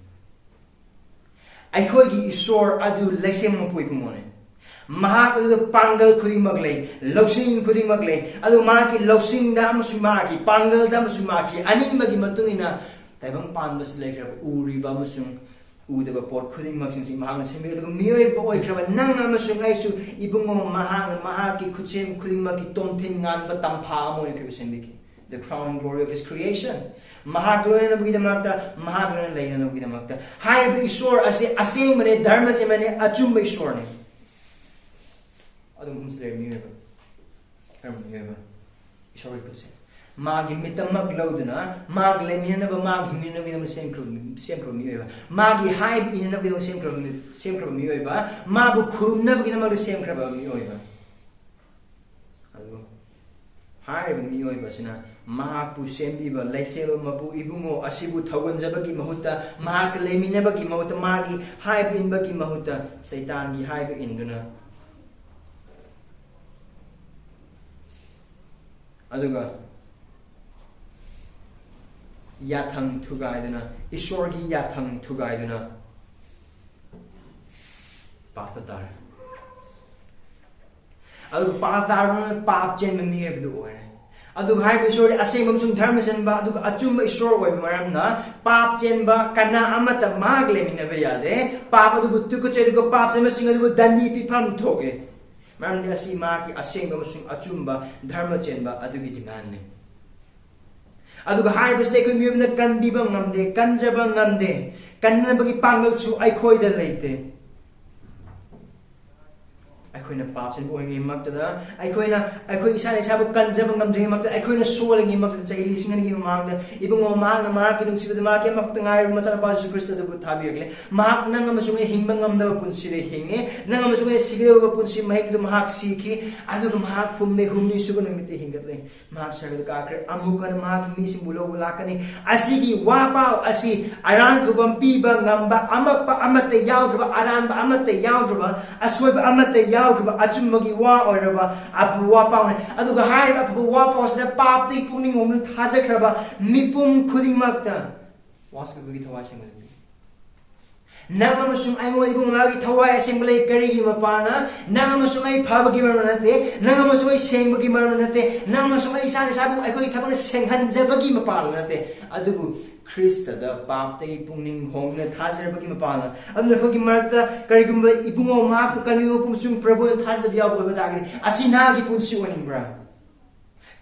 ꯑꯩꯈꯣꯏꯒꯤ ꯏꯁꯣꯔ ꯑꯗꯨ ꯂꯩꯁꯦꯝ ꯃꯄꯨ ꯏꯕꯨꯡꯉꯣꯅꯦ꯫ ꯃꯍꯥꯛ ꯑꯗꯨꯗ ꯄꯥꯡꯒꯜ ꯈꯨꯗꯤꯡꯃꯛ ꯂꯩ, ꯂꯧꯁꯤꯡ ꯈꯨꯗꯤꯡꯃꯛ ꯂꯩ꯫ ꯑꯗꯨ ꯃꯍꯥꯛꯀꯤ ꯂꯧꯁꯤꯡꯗ ꯑꯃꯁꯨꯡ ꯃꯍꯥꯛꯀꯤ ꯄꯥꯡꯒꯜꯗ ꯑꯃꯁꯨꯡ ꯃꯍꯥꯛꯀꯤ ꯑꯅꯤꯡꯕꯒꯤ ꯃꯇꯨꯡ ꯏꯟꯅ ꯇꯥꯏꯕꯪ ꯄꯥꯟꯕꯁꯤ ꯂꯩꯈ꯭ꯔꯕ ꯎꯔꯤꯕ ꯑꯃꯁꯨꯡ ꯎꯗꯕ ꯄꯣꯠ ꯈꯨꯗꯤꯡꯃꯛꯁꯤꯡꯁꯤ ꯃꯍꯥꯛꯅ ꯁꯦꯝꯕꯤꯔꯦ꯫ ꯑꯗꯨꯒ ꯃꯤꯑꯣꯏꯕ ꯑꯣꯏꯈ꯭ꯔꯕ ꯅꯪ ꯑꯃꯁꯨꯡ ꯑꯩꯁꯨ ꯏꯕꯨꯡꯉꯣ ꯃꯍꯥꯛꯅ ꯃꯍꯥꯛꯀꯤ ꯈꯨꯠꯁꯦꯝ ꯈꯨꯗꯤꯡꯃꯛꯀꯤ ꯇꯣꯝꯊꯤꯟ ꯉꯥꯟꯕ ꯇꯝꯐꯥ ꯑꯃ ꯑꯣꯏꯅ ꯑꯩꯈꯣꯏꯕꯨ ꯁꯦꯝꯕꯤꯈꯤ꯫ The crown glory of his creation. ꯃꯍꯥꯛ ꯂꯣꯏꯅꯅꯕꯒꯤꯗꯃꯛꯇ, ꯃꯍꯥꯛ ꯂꯣꯏꯅ ꯂꯩꯅꯅꯕꯒꯤꯗꯃꯛꯇ꯫ ꯍꯥꯏꯔꯤꯕ ꯏꯁꯣꯔ ꯑꯁꯤ ꯑꯁꯦꯡꯕꯅꯦ, ꯙꯔꯃ ꯆꯦꯟꯕꯅꯦ, ꯑꯆꯨꯝꯕ ꯏꯁꯣꯔꯅꯦ꯫ ꯑꯗꯨꯝ ꯍꯨꯝꯁ ꯂꯩꯔꯦ ꯃꯤꯑꯣꯏꯕ꯫ ꯀꯔꯝꯕ ꯃꯤꯑꯣꯏꯕ? ꯏꯁꯣꯔꯒꯤ ꯈꯨꯠꯁꯦ꯫ ꯃꯥꯒꯤ ꯃꯤꯇꯃꯛ ꯂꯧꯗꯨꯅ, ꯃꯥꯒ ꯂꯩꯃꯤꯟꯅꯅꯕ, ꯃꯥꯒ ꯍꯤꯡꯃꯤꯟꯅꯅꯕꯒꯤꯗꯃꯛ ꯁꯦꯝꯈ꯭ꯔꯕ, ꯁꯦꯝꯈ꯭ꯔꯕ ꯃꯤꯑꯣꯏꯕ꯫ ꯃꯥꯒꯤ ꯍꯥꯏꯕ ꯏꯅꯅꯕꯒꯤꯗꯃꯛ ꯁꯦꯝꯈ꯭ꯔꯕ ꯃꯤ-, ꯁꯦꯝꯈ꯭ꯔꯕ ꯃꯤꯑꯣꯏꯕ꯫ ꯃꯥꯕꯨ ꯈꯨꯔꯨꯝꯅꯕꯒꯤꯗꯃꯛꯇ ꯁꯦꯝꯈ꯭ꯔꯕ ꯃꯤꯑꯣꯏꯕ꯫ ꯑꯗꯨ ꯍꯥꯏꯔꯤꯕ ꯃꯤꯑꯣꯏꯕ ꯑꯁꯤꯅ ꯃꯍꯥꯛꯄꯨ ꯁꯦꯝꯕꯤꯕ ꯂꯩꯁꯦꯝꯕ ꯃꯄꯨ ꯏꯕꯨꯡꯉꯣ ꯑꯁꯤꯕꯨ ꯊꯧꯒꯟꯖꯕꯒꯤ ꯃꯍꯨꯠꯇ, ꯃꯍꯥꯛꯀ ꯂꯩꯃꯤꯟꯅꯕꯒꯤ ꯃꯍꯨꯠꯇ, ꯃꯥꯒꯤ ꯍꯥꯏꯕ ꯏꯟꯕꯒꯤ ꯃꯍꯨꯠꯇ ꯁꯩꯇꯥꯟꯒꯤ ꯍꯥꯏꯕ ꯏꯟꯗꯨꯅ, ꯑꯗꯨꯒ ꯌꯥꯊꯪ ꯊꯨꯒꯥꯏꯗꯨꯅ, ꯏꯁꯣꯔꯒꯤ ꯌꯥꯊꯪ ꯊꯨꯒꯥꯏꯗꯨꯅ ꯄꯥꯞꯇ ꯇꯥꯔꯦ꯫ ꯑꯗꯨꯒ ꯄꯥꯞ ꯇꯥꯔꯕꯅꯤꯅ ꯄꯥꯞ ꯆꯦꯟꯕ ꯃꯤ ꯍꯥꯏꯕꯗꯨ ꯑꯣꯏꯔꯦ꯫ ꯑꯗꯨꯒ ꯍꯥꯏꯔꯤꯕ ꯏꯁꯣꯔꯗꯤ ꯑꯁꯦꯡꯕ ꯑꯃꯁꯨꯡ ꯙꯔꯃ ꯆꯦꯟꯕ, ꯑꯗꯨꯒ ꯑꯆꯨꯝꯕ ꯏꯁꯣꯔ ꯑꯣꯏꯕ ꯃꯔꯝꯅ, ꯄꯥꯞ ꯆꯦꯟꯕ ꯀꯅꯥ ꯑꯃꯠꯇ ꯃꯍꯥꯛ ꯂꯩꯃꯤꯟꯅꯕ ꯌꯥꯗꯦ꯫ ꯄꯥꯞ ꯑꯗꯨꯕꯨ ꯇꯨꯀꯠꯆꯩ, ꯑꯗꯨꯒ ꯄꯥꯞ ꯆꯦꯟꯕꯁꯤꯡ ꯑꯗꯨꯕꯨ ꯗꯟꯗꯤ ꯄꯤꯐꯝ ꯊꯣꯛꯑꯦ꯫ ꯃꯔꯝꯗꯤ ꯑꯁꯤ ꯃꯍꯥꯛꯀꯤ ꯑꯁꯦꯡꯕ ꯑꯃꯁꯨꯡ ꯑꯆꯨꯝꯕ ꯙꯔꯃ ꯆꯦꯟꯕ ꯑꯗꯨꯒꯤ ꯗꯤꯃꯥꯟꯅꯤ꯫ ꯑꯗꯨꯒ ꯍꯥꯏꯔꯤꯕꯁꯤꯗ ꯑꯩꯈꯣꯏ ꯃꯤꯑꯣꯏꯕꯅ ꯀꯟꯕꯤꯕ ꯉꯝꯗꯦ, ꯀꯟꯖꯕ ꯉꯝꯗꯦ꯫ ꯀꯟꯅꯕꯒꯤ ꯄꯥꯡꯒꯜꯁꯨ ꯑꯩꯈꯣꯏꯗ ꯂꯩꯇꯦ꯫ ꯑꯩꯈꯣꯏꯅ ꯄꯥꯞꯁꯤꯡ ꯑꯣꯏꯔꯤꯉꯩꯃꯛꯇꯗ, ꯑꯩꯈꯣꯏꯅ, ꯑꯩꯈꯣꯏ ꯏꯁꯥꯅ ꯏꯁꯥꯕꯨ ꯀꯟꯖꯕ ꯉꯝꯗ꯭ꯔꯤꯉꯩꯃꯛꯇ, ꯑꯩꯈꯣꯏꯅ ꯁꯣꯜꯂꯤꯉꯩꯃꯛꯇꯗ, ꯆꯍꯤ ꯂꯤꯁꯤꯡ ꯑꯅꯤꯒꯤ ꯃꯃꯥꯡꯗ ꯏꯕꯨꯡꯉꯣ ꯃꯍꯥꯛꯅ ꯃꯍꯥꯛꯀꯤ ꯅꯨꯡꯁꯤꯕꯗ ꯃꯍꯥꯛꯀꯤ ꯑꯃꯈꯛꯇ ꯉꯥꯏꯔꯕ ꯃꯆꯥꯅꯨꯄꯥ ꯖꯤꯁꯨ ꯈ꯭ꯔꯤꯁꯇ ꯑꯗꯨꯕꯨ ꯊꯥꯕꯤꯔꯛꯂꯦ꯫ ꯃꯍꯥꯛ ꯅꯪ ꯑꯃꯁꯨꯡ ꯑꯩ ꯍꯤꯡꯕ ꯉꯝꯗꯕ ꯄꯨꯟꯁꯤꯗ ꯍꯤꯡꯉꯦ꯫ ꯅꯪ ꯑꯃꯁꯨꯡ ꯑꯩ ꯁꯤꯒꯗꯕ ꯄꯨꯟꯁꯤ ꯃꯍꯩꯗꯨ ꯃꯍꯥꯛ ꯁꯤꯈꯤ꯫ ꯑꯗꯨꯒ ꯃꯍꯥꯛ ꯐꯨꯝꯃꯦ, ꯍꯨꯝꯅꯤ ꯁꯨꯕ ꯅꯨꯃꯤꯠꯇ ꯍꯤꯡꯒꯠꯂꯦ꯫ ꯃꯍꯥꯛ ꯁꯔꯒꯗ ꯀꯥꯈ꯭ꯔꯦ꯫ ꯑꯃꯨꯛ ꯍꯟꯅ ꯃꯍꯥꯛꯀꯤ ꯃꯤꯁꯤꯡꯕꯨ ꯂꯧꯕ ꯂꯥꯛꯀꯅꯤ꯫ ꯑꯁꯤꯒꯤ ꯋꯥ ꯄꯥꯎ ꯑꯁꯤ ꯑꯔꯥꯟ ꯈꯨꯕꯝ ꯄꯤꯕ ꯉꯝꯕ ꯑꯃꯛꯄ ꯑꯃꯠꯇ ꯌꯥꯎꯗ꯭ꯔꯕ, ꯑꯔꯥꯟꯕ ꯑꯃꯠꯇ ꯌꯥꯎꯗ꯭ꯔꯕ, ꯑꯁꯣꯏꯕ ꯑꯃꯠꯇ ꯌꯥꯎꯗ꯭ꯔꯕ, ꯑꯆꯨꯝꯕꯒꯤ ꯋꯥ ꯑꯣꯏꯔꯕ ꯑꯐꯕ ꯋꯥ ꯄꯥꯎꯅꯤ꯫ ꯑꯗꯨꯒ ꯍꯥꯏꯔꯤꯕ ꯑꯐꯕ ꯋꯥ ꯄꯥꯎ ꯑꯁꯤꯗ ꯄꯥꯞꯇꯒꯤ ꯄꯨꯛꯅꯤꯡ ꯍꯣꯡꯗꯨꯅ ꯊꯥꯖꯈ꯭ꯔꯕ ꯃꯤꯄꯨꯝ ꯈꯨꯗꯤꯡꯃꯛꯇ ꯋꯥꯁꯛꯄꯒꯤ ꯊꯋꯥꯏ ꯁꯦꯡꯕ ꯄꯤ꯫ ꯅꯪ ꯑꯃꯁꯨꯡ ꯑꯩꯉꯣꯟꯗ ꯏꯕꯨꯡ ꯃꯥꯒꯤ ꯊꯋꯥꯏ ꯑꯁꯦꯡꯕ ꯂꯩ꯫ ꯀꯔꯤꯒꯤ ꯃꯄꯥꯜꯅ? ꯅꯪ ꯑꯃꯁꯨꯡ ꯑꯩ ꯐꯕꯒꯤ ꯃꯔꯝ ꯅꯠꯇꯦ, ꯅꯪ ꯑꯃꯁꯨꯡ ꯑꯩ ꯁꯦꯡꯕꯒꯤ ꯃꯔꯝ ꯅꯠꯇꯦ, ꯅꯪ ꯑꯃꯁꯨꯡ ꯑꯩ ꯏꯁꯥꯅ ꯏꯁꯥꯕꯨ ꯑꯩꯈꯣꯏꯒꯤ ꯊꯕꯛꯅ ꯁꯦꯡꯍꯟꯖꯕꯒꯤ ꯃꯄꯥꯜ ꯅꯠꯇꯦ, ꯑꯗꯨꯕꯨ ꯈ꯭ꯔꯤꯁꯇꯗ ꯄꯥꯞꯇꯒꯤ ꯄꯨꯛꯅꯤꯡ ꯍꯣꯡꯗꯨꯅ ꯊꯥꯖꯔꯕꯒꯤ ꯃꯄꯥꯜꯅ꯫ ꯑꯗꯨꯅ ꯑꯩꯈꯣꯏꯒꯤ ꯃꯔꯛꯇ ꯀꯔꯤꯒꯨꯝꯕ ꯏꯕꯨꯡꯉꯣ ꯃꯍꯥꯛꯄꯨ ꯀꯟꯕꯤꯕ ꯃꯄꯨ ꯑꯃꯁꯨꯡ ꯄ꯭ꯔꯚꯨ ꯑꯣꯏꯅ ꯊꯥꯖꯗꯕ ꯌꯥꯎꯕ ꯑꯣꯏꯕ ꯇꯥꯔꯒꯗꯤ, ꯑꯁꯤ ꯅꯍꯥꯛꯀꯤ ꯄꯨꯟꯁꯤ ꯑꯣꯏꯅꯤꯡꯕ꯭ꯔꯥ?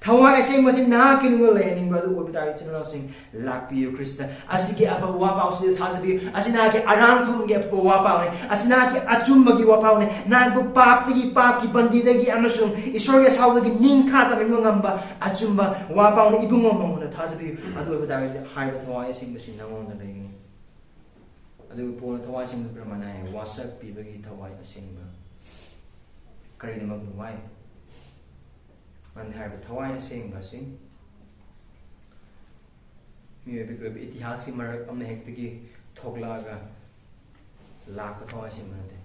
ꯊꯋꯥꯏ ꯑꯁꯦꯡꯕꯁꯤ ꯅꯍꯥꯛꯀꯤ ꯅꯨꯡꯗ ꯂꯩꯍꯟꯅꯤꯡꯕ꯭ꯔꯥ? ꯑꯗꯨ ꯑꯣꯏꯕ ꯇꯥꯔꯒꯗꯤ, ꯏꯆꯤꯟ ꯏꯅꯥꯎꯁꯤꯡ, ꯂꯥꯛꯄꯤꯌꯨ ꯈ꯭ꯔꯤꯁꯇ꯫ ꯑꯁꯤꯒꯤ ꯑꯐꯕ ꯋꯥ ꯄꯥꯎꯁꯤꯗ ꯊꯥꯖꯕꯤꯌꯨ꯫ ꯑꯁꯤ ꯅꯍꯥꯛꯀꯤ ꯑꯔꯥꯟ ꯈꯨꯕꯝꯒꯤ ꯑꯐꯕ ꯋꯥ ꯄꯥꯎꯅꯤ꯫ ꯑꯁꯤ ꯅꯍꯥꯛꯀꯤ ꯑꯆꯨꯝꯕꯒꯤ ꯋꯥ ꯄꯥꯎꯅꯤ꯫ ꯅꯍꯥꯛꯄꯨ ꯄꯥꯞꯇꯒꯤ, ꯄꯥꯞꯀꯤ ꯕꯟꯗꯤꯗꯒꯤ ꯑꯃꯁꯨꯡ ꯏꯁꯣꯔꯒꯤ ꯑꯁꯥꯎꯕꯗꯒꯤ ꯅꯤꯡꯈꯥ ꯇꯝꯍꯟꯕ ꯉꯝꯕ ꯑꯆꯨꯝꯕ ꯋꯥ ꯄꯥꯎꯅꯤ꯫ ꯏꯕꯨꯡꯉꯣ, ꯃꯉꯣꯟꯗ ꯊꯥꯖꯕꯤꯌꯨ꯫ ꯑꯗꯨ ꯑꯣꯏꯕ ꯇꯥꯔꯒꯗꯤ, ꯍꯥꯏꯕ ꯊꯋꯥꯏ ꯑꯁꯦꯡꯕꯁꯤ ꯅꯉꯣꯟꯗ ꯂꯩꯒꯅꯤ꯫ ꯑꯗꯨꯒ ꯄꯣꯜꯅ ꯊꯋꯥꯏ ꯑꯁꯦꯡꯕꯗ ꯀꯔꯝꯍꯥꯏꯅ ꯍꯥꯏ? ꯋꯥꯁꯛ ꯄꯤꯕꯒꯤ ꯊꯋꯥꯏ ꯑꯁꯦꯡꯕ꯫ ꯀꯔꯤꯒꯤꯗꯃꯛ ꯋꯥꯏ? ꯃꯔꯝꯗꯤ ꯍꯥꯏꯔꯤꯕ ꯊꯋꯥꯏ ꯑꯁꯦꯡꯕ ꯑꯁꯤ ꯃꯤꯑꯣꯏꯕꯒꯤ ꯑꯣꯏꯕ ꯏꯇꯤꯍꯥꯁꯀꯤ ꯃꯔꯛ ꯑꯃ ꯍꯦꯛꯇꯒꯤ ꯊꯣꯛꯂꯛꯑꯒ ꯂꯥꯛꯄ ꯊꯋꯥꯏ ꯑꯁꯦꯡꯕ ꯅꯠꯇꯦ꯫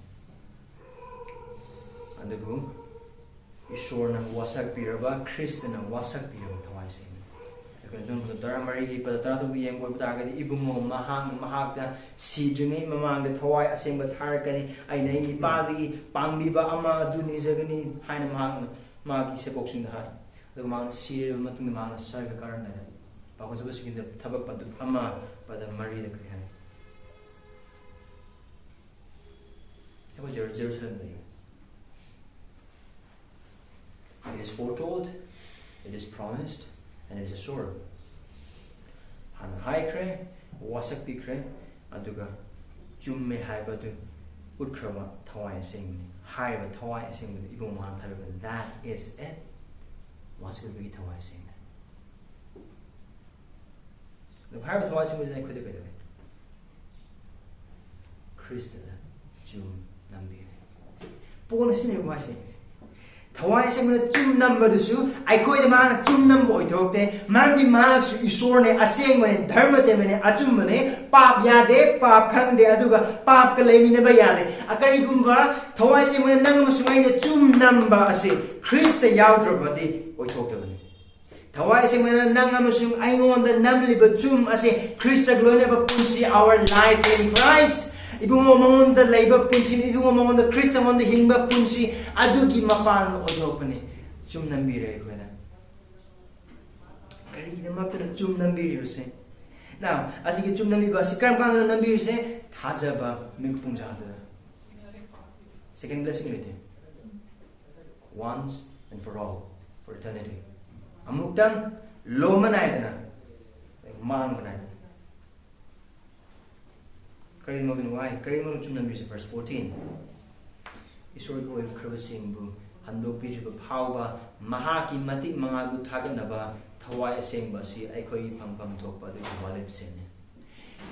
ꯑꯗꯨꯕꯨ ꯏꯁꯣꯔꯅ ꯋꯥꯁꯛꯄꯤꯔꯕ, ꯈ꯭ꯔꯤꯁꯇꯅ ꯋꯥꯁꯛꯄꯤꯔꯕ ꯊꯋꯥꯏ ꯑꯁꯦꯡꯕ꯫ ꯑꯩꯈꯣꯏꯅ ꯖꯣꯟ ꯄꯗ ꯇꯔꯥꯃꯔꯤꯒꯤ ꯄꯗ ꯇꯔꯥꯇꯔꯨꯛ ꯌꯦꯡꯕ ꯑꯣꯏꯕ ꯇꯥꯔꯒꯗꯤ, ꯏꯕꯨꯡꯉꯣ, ꯃꯍꯥꯛ, ꯃꯍꯥꯛꯅ ꯁꯤꯗ꯭ꯔꯤꯉꯩ ꯃꯃꯥꯡꯗ ꯊꯋꯥꯏ ꯑꯁꯦꯡꯕ ꯊꯥꯔꯛꯀꯅꯤ꯫ ꯑꯩꯅ ꯑꯩ ꯏꯄꯥꯗꯒꯤ ꯄꯥꯡꯕꯤꯕ ꯑꯃ ꯑꯗꯨ ꯅꯤꯖꯒꯅꯤ ꯍꯥꯏꯅ ꯃꯍꯥꯛꯅ ꯃꯥꯒꯤ ꯁꯦꯕꯣꯛꯁꯤꯡꯗ ꯍꯥꯏ꯫ ꯑꯗꯨꯒ ꯃꯍꯥꯛꯅ ꯁꯤꯔꯕ ꯃꯇꯨꯡꯗ ꯃꯍꯥꯛꯅ ꯁꯔꯒ ꯀꯥꯔꯝꯗꯥꯏꯗ ꯄꯥꯎꯈꯣꯟ ꯆꯠꯄꯁꯤꯡꯗ ꯊꯕꯛ ꯄꯗꯨ ꯑꯃ ꯄꯗ ꯃꯔꯤꯗ ꯀꯔꯤ ꯍꯥꯏ? ꯑꯩꯈꯣꯏ ꯖꯦꯔꯨ-, ꯖꯦꯔꯨꯁꯂꯦꯝꯗ ꯂꯩ꯫ It is foretold, it is promised, and it is assured. ꯍꯥꯟꯅ ꯍꯥꯏꯈ꯭ꯔꯦ, ꯋꯥꯁꯛꯄꯤꯈ꯭ꯔꯦ, ꯑꯗꯨꯒ ꯆꯨꯝꯃꯦ ꯍꯥꯏꯕꯗꯨ ꯎꯠꯈ꯭ꯔꯕ ꯊꯋꯥꯏ ꯑꯁꯦꯡꯕꯅꯤ꯫ ꯍꯥꯏꯔꯤꯕ ꯊꯋꯥꯏ ꯑꯁꯦꯡꯕꯗꯨ ꯏꯕꯨꯡ ꯃꯉꯥꯅ ꯊꯥꯕꯤꯕ, that is it꯫ ꯋꯥꯁꯛꯄꯤꯕꯒꯤ ꯊꯋꯥꯏ ꯑꯁꯦꯡꯕꯅꯤ꯫ ꯑꯗꯨ ꯍꯥꯏꯔꯤꯕ ꯊꯋꯥꯏ ꯑꯁꯦꯡꯕꯗꯨꯅ ꯑꯩꯈꯣꯏꯗ ꯀꯩꯗꯧꯋꯤ? ꯈ꯭ꯔꯤꯁꯇꯗ ꯆꯨꯝ ꯅꯝꯕꯤꯔꯦ꯫ ꯄꯣꯟ ꯑꯁꯤꯅꯦꯕ ꯃꯥꯁꯦ꯫ ꯊꯋꯥꯏ ꯑꯁꯦꯡꯕꯅ ꯆꯨꯝ ꯅꯝꯕꯗꯨꯁꯨ ꯑꯩꯈꯣꯏꯗ ꯃꯥꯅ ꯆꯨꯝ ꯅꯝꯕ ꯑꯣꯏꯊꯣꯛꯇꯦ꯫ ꯃꯔꯝꯗꯤ ꯃꯍꯥꯛꯁꯨ ꯏꯁꯣꯔꯅꯦ, ꯑꯁꯦꯡꯕꯅꯦ, ꯙꯔꯃ ꯆꯦꯟꯕꯅꯦ, ꯑꯆꯨꯝꯕꯅꯦ, ꯄꯥꯞ ꯌꯥꯗꯦ, ꯄꯥꯞ ꯈꯪꯗꯦ, ꯑꯗꯨꯒ ꯄꯥꯞꯀ ꯂꯩꯃꯤꯟꯅꯕ ꯌꯥꯗꯦ꯫ ꯑ, ꯀꯔꯤꯒꯨꯝꯕ ꯊꯋꯥꯏ ꯑꯁꯦꯡꯕꯅ ꯅꯪ ꯑꯃꯁꯨꯡ ꯑꯩꯅ ꯆꯨꯝ ꯅꯝꯕ ꯑꯁꯤ ꯈ꯭ꯔꯤꯁꯇ ꯌꯥꯎꯗ꯭ꯔꯕꯗꯤ ꯑꯣꯏꯊꯣꯛꯇꯕꯅꯤ꯫ ꯊꯋꯥꯏ ꯑꯁꯦꯡꯕꯅ ꯅꯪ ꯑꯃꯁꯨꯡ ꯑꯩꯉꯣꯟꯗ ꯅꯝꯂꯤꯕ ꯆꯨꯝ ꯑꯁꯤ ꯈ꯭ꯔꯤꯁꯇꯒ ꯂꯣꯏꯅꯕ ꯄꯨꯟꯁꯤ, our life in Christ꯫ ꯏꯕꯨꯡꯉꯣ ꯃꯉꯣꯟꯗ ꯂꯩꯕ ꯄꯨꯟꯁꯤ, ꯏꯕꯨꯡꯉꯣ ꯃꯉꯣꯟꯗ ꯈ꯭ꯔꯤꯁꯇ ꯃꯉꯣꯟꯗ ꯍꯤꯡꯕ ꯄꯨꯟꯁꯤ ꯑꯗꯨꯒꯤ ꯃꯄꯥꯟꯗ ꯑꯣꯏꯊꯣꯛꯄꯅꯤ ꯆꯨꯝ ꯅꯝꯕꯤꯔꯦ ꯑꯩꯈꯣꯏꯅ꯫ ꯀꯔꯤꯒꯤꯗꯃꯛꯇꯅ ꯆꯨꯝ ꯅꯝꯕꯤꯔꯤꯕꯁꯦ? Now, ꯑꯁꯤꯒꯤ ꯆꯨꯝ ꯅꯝꯕꯤꯕ ꯑꯁꯤ ꯀꯔꯝ ꯀꯥꯟꯗ ꯅꯝꯕꯤꯔꯤꯁꯦ? ꯊꯥꯖꯕ ꯃꯤꯠ ꯄꯨꯡꯖꯥꯗꯨꯗ꯫ Second blessing ꯂꯩꯇꯦ꯫ Once and for all, for eternity꯫ ꯑꯃꯨꯛꯇꯪ ꯂꯣꯝꯕ ꯅꯥꯏꯗꯅ, ꯃꯥꯡꯕ ꯅꯥꯏꯗꯅ꯫ ꯀꯔꯤꯒꯤꯅꯣ ꯋꯥꯏ? ꯀꯔꯤꯒꯤꯅꯣ ꯆꯨꯝ ꯅꯝꯕꯤꯔꯤꯁꯦ? Verse fourteen꯫ ꯏꯁꯣꯔꯒꯤ ꯑꯣꯏꯈ꯭ꯔꯕꯁꯤꯡꯕꯨ ꯍꯟꯗꯣꯛꯄꯤꯗ꯭ꯔꯤꯕ ꯐꯥꯎꯕ ꯃꯍꯥꯛꯀꯤ ꯃꯇꯤꯛ ꯃꯉꯥꯜꯕꯨ ꯊꯥꯒꯠꯅꯕ ꯊꯋꯥꯏ ꯑꯁꯦꯡꯕ ꯑꯁꯤ ꯑꯩꯈꯣꯏꯒꯤ ꯐꯪꯐꯝ ꯊꯣꯛꯄ ꯑꯗꯨꯒꯤ ꯋꯥꯂꯦꯞꯁꯤꯡꯅꯤ꯫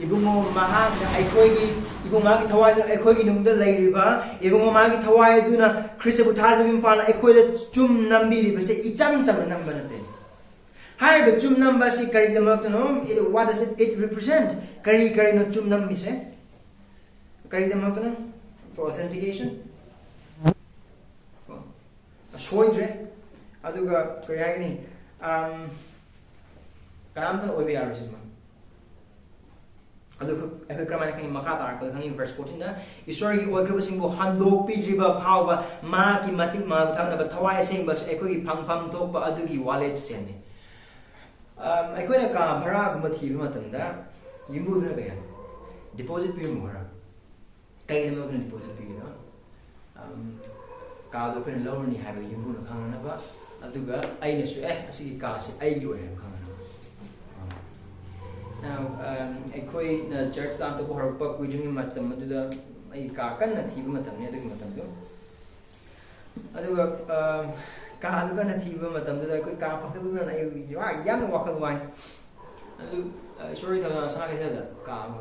ꯏꯕꯨꯡꯉꯣ ꯃꯍꯥꯛꯅ ꯑꯩꯈꯣꯏꯒꯤ, ꯏꯕꯨꯡ ꯃꯍꯥꯛꯀꯤ ꯊꯋꯥꯏꯗꯨ ꯑꯩꯈꯣꯏꯒꯤ ꯅꯨꯡꯗ ꯂꯩꯔꯤꯕ, ꯏꯕꯨꯡꯉꯣ ꯃꯍꯥꯛꯀꯤ ꯊꯋꯥꯏ ꯑꯗꯨꯅ ꯈ꯭ꯔꯤꯁꯇꯕꯨ ꯊꯥꯖꯕꯒꯤ ꯃꯄꯥꯟꯗ ꯑꯩꯈꯣꯏꯗ ꯆꯨꯝ ꯅꯝꯕꯤꯔꯤꯕꯁꯦ ꯏꯆꯝ ꯆꯝꯅ ꯅꯝꯕ ꯅꯠꯇꯦ꯫ ꯍꯥꯏꯔꯤꯕ ꯆꯨꯝ ꯅꯝꯕ ꯑꯁꯤ ꯀꯔꯤꯒꯤꯗꯃꯛꯇꯅꯣ? It, what does it, it represent? ꯀꯔꯤ ꯀꯔꯤꯅꯣ ꯆꯨꯝ ꯅꯝꯃꯤꯁꯦ? ꯀꯔꯤꯒꯤꯗꯃꯛꯇꯅꯣ? For authentication꯫ ꯁꯣꯏꯗ꯭ꯔꯦ꯫ ꯑꯗꯨꯒ ꯀꯔꯤ ꯍꯥꯏꯒꯅꯤ? ꯑꯝ, ꯀꯅꯥꯝꯇꯅ ꯑꯣꯏꯕ ꯌꯥꯔꯣꯏ ꯁꯤꯃ꯫ ꯑꯗꯨ ꯑꯩꯈꯣꯏ ꯀꯔꯝꯍꯥꯏꯅ ꯈꯪꯉꯤ? ꯃꯈꯥ ꯇꯥꯔꯛꯄꯗ ꯈꯪꯉꯤ, verse fourteen ꯗ, "ꯏꯁꯣꯔꯒꯤ ꯑꯣꯏꯈ꯭ꯔꯕꯁꯤꯡꯕꯨ ꯍꯟꯗꯣꯛꯄꯤꯗ꯭ꯔꯤꯕ ꯐꯥꯎꯕ ꯃꯍꯥꯛꯀꯤ ꯃꯇꯤꯛ ꯃꯉꯥꯜꯕꯨ ꯊꯥꯒꯠꯅꯕ ꯊꯋꯥꯏ ꯑꯁꯦꯡꯕ ꯑꯁꯤ ꯑꯩꯈꯣꯏꯒꯤ ꯐꯪꯐꯝ ꯊꯣꯛꯄ ꯑꯗꯨꯒꯤ ꯋꯥꯂꯦꯞꯁꯦꯟꯅꯤ"꯫ ꯑꯝ, ꯑꯩꯈꯣꯏꯅ ꯀꯥ ꯚꯔꯥꯒꯨꯝꯕ ꯊꯤꯕ ꯃꯇꯝꯗ ꯌꯨꯝꯕꯨꯗꯨꯅ ꯀꯩ ꯍꯥꯏ? "Deposit ꯄꯤꯔꯝꯃꯨ ꯈꯔ"꯫ ꯀꯩꯒꯤꯗꯃꯛꯇ deposit ꯄꯤꯔꯤꯅꯣ? ꯑꯝ, ꯀꯥꯗꯣ ꯑꯩꯈꯣꯏꯅ ꯂꯧꯔꯅꯤ ꯍꯥꯏꯕꯗꯣ ꯌꯨꯝꯕꯨꯅ ꯈꯪꯅꯅꯕ, ꯑꯗꯨꯒ ꯑꯩꯅꯁꯨ ꯑꯦ ꯑꯁꯤꯒꯤ ꯀꯥꯁꯦ ꯑꯩꯒꯤ ꯑꯣꯏꯔꯦ ꯍꯥꯏꯕ ꯈꯪꯅꯅꯕ꯫ Now, um, ꯑꯩꯈꯣꯏꯅ ꯆꯔꯆ ꯇꯥꯟꯊꯣꯛꯄ ꯍꯧꯔꯛꯄ ꯀꯨꯏꯗ꯭ꯔꯤꯉꯩ ꯃꯇꯝ ꯑꯗꯨꯗ ꯑꯩ ꯀꯥ ꯀꯟꯅ ꯊꯤꯕ ꯃꯇꯝꯅꯤ ꯑꯗꯨꯒꯤ ꯃꯇꯝꯗꯣ꯫ ꯑꯗꯨꯒ ꯀꯥꯗꯨ ꯀꯟꯅ ꯊꯤꯕ ꯃꯇꯝꯗꯨꯗ ꯑꯩꯈꯣꯏ ꯀꯥ ꯐꯪꯗꯕꯗꯨꯅ ꯑꯩ ꯌꯥꯝꯅ ꯋꯥꯈꯜ ꯋꯥꯏ꯫ ꯑꯗꯨ ꯏꯁꯣꯔꯒꯤ ꯊꯧꯖꯥꯜ ꯁꯅꯥ ꯀꯩꯊꯦꯜꯗ ꯀꯥ ꯑꯃ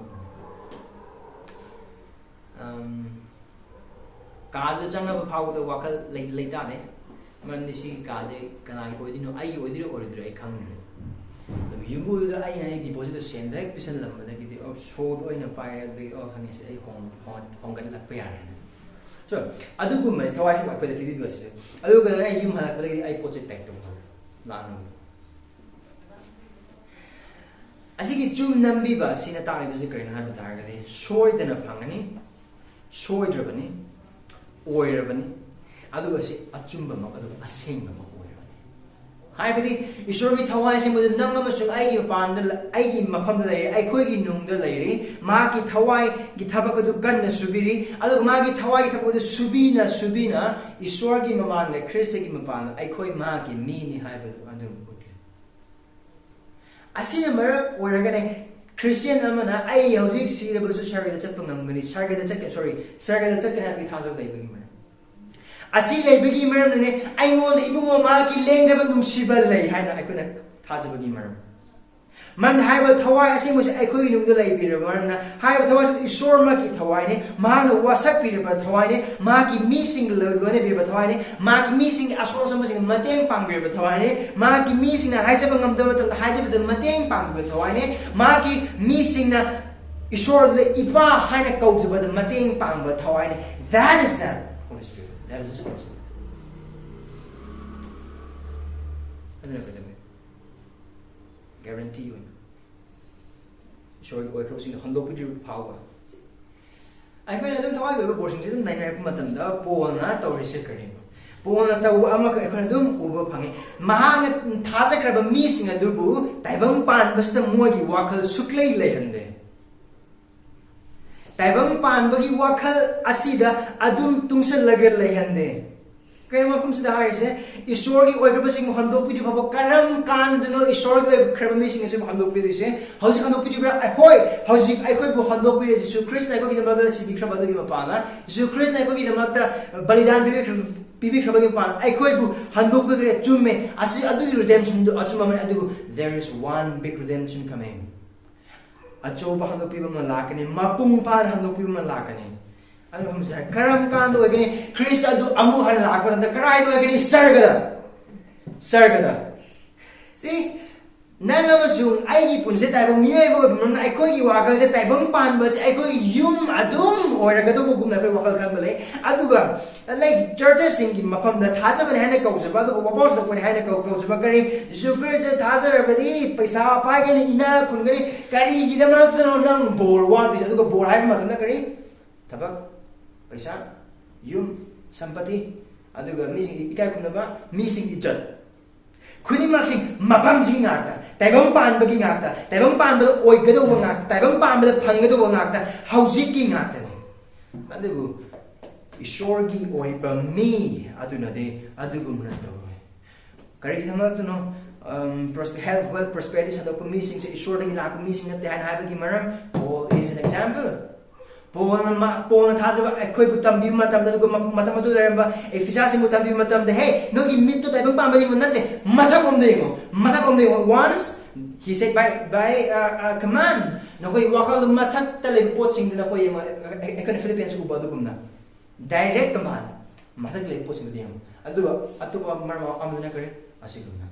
ꯀꯥꯗꯨꯗ ꯆꯪꯉꯕ ꯐꯥꯎꯕꯗ ꯋꯥꯈꯜ ꯂꯩꯇꯥꯗꯦ꯫ ꯃꯔꯝꯗꯤ ꯁꯤꯒꯤ ꯀꯥꯁꯦ ꯀꯅꯥꯒꯤ ꯑꯣꯏꯗꯣꯏꯅꯣ, ꯑꯩꯒꯤ ꯑꯣꯏꯗꯣꯏꯔꯣ ꯑꯣꯏꯔꯣꯏꯗꯣꯏꯔꯣ ꯑꯩ ꯈꯪꯗ꯭ꯔꯦ꯫ ꯑꯗꯨ ꯌꯨꯝꯕꯨꯗꯨꯗ ꯑꯩꯅ ꯑꯩ ꯗꯤꯄꯣꯖꯤꯠꯇꯣ ꯁꯦꯟꯗ ꯍꯦꯛ ꯄꯤꯁꯜꯂꯝꯕꯗꯒꯤꯗꯤ ꯑꯣ ꯁꯣꯗꯣ ꯑꯩꯅ ꯄꯥꯏꯔꯦ ꯑꯗꯨꯗꯒꯤ ꯑꯣ ꯈꯪꯉꯦ ꯁꯤ ꯑꯩ ꯍꯣꯡꯒꯠꯂꯛꯄ ꯌꯥꯔꯦꯅ꯫ ꯁꯣ ꯑꯗꯨꯒꯨꯝꯕꯅꯤ ꯊꯋꯥꯏꯁꯤꯡ ꯑꯩꯈꯣꯏꯗ ꯄꯤꯕꯤꯕꯁꯦ꯫ ꯑꯗꯨꯒ ꯑꯩ ꯌꯨꯝ ꯍꯜꯂꯛꯄꯗꯒꯤꯗꯤ ꯑꯩ ꯄꯣꯠ ꯆꯩ ꯄꯦꯛ ꯇꯧꯕ ꯍꯧꯔꯦ꯫ ꯂꯥꯛꯅꯕ ꯑꯁꯤꯒꯤ ꯆꯨꯝ ꯅꯝꯕꯤꯕ ꯑꯁꯤꯅ ꯇꯥꯛꯂꯤꯕꯁꯤ ꯀꯔꯤꯅꯣ ꯍꯥꯏꯕ ꯇꯥꯔꯒꯗꯤ ꯁꯣꯏꯗꯅ ꯐꯪꯒꯅꯤ, ꯁꯣꯏꯗ꯭ꯔꯕꯅꯤ, ꯑꯣꯏꯔꯕꯅꯤ, ꯑꯗꯨꯒ ꯁꯤ ꯑꯆꯨꯝꯕꯃꯛ ꯑꯗꯨꯒ ꯑꯁꯦꯡꯕꯃꯛ ꯑꯣꯏꯔꯕꯅꯤ꯫ ꯍꯥꯏꯕꯗꯤ ꯏꯁꯣꯔꯒꯤ ꯊꯋꯥꯏ ꯑꯁꯦꯡꯕꯗꯨ ꯅꯪ ꯑꯃꯁꯨꯡ ꯑꯩꯒꯤ ꯃꯄꯥꯟꯗ ꯑꯩꯒꯤ ꯃꯐꯝꯗ ꯂꯩꯔꯤ, ꯑꯩꯈꯣꯏꯒꯤ ꯅꯨꯡꯗ ꯂꯩꯔꯤ꯫ ꯃꯍꯥꯛꯀꯤ ꯊꯋꯥꯏꯒꯤ ꯊꯕꯛ ꯑꯗꯨ ꯀꯟꯅ ꯁꯨꯕꯤꯔꯤ, ꯑꯗꯨꯒ ꯃꯥꯒꯤ ꯊꯋꯥꯏꯒꯤ ꯊꯕꯛ ꯑꯗꯨ ꯁꯨꯕꯤꯅ ꯁꯨꯕꯤꯅ ꯏꯁꯣꯔꯒꯤ ꯃꯃꯥꯡꯗ ꯈ꯭ꯔꯤꯁꯇꯒꯤ ꯃꯄꯥꯟꯗ ꯑꯩꯈꯣꯏ ꯃꯥꯒꯤ ꯃꯤꯅꯤ ꯍꯥꯏꯕꯗꯨ ꯑꯗꯨꯝ ꯎꯠꯂꯤ꯫ ꯑꯁꯤꯅ ꯃꯔꯝ ꯑꯣꯏꯔꯒꯅꯦ ꯈ꯭ꯔꯤꯁꯇꯤꯌꯥꯟ ꯑꯃꯅ ꯑꯩ ꯍꯧꯖꯤꯛ ꯁꯤꯔꯕꯁꯨ ꯁꯔꯒꯗ ꯆꯠꯄ ꯉꯝꯒꯅꯤ, ꯁꯔꯒꯗ ꯆꯠꯀꯅꯤ, ꯁꯣꯔꯤ, ꯁꯔꯒꯗ ꯆꯠꯀꯅꯤ ꯍꯥꯏꯕꯒꯤ ꯊꯥꯖꯕ ꯂꯩꯕꯒꯤ ꯃꯔꯝ꯫ ꯑꯁꯤ ꯂꯩꯕꯒꯤ ꯃꯔꯝꯅꯅꯦ ꯑꯩꯉꯣꯟꯗ ꯏꯕꯨꯡꯉꯣ ꯃꯍꯥꯛꯀꯤ ꯂꯦꯡꯗ꯭ꯔꯕ ꯅꯨꯡꯁꯤꯕ ꯂꯩ ꯍꯥꯏꯅ ꯑꯩꯈꯣꯏꯅ ꯊꯥꯖꯕꯒꯤ ꯃꯔꯝ꯫ ꯃꯔꯝꯗꯤ ꯍꯥꯏꯔꯤꯕ ꯊꯋꯥꯏ ꯑꯁꯦꯡꯕꯁꯤ ꯑꯩꯈꯣꯏꯒꯤ ꯅꯨꯡꯗ ꯂꯩꯕꯤꯔꯕ ꯃꯔꯝꯅ ꯍꯥꯏꯔꯤꯕ ꯊꯋꯥꯏꯁꯤ ꯏꯁꯣꯔꯃꯛꯀꯤ ꯊꯋꯥꯏꯅꯤ꯫ ꯃꯍꯥꯛꯅ ꯋꯥꯁꯛꯄꯤꯔꯕ ꯊꯋꯥꯏꯅꯤ꯫ ꯃꯍꯥꯛꯀꯤ ꯃꯤꯁꯤꯡꯒ ꯂꯣꯏꯅꯕꯤꯔꯕ ꯊꯋꯥꯏꯅꯤ꯫ ꯃꯍꯥꯛꯀꯤ ꯃꯤꯁꯤꯡꯒꯤ ꯑꯁꯣꯛ ꯑꯁꯣꯟꯕꯁꯤꯡꯗ ꯃꯇꯦꯡ ꯄꯥꯡꯕꯤꯔꯕ ꯊꯋꯥꯏꯅꯤ꯫ ꯃꯍꯥꯛꯀꯤ ꯃꯤꯁꯤꯡꯅ ꯍꯥꯏꯖꯕ ꯉꯝꯗꯕ ꯃꯇꯝꯗ ꯍꯥꯏꯖꯕꯗ ꯃꯇꯦꯡ ꯄꯥꯡꯕꯤꯕ ꯊꯋꯥꯏꯅꯤ꯫ ꯃꯍꯥꯛꯀꯤ ꯃꯤꯁꯤꯡꯅ ꯏꯁꯣꯔꯗ ꯏꯄꯥ ꯍꯥꯏꯅ ꯀꯧꯖꯕꯗ ꯃꯇꯦꯡ ꯄꯥꯡꯕ ꯊꯋꯥꯏꯅꯤ꯫ That is the Holy Spirit. That is the Holy Spirit. ꯑꯗꯨꯅ ꯀꯩꯗꯧꯅꯤ? Guarantee ꯑꯣꯏꯅ ꯏꯁꯣꯔꯒꯤ ꯑꯣꯏꯈ꯭ꯔꯕꯁꯤꯡꯗꯣ ꯍꯟꯗꯣꯛꯄꯤꯗ꯭ꯔꯤꯕ ꯐꯥꯎꯕ꯫ ꯑꯩꯈꯣꯏꯅ ꯑꯗꯨꯝ ꯊꯋꯥꯏꯒꯤ ꯑꯣꯏꯕ ꯕꯣꯔꯁꯤꯡꯁꯦ ꯑꯗꯨꯝ ꯅꯩꯅꯔꯛꯄ ꯃꯇꯝꯗ ꯄꯣꯜꯅ ꯇꯧꯔꯤꯁꯦ ꯀꯔꯤꯅꯣ? ꯄꯣꯜꯅ ꯇꯧꯕ ꯑꯃꯈꯛ ꯑꯩꯈꯣꯏꯅ ꯑꯗꯨꯝ ꯎꯕ ꯐꯪꯉꯤ꯫ ꯃꯍꯥꯛꯅ ꯊꯥꯖꯈ꯭ꯔꯕ ꯃꯤꯁꯤꯡ ꯑꯗꯨꯕꯨ ꯇꯥꯏꯕꯪ ꯄꯥꯟꯕꯁꯤꯗ ꯃꯣꯏꯒꯤ ꯋꯥꯈꯜ ꯁꯨꯛꯂꯩ ꯂꯩꯍꯟꯗꯦ꯫ ꯇꯥꯏꯕꯪ ꯄꯥꯟꯕꯒꯤ ꯋꯥꯈꯜ ꯑꯁꯤꯗ ꯑꯗꯨꯝ ꯇꯨꯡꯁꯜꯂꯒ ꯂꯩꯍꯟꯗꯦ꯫ ꯃꯐꯝꯁꯤꯗ ꯍꯥꯏꯔꯤꯁꯦ, ꯏꯁꯣꯔꯒꯤ ꯑꯣꯏꯈ꯭ꯔꯕꯁꯤꯡꯕꯨ ꯍꯟꯗꯣꯛꯄꯤꯗ꯭ꯔꯤ ꯐꯥꯎꯕ ꯀꯔꯝ ꯀꯥꯟꯗꯅꯣ ꯏꯁꯣꯔꯒꯤ ꯑꯣꯏꯈ꯭ꯔꯕ ꯃꯤꯁꯤꯡ ꯑꯁꯤꯕꯨ ꯍꯟꯗꯣꯛꯄꯤꯗꯣꯏꯁꯦ? ꯍꯧꯖꯤꯛ ꯍꯟꯗꯣꯛꯄꯤꯗ꯭ꯔꯤꯕ꯭ꯔꯥ? ꯍꯣꯏ, ꯍꯧꯖꯤꯛ ꯑꯩꯈꯣꯏꯕꯨ ꯍꯟꯗꯣꯛꯄꯤꯔꯦ꯫ ꯖꯤꯁꯨ ꯈ꯭ꯔꯤꯁꯅ ꯑꯩꯈꯣꯏꯒꯤꯗꯃꯛꯇ ꯁꯤꯕꯤꯈ꯭ꯔꯕ ꯑꯗꯨꯒꯤ ꯃꯄꯥꯅ, ꯖꯤꯁꯨ ꯈ꯭ꯔꯤꯁꯅ ꯑꯩꯈꯣꯏꯒꯤꯗꯃꯛꯇ ꯕꯂꯤꯗꯥꯟ ꯄꯤꯕꯤꯈ꯭ꯔ-, ꯄꯤꯕꯤꯈ꯭ꯔꯕꯒꯤ ꯃꯄꯥꯅ ꯑꯩꯈꯣꯏꯕꯨ ꯍꯟꯗꯣꯛꯄꯤꯈ꯭ꯔꯦ꯫ ꯆꯨꯝꯃꯦ, ꯑꯁꯤ ꯑꯗꯨꯒꯤ ꯔꯤꯗꯦꯝꯁꯟꯗꯨ ꯑꯆꯨꯝꯕ ꯑꯃꯅꯤ꯫ ꯑꯗꯨꯕꯨ there is one big redemption coming. ꯑꯆꯧꯕ ꯍꯟꯗꯣꯛꯄꯤꯕ ꯑꯃ ꯂꯥꯛꯀꯅꯤ, ꯃꯄꯨꯡ ꯐꯥꯅ ꯍꯟꯗꯣꯛꯄꯤꯕ ꯑꯃ ꯂꯥꯛꯀꯅꯤ꯫ ꯑꯗꯨꯒ ꯍꯧꯖꯤꯛ ꯀꯔꯝ ꯀꯥꯟꯗ ꯑꯣꯏꯒꯅꯤ? ꯈ꯭ꯔꯤꯁ ꯑꯗꯨ ꯑꯃꯨꯛ ꯍꯟꯅ ꯂꯥꯛꯄ ꯃꯇꯝꯗ ꯀꯗꯥꯏꯗ ꯑꯣꯏꯒꯅꯤ? ꯁꯔꯒꯗ꯫ ꯁꯔꯒꯗ꯫ ꯁꯤ ꯅꯪ ꯑꯃꯁꯨꯡ ꯑꯩꯒꯤ ꯄꯨꯟꯁꯤ ꯇꯥꯏꯕꯪ ꯃꯤꯑꯣꯏꯕ ꯑꯣꯏꯕ ꯃꯔꯝꯅ ꯑꯩꯈꯣꯏꯒꯤ ꯋꯥꯈꯜꯁꯦ ꯇꯥꯏꯕꯪ ꯄꯥꯟꯕꯁꯦ ꯑꯩꯈꯣꯏꯒꯤ ꯌꯨꯝ ꯑꯗꯨꯝ ꯑꯣꯏꯔꯒꯗꯧꯕꯒꯨꯝꯅ ꯑꯩꯈꯣꯏ ꯋꯥꯈꯜ ꯈꯟꯕ ꯂꯩ꯫ ꯑꯗꯨꯒ ꯂꯥꯏꯛ ꯆꯔꯆꯦꯁꯁꯤꯡꯒꯤ ꯃꯐꯝꯗ ꯊꯥꯖꯕꯅꯤ ꯍꯥꯏꯅ ꯀꯧꯖꯕ, ꯑꯗꯨꯒ ꯋꯥꯄꯥꯎꯁꯤꯗ ꯑꯩꯈꯣꯏꯅ ꯍꯥꯏꯅ ꯀꯧ-, ꯀꯧꯖꯕ ꯀꯔꯤ? ꯖꯤꯁꯨ ꯈ꯭ꯔꯤꯁꯇ ꯊꯥꯖꯔꯕꯗꯤ ꯄꯩꯁꯥ ꯄꯥꯏꯒꯅꯤ, ꯏꯅꯥ ꯈꯨꯟꯒꯅꯤ꯫ ꯀꯔꯤꯒꯤꯗꯃꯛꯇꯅꯣ ꯅꯪ ꯕꯣꯔ ꯋꯥꯗꯣꯏꯁꯦ? ꯑꯗꯨꯒ ꯕꯣꯔ ꯍꯥꯏꯕ ꯃꯇꯝꯗ ꯀꯔꯤ? ꯊꯕꯛ, ꯄꯩꯁꯥ, ꯌꯨꯝ, ꯁꯝꯄꯇꯤ, ꯑꯗꯨꯒ ꯃꯤꯁꯤꯡꯒꯤ ꯏꯀꯥꯏ ꯈꯨꯝꯅꯕ, ꯃꯤꯁꯤꯡꯒꯤ ꯏꯖꯠ꯫ ꯈꯨꯗꯤꯡꯃꯛꯁꯤ ꯃꯐꯝꯁꯤꯒꯤ ꯉꯥꯛꯇ, ꯇꯥꯏꯕꯪ ꯄꯥꯟꯕꯒꯤ ꯉꯥꯛꯇ, ꯇꯥꯏꯕꯪ ꯄꯥꯟꯕꯗ ꯑꯣꯏꯒꯗꯧꯕ ꯉꯥꯛꯇ, ꯇꯥꯏꯕꯪ ꯄꯥꯟꯕꯗ ꯐꯪꯒꯗꯧꯕ ꯉꯥꯛꯇ, ꯍꯧꯖꯤꯛꯀꯤ ꯉꯥꯛꯇꯅꯤ꯫ ꯑꯗꯨꯕꯨ ꯏꯁꯣꯔꯒꯤ ꯑꯣꯏꯕ ꯃꯤ ꯑꯗꯨꯅꯗꯤ ꯑꯗꯨꯒꯨꯝꯅ ꯇꯧꯔꯣꯏ꯫ ꯀꯔꯤꯒꯤꯗꯃꯛꯇꯅꯣ? Um, prospe-, health, wealth, prosperity ꯁꯟꯗꯣꯛꯄ ꯃꯤꯁꯤꯡꯁꯦ ꯏꯁꯣꯔꯗꯒꯤ ꯂꯥꯛꯄ ꯃꯤꯁꯤꯡ ꯅꯠꯇꯦ ꯍꯥꯏꯅ ꯍꯥꯏꯕꯒꯤ ꯃꯔꯝ, Paul is an example. ꯄꯣꯜꯅ ꯃꯥ-, ꯄꯣꯜꯅ ꯊꯥꯖꯕ ꯑꯩꯈꯣꯏꯕꯨ ꯇꯝꯕꯤꯕ ꯃꯇꯝꯗ, ꯑꯗꯨꯒ ꯃꯐꯝ-, ꯃꯇꯝ ꯑꯗꯨ ꯂꯩꯔꯝꯕ ꯏꯐꯤꯁꯥꯁꯤꯡꯕꯨ ꯇꯝꯕꯤꯕ ꯃꯇꯝꯗ, "ꯍꯦ, ꯅꯣꯏꯒꯤ ꯃꯤꯠꯇꯣ ꯇꯥꯏꯕꯪ ꯄꯥꯟꯕ ꯌꯦꯡꯉꯨ ꯅꯠꯇꯦ, ꯃꯊꯛꯂꯣꯝꯗ ꯌꯦꯡꯉꯨ, ꯃꯊꯛꯂꯣꯝꯗ ꯌꯦꯡꯉꯨ." Once he said, "By, by, uh, uh, command, ꯅꯈꯣꯏꯒꯤ ꯋꯥꯈꯜꯗꯣ ꯃꯊꯛꯇ ꯂꯩꯕ ꯄꯣꯠꯁꯤꯡꯗꯨ ꯅꯈꯣꯏ ꯌꯦꯡꯉꯨ." ꯑꯩ-, ꯑꯩ-, ꯑꯩꯈꯣꯏꯅ ꯐꯤꯂꯤꯄꯤꯌꯟꯁ ꯎꯕ ꯑꯗꯨꯒꯨꯝꯅ꯫ Direct command, ꯃꯊꯛꯇ ꯂꯩꯕ ꯄꯣꯠꯁꯤꯡꯗꯨꯗ ꯌꯦꯡꯉꯨ꯫ ꯑꯗꯨꯒ ꯑꯇꯣꯞꯄ ꯃꯔꯝ ꯑꯃꯗꯨꯅ ꯀꯔꯤ? ꯑꯁꯤꯒꯨꯝꯅ꯫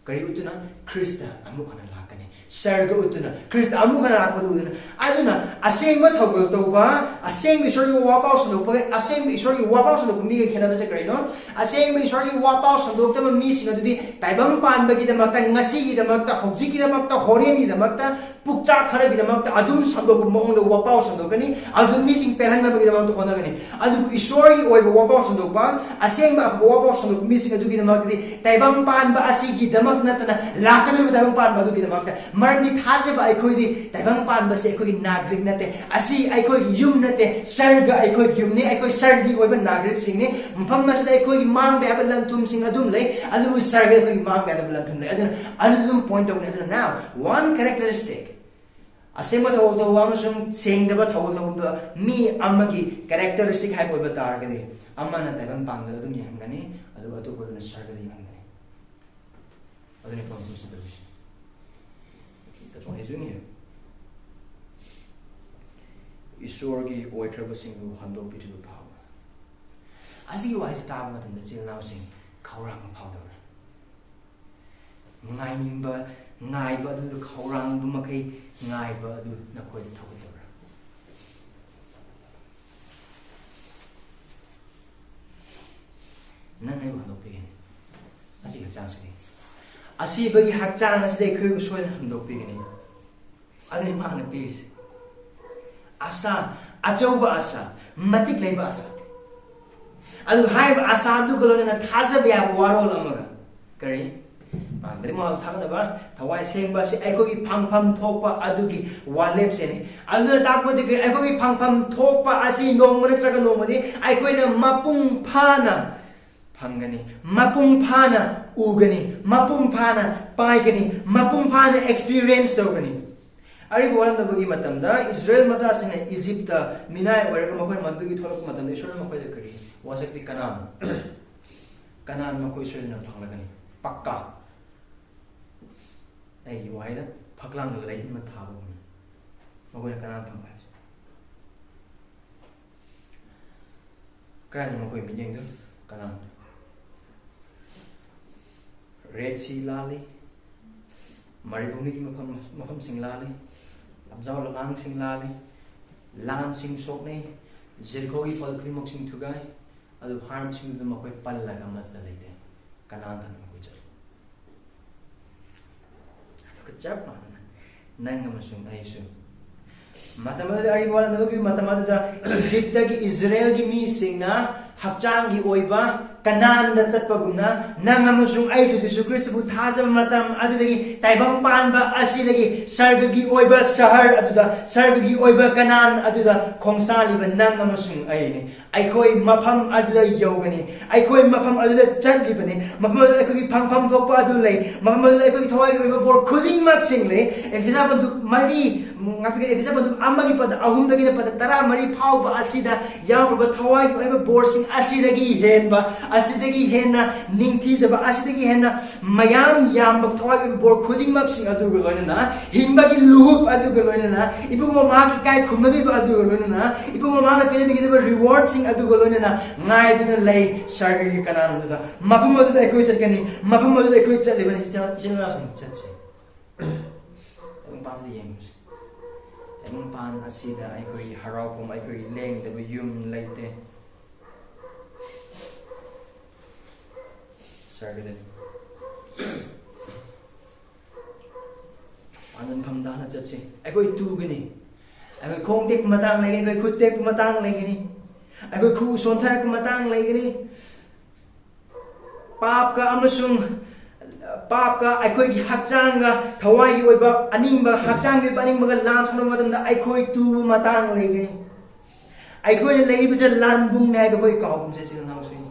ꯀꯔꯤ ꯎꯠꯇꯨꯅ? ꯈ꯭ꯔꯤꯁꯇ ꯑꯃꯨꯛ ꯍꯟꯅ ꯂꯥꯛꯀꯅꯤ꯫ ꯁꯔꯒ ꯎꯠꯇꯨꯅ, ꯈ꯭ꯔꯤꯁꯇ ꯑꯃꯨꯛ ꯍꯟꯅ ꯂꯥꯛꯄꯗꯨ ꯎꯠꯇꯨꯅ꯫ ꯑꯗꯨꯅ ꯑꯁꯦꯡꯕ ꯊꯧꯒꯜ ꯇꯧꯕ, ꯑꯁꯦꯡꯕ ꯏꯁꯣꯔꯒꯤ ꯋꯥꯄꯥꯎ ꯁꯟꯗꯣꯛꯄꯒ ꯑꯁꯦꯡꯕ ꯏꯁꯣꯔꯒꯤ ꯋꯥꯄꯥꯎ ꯁꯟꯗꯣꯛꯄ ꯃꯤꯒ ꯈꯦꯠꯅꯕꯁꯦ ꯀꯔꯤꯅꯣ? ꯑꯁꯦꯡꯕ ꯏꯁꯣꯔꯒꯤ ꯋꯥꯄꯥꯎ ꯁꯟꯗꯣꯛꯇꯕ ꯃꯤꯁꯤꯡ ꯑꯗꯨꯗꯤ ꯇꯥꯏꯕꯪ ꯄꯥꯟꯕꯒꯤꯗꯃꯛꯇ, ꯉꯁꯤꯒꯤꯗꯃꯛꯇ, ꯍꯧꯖꯤꯛꯀꯤꯗꯃꯛꯇ, ꯍꯣꯔꯦꯟꯒꯤꯗꯃꯛꯇ, ꯄꯨꯛꯆꯥꯛ ꯈꯔꯒꯤꯗꯃꯛꯇ ꯑꯗꯨꯝ ꯁꯟꯗꯣꯛꯄ ꯃꯑꯣꯡꯗ ꯋꯥꯄꯥꯎ ꯁꯟꯗꯣꯛꯀꯅꯤ, ꯑꯗꯨ ꯃꯤꯁꯤꯡ ꯄꯦꯜꯍꯟꯅꯕꯒꯤꯗꯃꯛꯇ ꯍꯣꯠꯅꯒꯅꯤ꯫ ꯑꯗꯨꯕꯨ ꯏꯁꯣꯔꯒꯤ ꯑꯣꯏꯕ ꯋꯥꯄꯥꯎ ꯁꯟꯗꯣꯛꯄ, ꯑꯁꯦꯡꯕ ꯑꯐꯕ ꯋꯥꯄꯥꯎ ꯁꯟꯗꯣꯛꯄ ꯃꯤꯁꯤꯡ ꯑꯗꯨꯒꯤꯗꯃꯛꯇꯗꯤ ꯇꯥꯏꯕꯪ ꯄꯥꯟꯕ ꯑꯁꯤꯒꯤꯗꯃꯛ ꯅꯠꯇꯅ ꯂꯥꯛꯀꯗꯧꯔꯤꯕ ꯇꯥꯏꯕꯪ ꯄꯥꯟꯕ ꯑꯗꯨꯒꯤꯗꯃꯛꯇ꯫ ꯃꯔꯝꯗꯤ ꯊꯥꯖꯕ ꯑꯩꯈꯣꯏꯗꯤ ꯇꯥꯏꯕꯪ ꯄꯥꯟꯕꯁꯦ ꯑꯩꯈꯣꯏꯒꯤ ꯅꯥꯒꯔꯤꯛ ꯅꯠꯇꯦ, ꯑꯁꯤ ꯑꯩꯈꯣꯏꯒꯤ ꯌꯨꯝ ꯅꯠꯇꯦ, ꯁꯔꯒ ꯑꯩꯈꯣꯏꯒꯤ ꯌꯨꯝꯅꯤ, ꯑꯩꯈꯣꯏ ꯁꯔꯒꯤ ꯑꯣꯏꯕ ꯅꯥꯒꯔꯤꯛꯁꯤꯡꯅꯤ꯫ ꯃꯐꯝ ꯑꯁꯤꯗ ꯑꯩꯈꯣꯏꯒꯤ ꯃꯥꯡꯕ ꯌꯥꯕ ꯂꯟꯊꯨꯝꯁꯤꯡ ꯑꯗꯨꯝ ꯂꯩ, ꯑꯗꯨꯕꯨ ꯁꯔꯒ ꯑꯩꯈꯣꯏꯒꯤ ꯃꯥꯡꯕ ꯌꯥꯗꯕ ꯂꯟꯊꯨꯝ ꯂꯩ꯫ ꯑꯗꯨꯅ ꯑꯗꯨ ꯑꯗꯨꯝ ꯄꯣꯏꯟ ꯇꯧꯅꯤ꯫ ꯑꯗꯨꯅ now one characteristic, ꯑꯁꯦꯡꯕ ꯊꯧꯒꯜ ꯇꯧꯕ ꯑꯃꯁꯨꯡ ꯁꯦꯡꯗꯕ ꯊꯧꯒꯜ ꯇꯧꯕ ꯃꯤ ꯑꯃꯒꯤ ꯀꯦꯔꯦꯛꯇꯔꯤꯁꯇꯤꯛ ꯍꯥꯏꯕ ꯑꯣꯏꯕ ꯇꯥꯔꯒꯗꯤ, ꯑꯃꯅ ꯇꯥꯏꯕꯪ ꯄꯥꯟꯕꯗ ꯑꯗꯨꯝ ꯌꯦꯡꯍꯟꯒꯅꯤ, ꯑꯗꯨꯒ ꯑꯇꯣꯞꯄꯗꯨꯅ ꯁꯔꯒꯗ ꯌꯦꯡꯍꯟꯒꯅꯤ꯫ ꯑꯗꯨꯅꯤ ꯄꯥꯎꯃꯤꯁꯤꯡ ꯇꯧꯔꯤꯁꯦ꯫ That's what he's doing here. ꯏꯁꯣꯔꯒꯤ ꯑꯣꯏꯈ꯭ꯔꯕꯁꯤꯡꯕꯨ ꯍꯟꯗꯣꯛꯄꯤꯗ꯭ꯔꯤꯕ ꯐꯥꯎꯕ꯫ ꯑꯁꯤꯒꯤ ꯋꯥꯍꯩꯁꯤ ꯇꯥꯕ ꯃꯇꯝꯗ ꯏꯆꯤꯜ ꯏꯅꯥꯎꯁꯤꯡ ꯈꯧꯔꯥꯡꯕ ꯐꯥꯎꯗꯕ꯭ꯔꯥ? ꯉꯥꯏꯅꯤꯡꯕ, ꯉꯥꯏꯕ ꯑꯗꯨꯗ ꯈꯧꯔꯥꯡꯕ ꯃꯈꯩ ꯉꯥꯏꯕ ꯑꯗꯨ ꯅꯈꯣꯏꯗ ꯊꯧꯒꯠꯇꯕ꯭ꯔꯥ? ꯅꯪ ꯑꯩꯕꯨ ꯍꯟꯗꯣꯛꯄꯤꯒꯅꯤ꯫ ꯑꯁꯤ ꯍꯛꯆꯥꯡꯁꯤꯗꯤ, ꯑꯁꯤꯕꯒꯤ ꯍꯛꯆꯥꯡ ꯑꯁꯤꯗ ꯑꯩꯈꯣꯏꯕꯨ ꯁꯣꯏꯗꯅ ꯍꯟꯗꯣꯛꯄꯤꯒꯅꯤ꯫ ꯑꯗꯨꯅꯤ ꯃꯍꯥꯛꯅ ꯄꯤꯔꯤꯁꯦ꯫ ꯑꯁꯥ, ꯑꯆꯧꯕ ꯑꯁꯥ, ꯃꯇꯤꯛ ꯂꯩꯕ ꯑꯁꯥ꯫ ꯑꯗꯨ ꯍꯥꯏꯔꯤꯕ ꯑꯁꯥ ꯑꯗꯨꯒ ꯂꯣꯏꯅꯅ ꯊꯥꯖꯕ ꯌꯥꯕ ꯋꯥꯔꯣꯜ ꯑꯃꯒ꯫ ꯀꯔꯤ? ꯃꯥꯒꯤꯗꯤ ꯃꯥ ꯊꯥꯒꯠꯅꯕ ꯊꯋꯥꯏ ꯁꯦꯡꯕ ꯑꯁꯤ ꯑꯩꯈꯣꯏꯒꯤ ꯐꯪꯐꯝ ꯊꯣꯛꯄ ꯑꯗꯨꯒꯤ ꯋꯥꯂꯦꯞꯁꯦꯅꯤ꯫ ꯑꯗꯨꯅ ꯇꯥꯛꯄꯗꯤ ꯀꯔꯤ? ꯑꯩꯈꯣꯏꯒꯤ ꯐꯪꯐꯝ ꯊꯣꯛꯄ ꯑꯁꯤ ꯅꯣꯡꯃ ꯅꯠꯇ꯭ꯔꯒ ꯅꯣꯡꯃꯗꯤ ꯑꯩꯈꯣꯏꯅ ꯃꯄꯨꯡ ꯐꯥꯅ ꯐꯪꯒꯅꯤ, ꯃꯄꯨꯡ ꯐꯥꯅ ꯎꯒꯅꯤ, ꯃꯄꯨꯡ ꯐꯥꯅ ꯄꯥꯏꯒꯅꯤ, ꯃꯄꯨꯡ ꯐꯥꯅ ꯑꯦꯛꯁꯄꯤꯔꯤꯌꯦꯟꯁ ꯇꯧꯒꯅꯤ꯫ ꯑꯔꯤꯕ ꯋꯥꯔꯝꯗꯕꯒꯤ ꯃꯇꯝꯗ ꯏꯁꯔꯥꯌꯦꯜ ꯃꯆꯥꯁꯤꯡꯅ ꯏꯖꯤꯞꯇ ꯃꯤꯅꯥꯏ ꯑꯣꯏꯔꯒ ꯃꯈꯣꯏꯅ ꯃꯗꯨꯒꯤ ꯊꯣꯛꯂꯛꯄ ꯃꯇꯝꯗ ꯏꯁꯣꯔꯅ ꯃꯈꯣꯏꯗ ꯀꯔꯤ? ꯋꯥꯁꯛꯄꯤ ꯀꯅꯥꯟ, ꯀꯅꯥꯟ ꯃꯈꯣꯏ ꯁꯣꯏꯗꯅ ꯐꯪꯂꯒꯅꯤ꯫ ꯄꯛꯀꯥ꯫ ꯑꯩꯒꯤ ꯋꯥꯍꯩꯗ ꯐꯛꯂꯥꯡꯗ ꯂꯩꯆꯤꯟ ꯑꯃ ꯊꯥꯕꯒꯨꯝꯅ ꯃꯈꯣꯏꯅ ꯀꯅꯥꯟ ꯐꯪꯕ ꯍꯥꯏꯕꯁꯦ꯫ ꯀꯗꯥꯏꯗ ꯃꯈꯣꯏ ꯃꯤꯠꯌꯦꯡꯗꯨ? ꯀꯅꯥꯟ꯫ ꯔꯦꯗ ꯁꯤ ꯂꯥꯜꯂꯤ, ꯃꯔꯤꯕꯨꯡꯒꯤ ꯃꯐꯝ, ꯃꯐꯝꯁꯤꯡ ꯂꯥꯜꯂꯤ, ꯂꯝꯖꯥꯎ ꯂꯝꯍꯥꯡꯁꯤꯡ ꯂꯥꯜꯂꯤ, ꯂꯥꯟꯁꯤꯡ ꯁꯣꯛꯅꯩ, ꯖꯦꯔꯤꯀꯣꯒꯤ ꯄꯜ ꯈꯨꯗꯤꯡꯃꯛꯁꯤꯡ ꯊꯨꯒꯥꯏ, ꯑꯗꯨ ꯐꯥꯔꯝꯁꯤꯡꯗꯨꯗ ꯃꯈꯣꯏ ꯄꯜꯂꯒ ꯑꯃꯠꯇ ꯂꯩꯇꯦ꯫ ꯀꯅꯥꯟꯗ ꯃꯈꯣꯏ ꯆꯠꯂꯤ꯫ ꯑꯗꯨꯒ ꯆꯞ ꯃꯥꯟꯅꯅ ꯅꯪ ꯑꯃꯁꯨꯡ ꯑꯩꯁꯨ꯫ ꯃꯇꯝ ꯑꯗꯨꯗ, ꯑꯔꯤꯕ ꯋꯥꯔꯦꯝꯗꯒꯤ ꯃꯇꯝ ꯑꯗꯨꯗ ꯏꯖꯤꯞꯇꯒꯤ ꯏꯖꯔꯦꯜꯒꯤ ꯃꯤꯁꯤꯡꯅ ꯍꯛꯆꯥꯡꯒꯤ ꯑꯣꯏꯕ ꯀꯅꯥꯟꯗ ꯆꯠꯄꯒꯨꯝꯅ, ꯅꯪ ꯑꯃꯁꯨꯡ ꯑꯩꯁꯨ ꯖꯤꯁꯨ ꯈ꯭ꯔꯤꯁꯇꯕꯨ ꯊꯥꯖꯕ ꯃꯇꯝ ꯑꯗꯨꯗꯒꯤ, ꯇꯥꯏꯕꯪ ꯄꯥꯟꯕ ꯑꯁꯤꯗꯒꯤ, ꯁꯔꯒꯒꯤ ꯑꯣꯏꯕ ꯁꯍꯔ ꯑꯗꯨꯗ, ꯁꯔꯒꯒꯤ ꯑꯣꯏꯕ ꯀꯅꯥꯟ ꯑꯗꯨꯗ ꯈꯣꯡꯁꯥꯜꯂꯤꯕ ꯅꯪ ꯑꯃꯁꯨꯡ ꯑꯩꯅꯤ꯫ ꯑꯩꯈꯣꯏ ꯃꯐꯝ ꯑꯗꯨꯗ ꯌꯧꯒꯅꯤ꯫ ꯑꯩꯈꯣꯏ ꯃꯐꯝ ꯑꯗꯨꯗ ꯆꯠꯂꯤꯕꯅꯤ꯫ ꯃꯐꯝ ꯑꯗꯨꯗ ꯑꯩꯈꯣꯏꯒꯤ ꯐꯪꯐꯝ ꯊꯣꯛꯄ ꯑꯗꯨ ꯂꯩ꯫ ꯃꯐꯝ ꯑꯗꯨꯗ ꯑꯩꯈꯣꯏꯒꯤ ꯊꯋꯥꯏꯒꯤ ꯑꯣꯏꯕ ꯕꯣꯔ ꯈꯨꯗꯤꯡꯃꯛꯁꯤꯡ ꯂꯩ꯫ ꯑꯦꯐꯦꯁ ꯄꯟꯗꯨꯞ ꯃꯔꯤ, ꯉꯥꯛꯄꯤꯒꯅꯤ, ꯑꯦꯐꯦꯁ ꯄꯟꯗꯨꯞ ꯑꯃꯒꯤ ꯄꯗ ꯑꯍꯨꯝꯗꯒꯤꯅ ꯄꯗ ꯇꯔꯥꯃꯔꯤ ꯐꯥꯎꯕ ꯑꯁꯤꯗ ꯌꯥꯎꯔꯕ ꯊꯋꯥꯏꯒꯤ ꯑꯣꯏꯕ ꯕꯣꯔꯁꯤꯡ ꯑꯁꯤꯗꯒꯤ ꯍꯦꯟꯕ, ꯑꯁꯤꯗꯒꯤ ꯍꯦꯟꯅ ꯅꯤꯡꯊꯤꯖꯕ, ꯑꯁꯤꯗꯒꯤ ꯍꯦꯟꯅ ꯃꯌꯥꯝ ꯌꯥꯝꯕ ꯊꯋꯥꯏꯒꯤ ꯑꯣꯏꯕ ꯕꯣꯔ ꯈꯨꯗꯤꯡꯃꯛꯁꯤꯡ ꯑꯗꯨꯒ ꯂꯣꯏꯅꯅ, ꯍꯤꯡꯕꯒꯤ ꯂꯨꯍꯨꯞ ꯑꯗꯨꯒ ꯂꯣꯏꯅꯅ, ꯏꯕꯨꯡꯉꯣ ꯃꯍꯥꯛꯀꯤ ꯏꯀꯥꯏ ꯈꯨꯝꯅꯕꯤꯕ ꯑꯗꯨꯒ ꯂꯣꯏꯅꯅ, ꯏꯕꯨꯡꯉꯣ ꯃꯍꯥꯛꯅ ꯄꯤꯅꯕꯤꯒꯗꯕ ꯔꯤꯋꯥꯔꯗꯁꯤꯡ ꯑꯗꯨꯒ ꯂꯣꯏꯅꯅ ꯉꯥꯏꯗꯨꯅ ꯂꯩ ꯁꯔꯒꯒꯤ ꯀꯅꯥꯟꯗꯨꯗ꯫ ꯃꯐꯝ ꯑꯗꯨꯗ ꯑꯩꯈꯣꯏ ꯆꯠꯀꯅꯤ, ꯃꯐꯝ ꯑꯗꯨꯗ ꯑꯩꯈꯣꯏ ꯆꯠꯂꯤꯕꯅꯤ꯫ ꯏꯆꯤꯟ ꯏꯆꯤꯟ ꯏꯅꯥꯎꯁꯤꯡ, ꯆꯠꯁꯤ꯫ ꯇꯥꯏꯕꯪꯄꯥꯟꯁꯤꯗ ꯌꯦꯡꯉꯨꯁꯤ꯫ ꯇꯥꯏꯕꯪꯄꯥꯟ ꯑꯁꯤꯗ ꯑꯩꯈꯣꯏꯒꯤ ꯍꯔꯥꯎꯐꯝ, ꯑꯩꯈꯣꯏꯒꯤ ꯂꯦꯡꯗꯕ ꯌꯨꯝ ꯂꯩꯇꯦ꯫ ꯁꯔꯒꯗꯅꯤ꯫ ꯄꯥꯟꯖꯟꯐꯝꯗ ꯍꯥꯟꯅ ꯆꯠꯁꯤ꯫ ꯑꯩꯈꯣꯏ ꯇꯨꯒꯅꯤ꯫ ꯑꯩꯈꯣꯏ ꯈꯣꯡ ꯇꯦꯛꯄ ꯃꯇꯥꯡ ꯂꯩꯒꯅꯤ, ꯑꯩꯈꯣꯏ ꯈꯨꯠ ꯇꯦꯛꯄ ꯃꯇꯥꯡ ꯂꯩꯒꯅꯤ, ꯑꯩꯈꯣꯏ ꯈꯨꯎ ꯁꯣꯟꯊꯔꯛꯄ ꯃꯇꯥꯡ ꯂꯩꯒꯅꯤ꯫ ꯄꯥꯞꯀ ꯑꯃꯁꯨꯡ ꯄꯥꯞꯀ ꯑꯩꯈꯣꯏꯒꯤ ꯍꯛꯆꯥꯡꯒ, ꯊꯋꯥꯏꯒꯤ ꯑꯣꯏꯕ ꯑꯅꯤꯡꯕ, ꯍꯛꯆꯥꯡꯒꯤ ꯑꯣꯏꯕ ꯑꯅꯤꯡꯕꯒ ꯂꯥꯟ ꯁꯣꯛꯅꯕ ꯃꯇꯝꯗ ꯑꯩꯈꯣꯏ ꯇꯨꯕ ꯃꯇꯥꯡ ꯂꯩꯒꯅꯤ꯫ ꯑꯩꯈꯣꯏꯅ ꯂꯩꯔꯤꯕꯁꯦ ꯂꯥꯟꯕꯨꯡꯅꯦ ꯍꯥꯏꯕ ꯑꯩꯈꯣꯏ ꯀꯥꯎꯒꯨꯝꯁꯦ, ꯏꯆꯤꯜ ꯏꯅꯥꯎꯁꯤꯡ꯫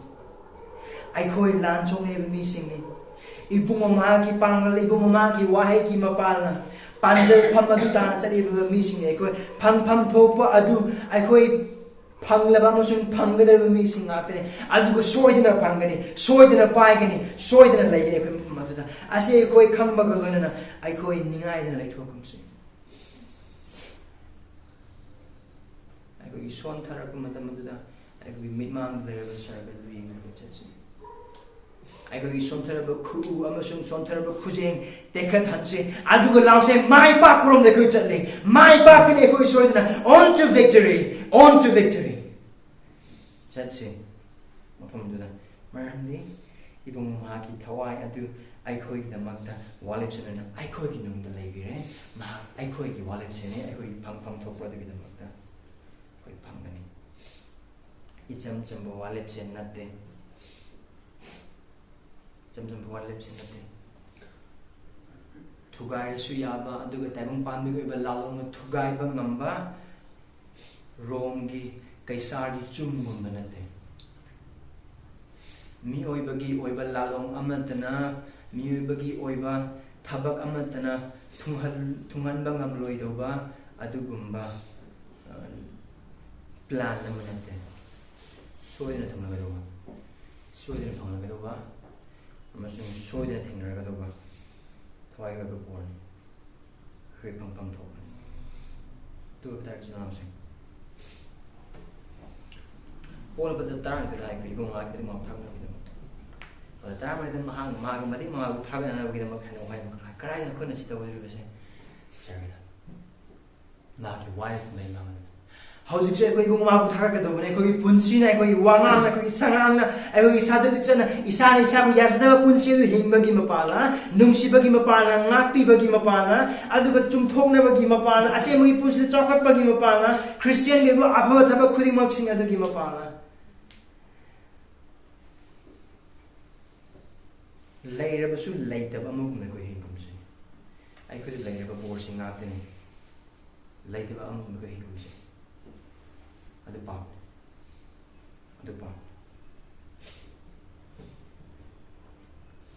ꯑꯩꯈꯣꯏ ꯂꯥꯟ ꯁꯣꯛꯅꯔꯤꯕ ꯃꯤꯁꯤꯡꯅꯤ꯫ ꯏꯕꯨꯡꯉꯣ ꯃꯍꯥꯛꯀꯤ ꯄꯥꯡꯒꯜ, ꯏꯕꯨꯡꯉꯣ ꯃꯍꯥꯛꯀꯤ ꯋꯥꯍꯩꯒꯤ ꯃꯄꯥꯜꯅ ꯄꯥꯟꯖꯜꯐꯝ ꯑꯗꯨ ꯇꯥꯅ ꯆꯠꯂꯤꯕ ꯃꯤꯁꯤꯡꯅꯤ꯫ ꯑꯩꯈꯣꯏ ꯐꯪꯐꯝ ꯊꯣꯛꯄ ꯑꯗꯨ ꯑꯩꯈꯣꯏ ꯐꯪꯂꯕ ꯑꯃꯁꯨꯡ ꯐꯪꯒꯗꯧꯔꯤꯕ ꯃꯤꯁꯤꯡ ꯉꯥꯛꯇꯅꯤ꯫ ꯑꯗꯨꯒ ꯁꯣꯏꯗꯅ ꯐꯪꯒꯅꯤ, ꯁꯣꯏꯗꯅ ꯄꯥꯏꯒꯅꯤ, ꯁꯣꯏꯗꯅ ꯂꯩꯒꯅꯤ ꯑꯩꯈꯣꯏ ꯃꯐꯝ ꯑꯗꯨꯗ꯫ ꯑꯁꯤ ꯑꯩꯈꯣꯏ ꯈꯪꯕꯒ ꯂꯣꯏꯅꯅ ꯑꯩꯈꯣꯏ ꯅꯤꯡꯉꯥꯏꯗꯅ ꯂꯩꯊꯣꯛꯀꯨꯝꯁꯤ꯫ ꯑꯩꯈꯣꯏꯒꯤ ꯁꯣꯟꯊꯔꯛꯄ ꯃꯇꯝ ꯑꯗꯨꯗ ꯑꯩꯈꯣꯏꯒꯤ ꯃꯤꯠꯃꯥꯡꯗ ꯂꯩꯔꯕ ꯁꯔꯒ ꯑꯗꯨ ꯌꯦꯡꯗꯨꯅ ꯆꯠꯁꯤ꯫ ꯑꯩꯈꯣꯏꯒꯤ ꯁꯣꯟꯊꯔꯕ ꯈꯨꯎ ꯑꯃꯁꯨꯡ ꯁꯣꯟꯊꯔꯕ ꯈꯨꯖꯦꯡ ꯇꯦꯛꯈꯠꯍꯟꯁꯤ꯫ ꯑꯗꯨꯒ ꯂꯥꯎꯁꯦ, "ꯃꯥꯏ ꯄꯥꯛꯄꯔꯣꯝꯗ ꯑꯩꯈꯣꯏ ꯆꯠꯂꯤ꯫ ꯃꯥꯏ ꯄꯥꯛꯀꯅꯤ ꯑꯩꯈꯣꯏ ꯁꯣꯏꯗꯅ꯫ On to victory, on to victory." ꯆꯠꯁꯤ ꯃꯐꯝꯗꯨꯗ꯫ ꯃꯔꯝꯗꯤ ꯏꯕꯨꯡꯉꯣ ꯃꯍꯥꯛꯀꯤ ꯊꯋꯥꯏ ꯑꯗꯨ ꯑꯩꯈꯣꯏꯒꯤꯗꯃꯛꯇ ꯋꯥꯔꯦꯞꯁꯦꯟ ꯑꯣꯏꯅ ꯑꯩꯈꯣꯏꯒꯤ ꯅꯨꯡꯗ ꯂꯩꯕꯤꯔꯦ꯫ ꯃꯍꯥꯛ ꯑꯩꯈꯣꯏꯒꯤ ꯋꯥꯔꯦꯞꯁꯦꯟꯅꯤ, ꯑꯩꯈꯣꯏꯒꯤ ꯐꯪꯐꯝ ꯊꯣꯛꯄ ꯑꯗꯨꯒꯤꯗꯃꯛꯇ ꯑꯩꯈꯣꯏ ꯐꯪꯒꯅꯤ꯫ ꯏꯆꯝ ꯆꯝꯕ ꯋꯥꯔꯦꯞꯁꯦꯟ ꯅꯠꯇꯦ꯫ ꯏꯆꯝ ꯆꯝꯕ ꯋꯥꯔꯦꯞꯁꯦꯟ ꯅꯠꯇꯦ꯫ ꯊꯨꯒꯥꯏꯔꯁꯨ ꯌꯥꯕ, ꯑꯗꯨꯒ ꯇꯥꯏꯕꯪ ꯄꯥꯟꯕꯒꯤ ꯑꯣꯏꯕ ꯂꯥꯂꯣꯡꯅ ꯊꯨꯒꯥꯏꯕ ꯉꯝꯕ ꯔꯣꯝꯒꯤ ꯀꯩꯁꯥꯔꯒꯤ ꯆꯨꯝꯒꯨꯝꯕ ꯅꯠꯇꯦ꯫ ꯃꯤꯑꯣꯏꯕꯒꯤ ꯑꯣꯏꯕ ꯂꯥꯂꯣꯡ ꯑꯃꯠꯇꯅ, ꯃꯤꯑꯣꯏꯕꯒꯤ ꯑꯣꯏꯕ ꯊꯕꯛ ꯑꯃꯠꯇꯅ ꯊꯨꯡꯍꯟ-, ꯊꯨꯡꯍꯟꯕ ꯉꯝꯂꯣꯏꯗꯧꯕ ꯑꯗꯨꯒꯨꯝꯕ, ꯑ, plan ꯑꯃ ꯅꯠꯇꯦ꯫ ꯁꯣꯏꯗꯅ ꯊꯨꯡꯂꯒꯗꯧꯕ, ꯁꯣꯏꯗꯅ ꯐꯪꯂꯒꯗꯧꯕ ꯑꯃꯁꯨꯡ ꯁꯣꯏꯗꯅ ꯊꯦꯡꯅꯔꯒꯗꯧꯕ ꯊꯋꯥꯏꯒꯤ ꯑꯣꯏꯕ ꯕꯣꯔꯅꯤ꯫ ꯑꯩꯈꯣꯏ ꯐꯪꯐꯝ ꯊꯣꯛꯄꯅꯤ꯫ ꯑꯗꯨ ꯑꯣꯏꯕ ꯇꯥꯔꯗꯤ, ꯏꯆꯤꯟ ꯏꯅꯥꯎꯁꯤꯡ, ꯄꯣꯛꯂꯕꯗ ꯇꯔꯥꯅꯤꯊꯣꯏꯗ ꯍꯥꯏꯈ꯭ꯔꯦ, ꯏꯕꯨꯡ ꯃꯍꯥꯛꯀꯤ ꯃꯇꯤꯛ ꯃꯉꯥꯕꯨ ꯊꯥꯒꯠꯅꯕꯒꯤꯗꯃꯛꯇ꯫ ꯑꯗ ꯇꯔꯥꯃꯔꯤꯗ ꯃꯍꯥꯛ ꯃꯥꯒꯤ ꯃꯇꯤꯛ ꯃꯉꯥꯕꯨ ꯊꯥꯒꯠꯅꯅꯕꯒꯤꯗꯃꯛ ꯍꯥꯏꯅ ꯋꯥꯍꯩ ꯑꯃ ꯈꯥꯏ꯫ ꯀꯗꯥꯏꯗ ꯑꯩꯈꯣꯏꯅ ꯁꯤ ꯇꯧꯒꯗꯧꯔꯤꯕꯁꯦ? ꯆꯔꯒꯗ꯫ ꯃꯍꯥꯛꯀꯤ ꯋꯥꯔꯦꯞ ꯂꯩ ꯃꯥꯡꯍꯟꯕ꯫ ꯍꯧꯖꯤꯛꯁꯦ ꯑꯩꯈꯣꯏ ꯏꯕꯨꯡ ꯃꯍꯥꯛꯄꯨ ꯊꯥꯒꯠꯀꯗꯧꯕꯅꯦ꯫ ꯑꯩꯈꯣꯏꯒꯤ ꯄꯨꯟꯁꯤꯅ, ꯑꯩꯈꯣꯏꯒꯤ ꯋꯥꯉꯥꯡꯅ, ꯑꯩꯈꯣꯏꯒꯤ ꯁꯉꯥꯡꯅ, ꯑꯩꯈꯣꯏꯒꯤ ꯁꯥꯖꯠ ꯂꯤꯆꯠꯅ ꯏꯁꯥꯅ ꯏꯁꯥꯕꯨ ꯌꯥꯖꯗꯕ ꯄꯨꯟꯁꯤ ꯑꯗꯨ ꯍꯤꯡꯕꯒꯤ ꯃꯄꯥꯜꯅ, ꯅꯨꯡꯁꯤꯕꯒꯤ ꯃꯄꯥꯜꯅ, ꯉꯥꯛꯄꯤꯕꯒꯤ ꯃꯄꯥꯜꯅ, ꯑꯗꯨꯒ ꯆꯨꯝꯊꯣꯛꯅꯕꯒꯤ ꯃꯄꯥꯜꯅ, ꯑꯁꯦꯡꯕꯒꯤ ꯄꯨꯟꯁꯤꯗ ꯆꯥꯎꯈꯠꯄꯒꯤ ꯃꯄꯥꯜꯅ, ꯈ꯭ꯔꯤꯁꯇꯤꯌꯥꯟꯒꯤ ꯑꯣꯏꯕ ꯑꯐꯕ ꯊꯕꯛ ꯈꯨꯗꯤꯡꯃꯛꯁꯤꯡ ꯑꯗꯨꯒꯤ ꯃꯄꯥꯜꯅ꯫ ꯂꯩꯔꯕꯁꯨ ꯂꯩꯇꯕ ꯑꯃꯒꯨꯝꯅ ꯑꯩꯈꯣꯏ ꯍꯤꯡꯒꯨꯝꯁꯦ꯫ ꯑꯩꯈꯣꯏꯗ ꯂꯩꯔꯕ ꯕꯣꯔꯁꯤꯡ ꯉꯥꯛꯇꯅꯤ꯫ ꯂꯩꯇꯕ ꯑꯃꯒꯨꯝꯅ ꯑꯩꯈꯣꯏ ꯍꯤꯡꯒꯨꯝꯁꯦ꯫ ꯑꯗꯨ ꯄꯥꯝꯃꯤ꯫ ꯑꯗꯨ ꯄꯥꯝꯃꯤ꯫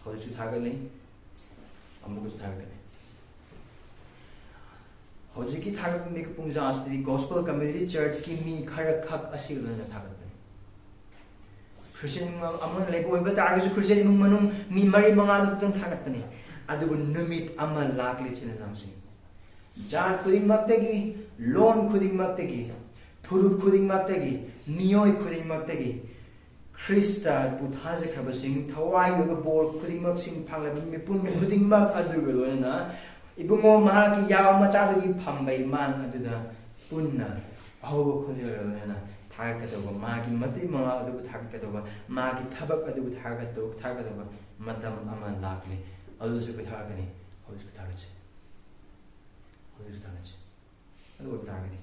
ꯍꯧꯖꯤꯛꯁꯨ ꯊꯥꯒꯠꯂꯤ, ꯑꯃꯨꯛꯀꯁꯨ ꯊꯥꯒꯠꯀꯅꯤ꯫ ꯍꯧꯖꯤꯛꯀꯤ ꯊꯥꯒꯠꯄ ꯃꯤꯀꯨꯞ ꯄꯨꯡꯖꯥ ꯑꯁꯤꯗꯤ Gospel Community Churchꯀꯤ ꯃꯤ ꯈꯔ ꯈꯛ ꯑꯁꯤꯒꯤ ꯑꯣꯏꯅ ꯊꯥꯒꯠꯄꯅꯤ꯫ ꯈ꯭ꯔꯤꯁꯇꯤꯌꯟ ꯑꯃ ꯂꯩꯕ ꯑꯣꯏꯕ ꯇꯥꯔꯒꯁꯨ, ꯈ꯭ꯔꯤꯁꯇꯤꯌꯟ ꯏꯃꯨꯡ ꯃꯅꯨꯡ ꯃꯤ ꯃꯔꯤ ꯃꯉꯥꯗꯨ ꯈꯛꯇꯪ ꯊꯥꯒꯠꯄꯅꯤ꯫ ꯑꯗꯨꯕꯨ ꯅꯨꯃꯤꯠ ꯑꯃ ꯂꯥꯛꯂꯤ, ꯏꯆꯤꯟ ꯏꯅꯥꯎꯁꯤꯡ, ꯖꯥꯠ ꯈꯨꯗꯤꯡꯃꯛꯇꯒꯤ, ꯂꯣꯟ ꯈꯨꯗꯤꯡꯃꯛꯇꯒꯤ, ꯐꯨꯔꯨꯞ ꯈꯨꯗꯤꯡꯃꯛꯇꯒꯤ, ꯃꯤꯑꯣꯏ ꯈꯨꯗꯤꯡꯃꯛꯇꯒꯤ ꯈ꯭ꯔꯤꯁꯇꯕꯨ ꯊꯥꯖꯈ꯭ꯔꯕꯁꯤꯡ, ꯊꯋꯥꯏ ꯑꯣꯏꯕ ꯕꯣꯔ ꯈꯨꯗꯤꯡꯃꯛꯁꯤꯡ ꯐꯪꯂꯕ ꯃꯤꯄꯨꯝ ꯈꯨꯗꯤꯡꯃꯛ ꯑꯗꯨꯒ ꯂꯣꯏꯅꯅ ꯏꯕꯨꯡꯉꯣ ꯃꯍꯥꯛꯀꯤ ꯌꯥꯕ ꯃꯆꯥꯗꯨꯒꯤ ꯐꯝꯕꯩ ꯃꯥꯟ ꯑꯗꯨꯗ ꯄꯨꯟꯅ ꯑꯍꯧꯕ ꯈꯣꯟꯖꯦꯜꯒ ꯂꯣꯏꯅꯅ ꯊꯥꯒꯠꯀꯗꯧꯕ, ꯃꯥꯒꯤ ꯃꯇꯤꯛ ꯃꯉꯥꯜ ꯑꯗꯨꯕꯨ ꯊꯥꯒꯠꯀꯗꯧꯕ, ꯃꯥꯒꯤ ꯊꯕꯛ ꯑꯗꯨꯕꯨ ꯊꯥꯒꯠꯀꯗꯧ-, ꯊꯥꯒꯠꯀꯗꯧꯕ, ꯃꯇꯝ ꯑꯃ ꯂꯥꯛꯂꯦ꯫ ꯑꯗꯨꯁꯨ ꯑꯩꯈꯣꯏ ꯊꯥꯒꯠꯀꯅꯤ꯫ ꯍꯧꯖꯤꯛꯁꯨ ꯊꯥꯒꯠꯁꯤ꯫ ꯍꯧꯖꯤꯛꯁꯨ ꯊꯥꯒꯠꯁꯤ꯫ ꯑꯗꯨ ꯑꯣꯏꯕ ꯇꯥꯔꯒꯗꯤ,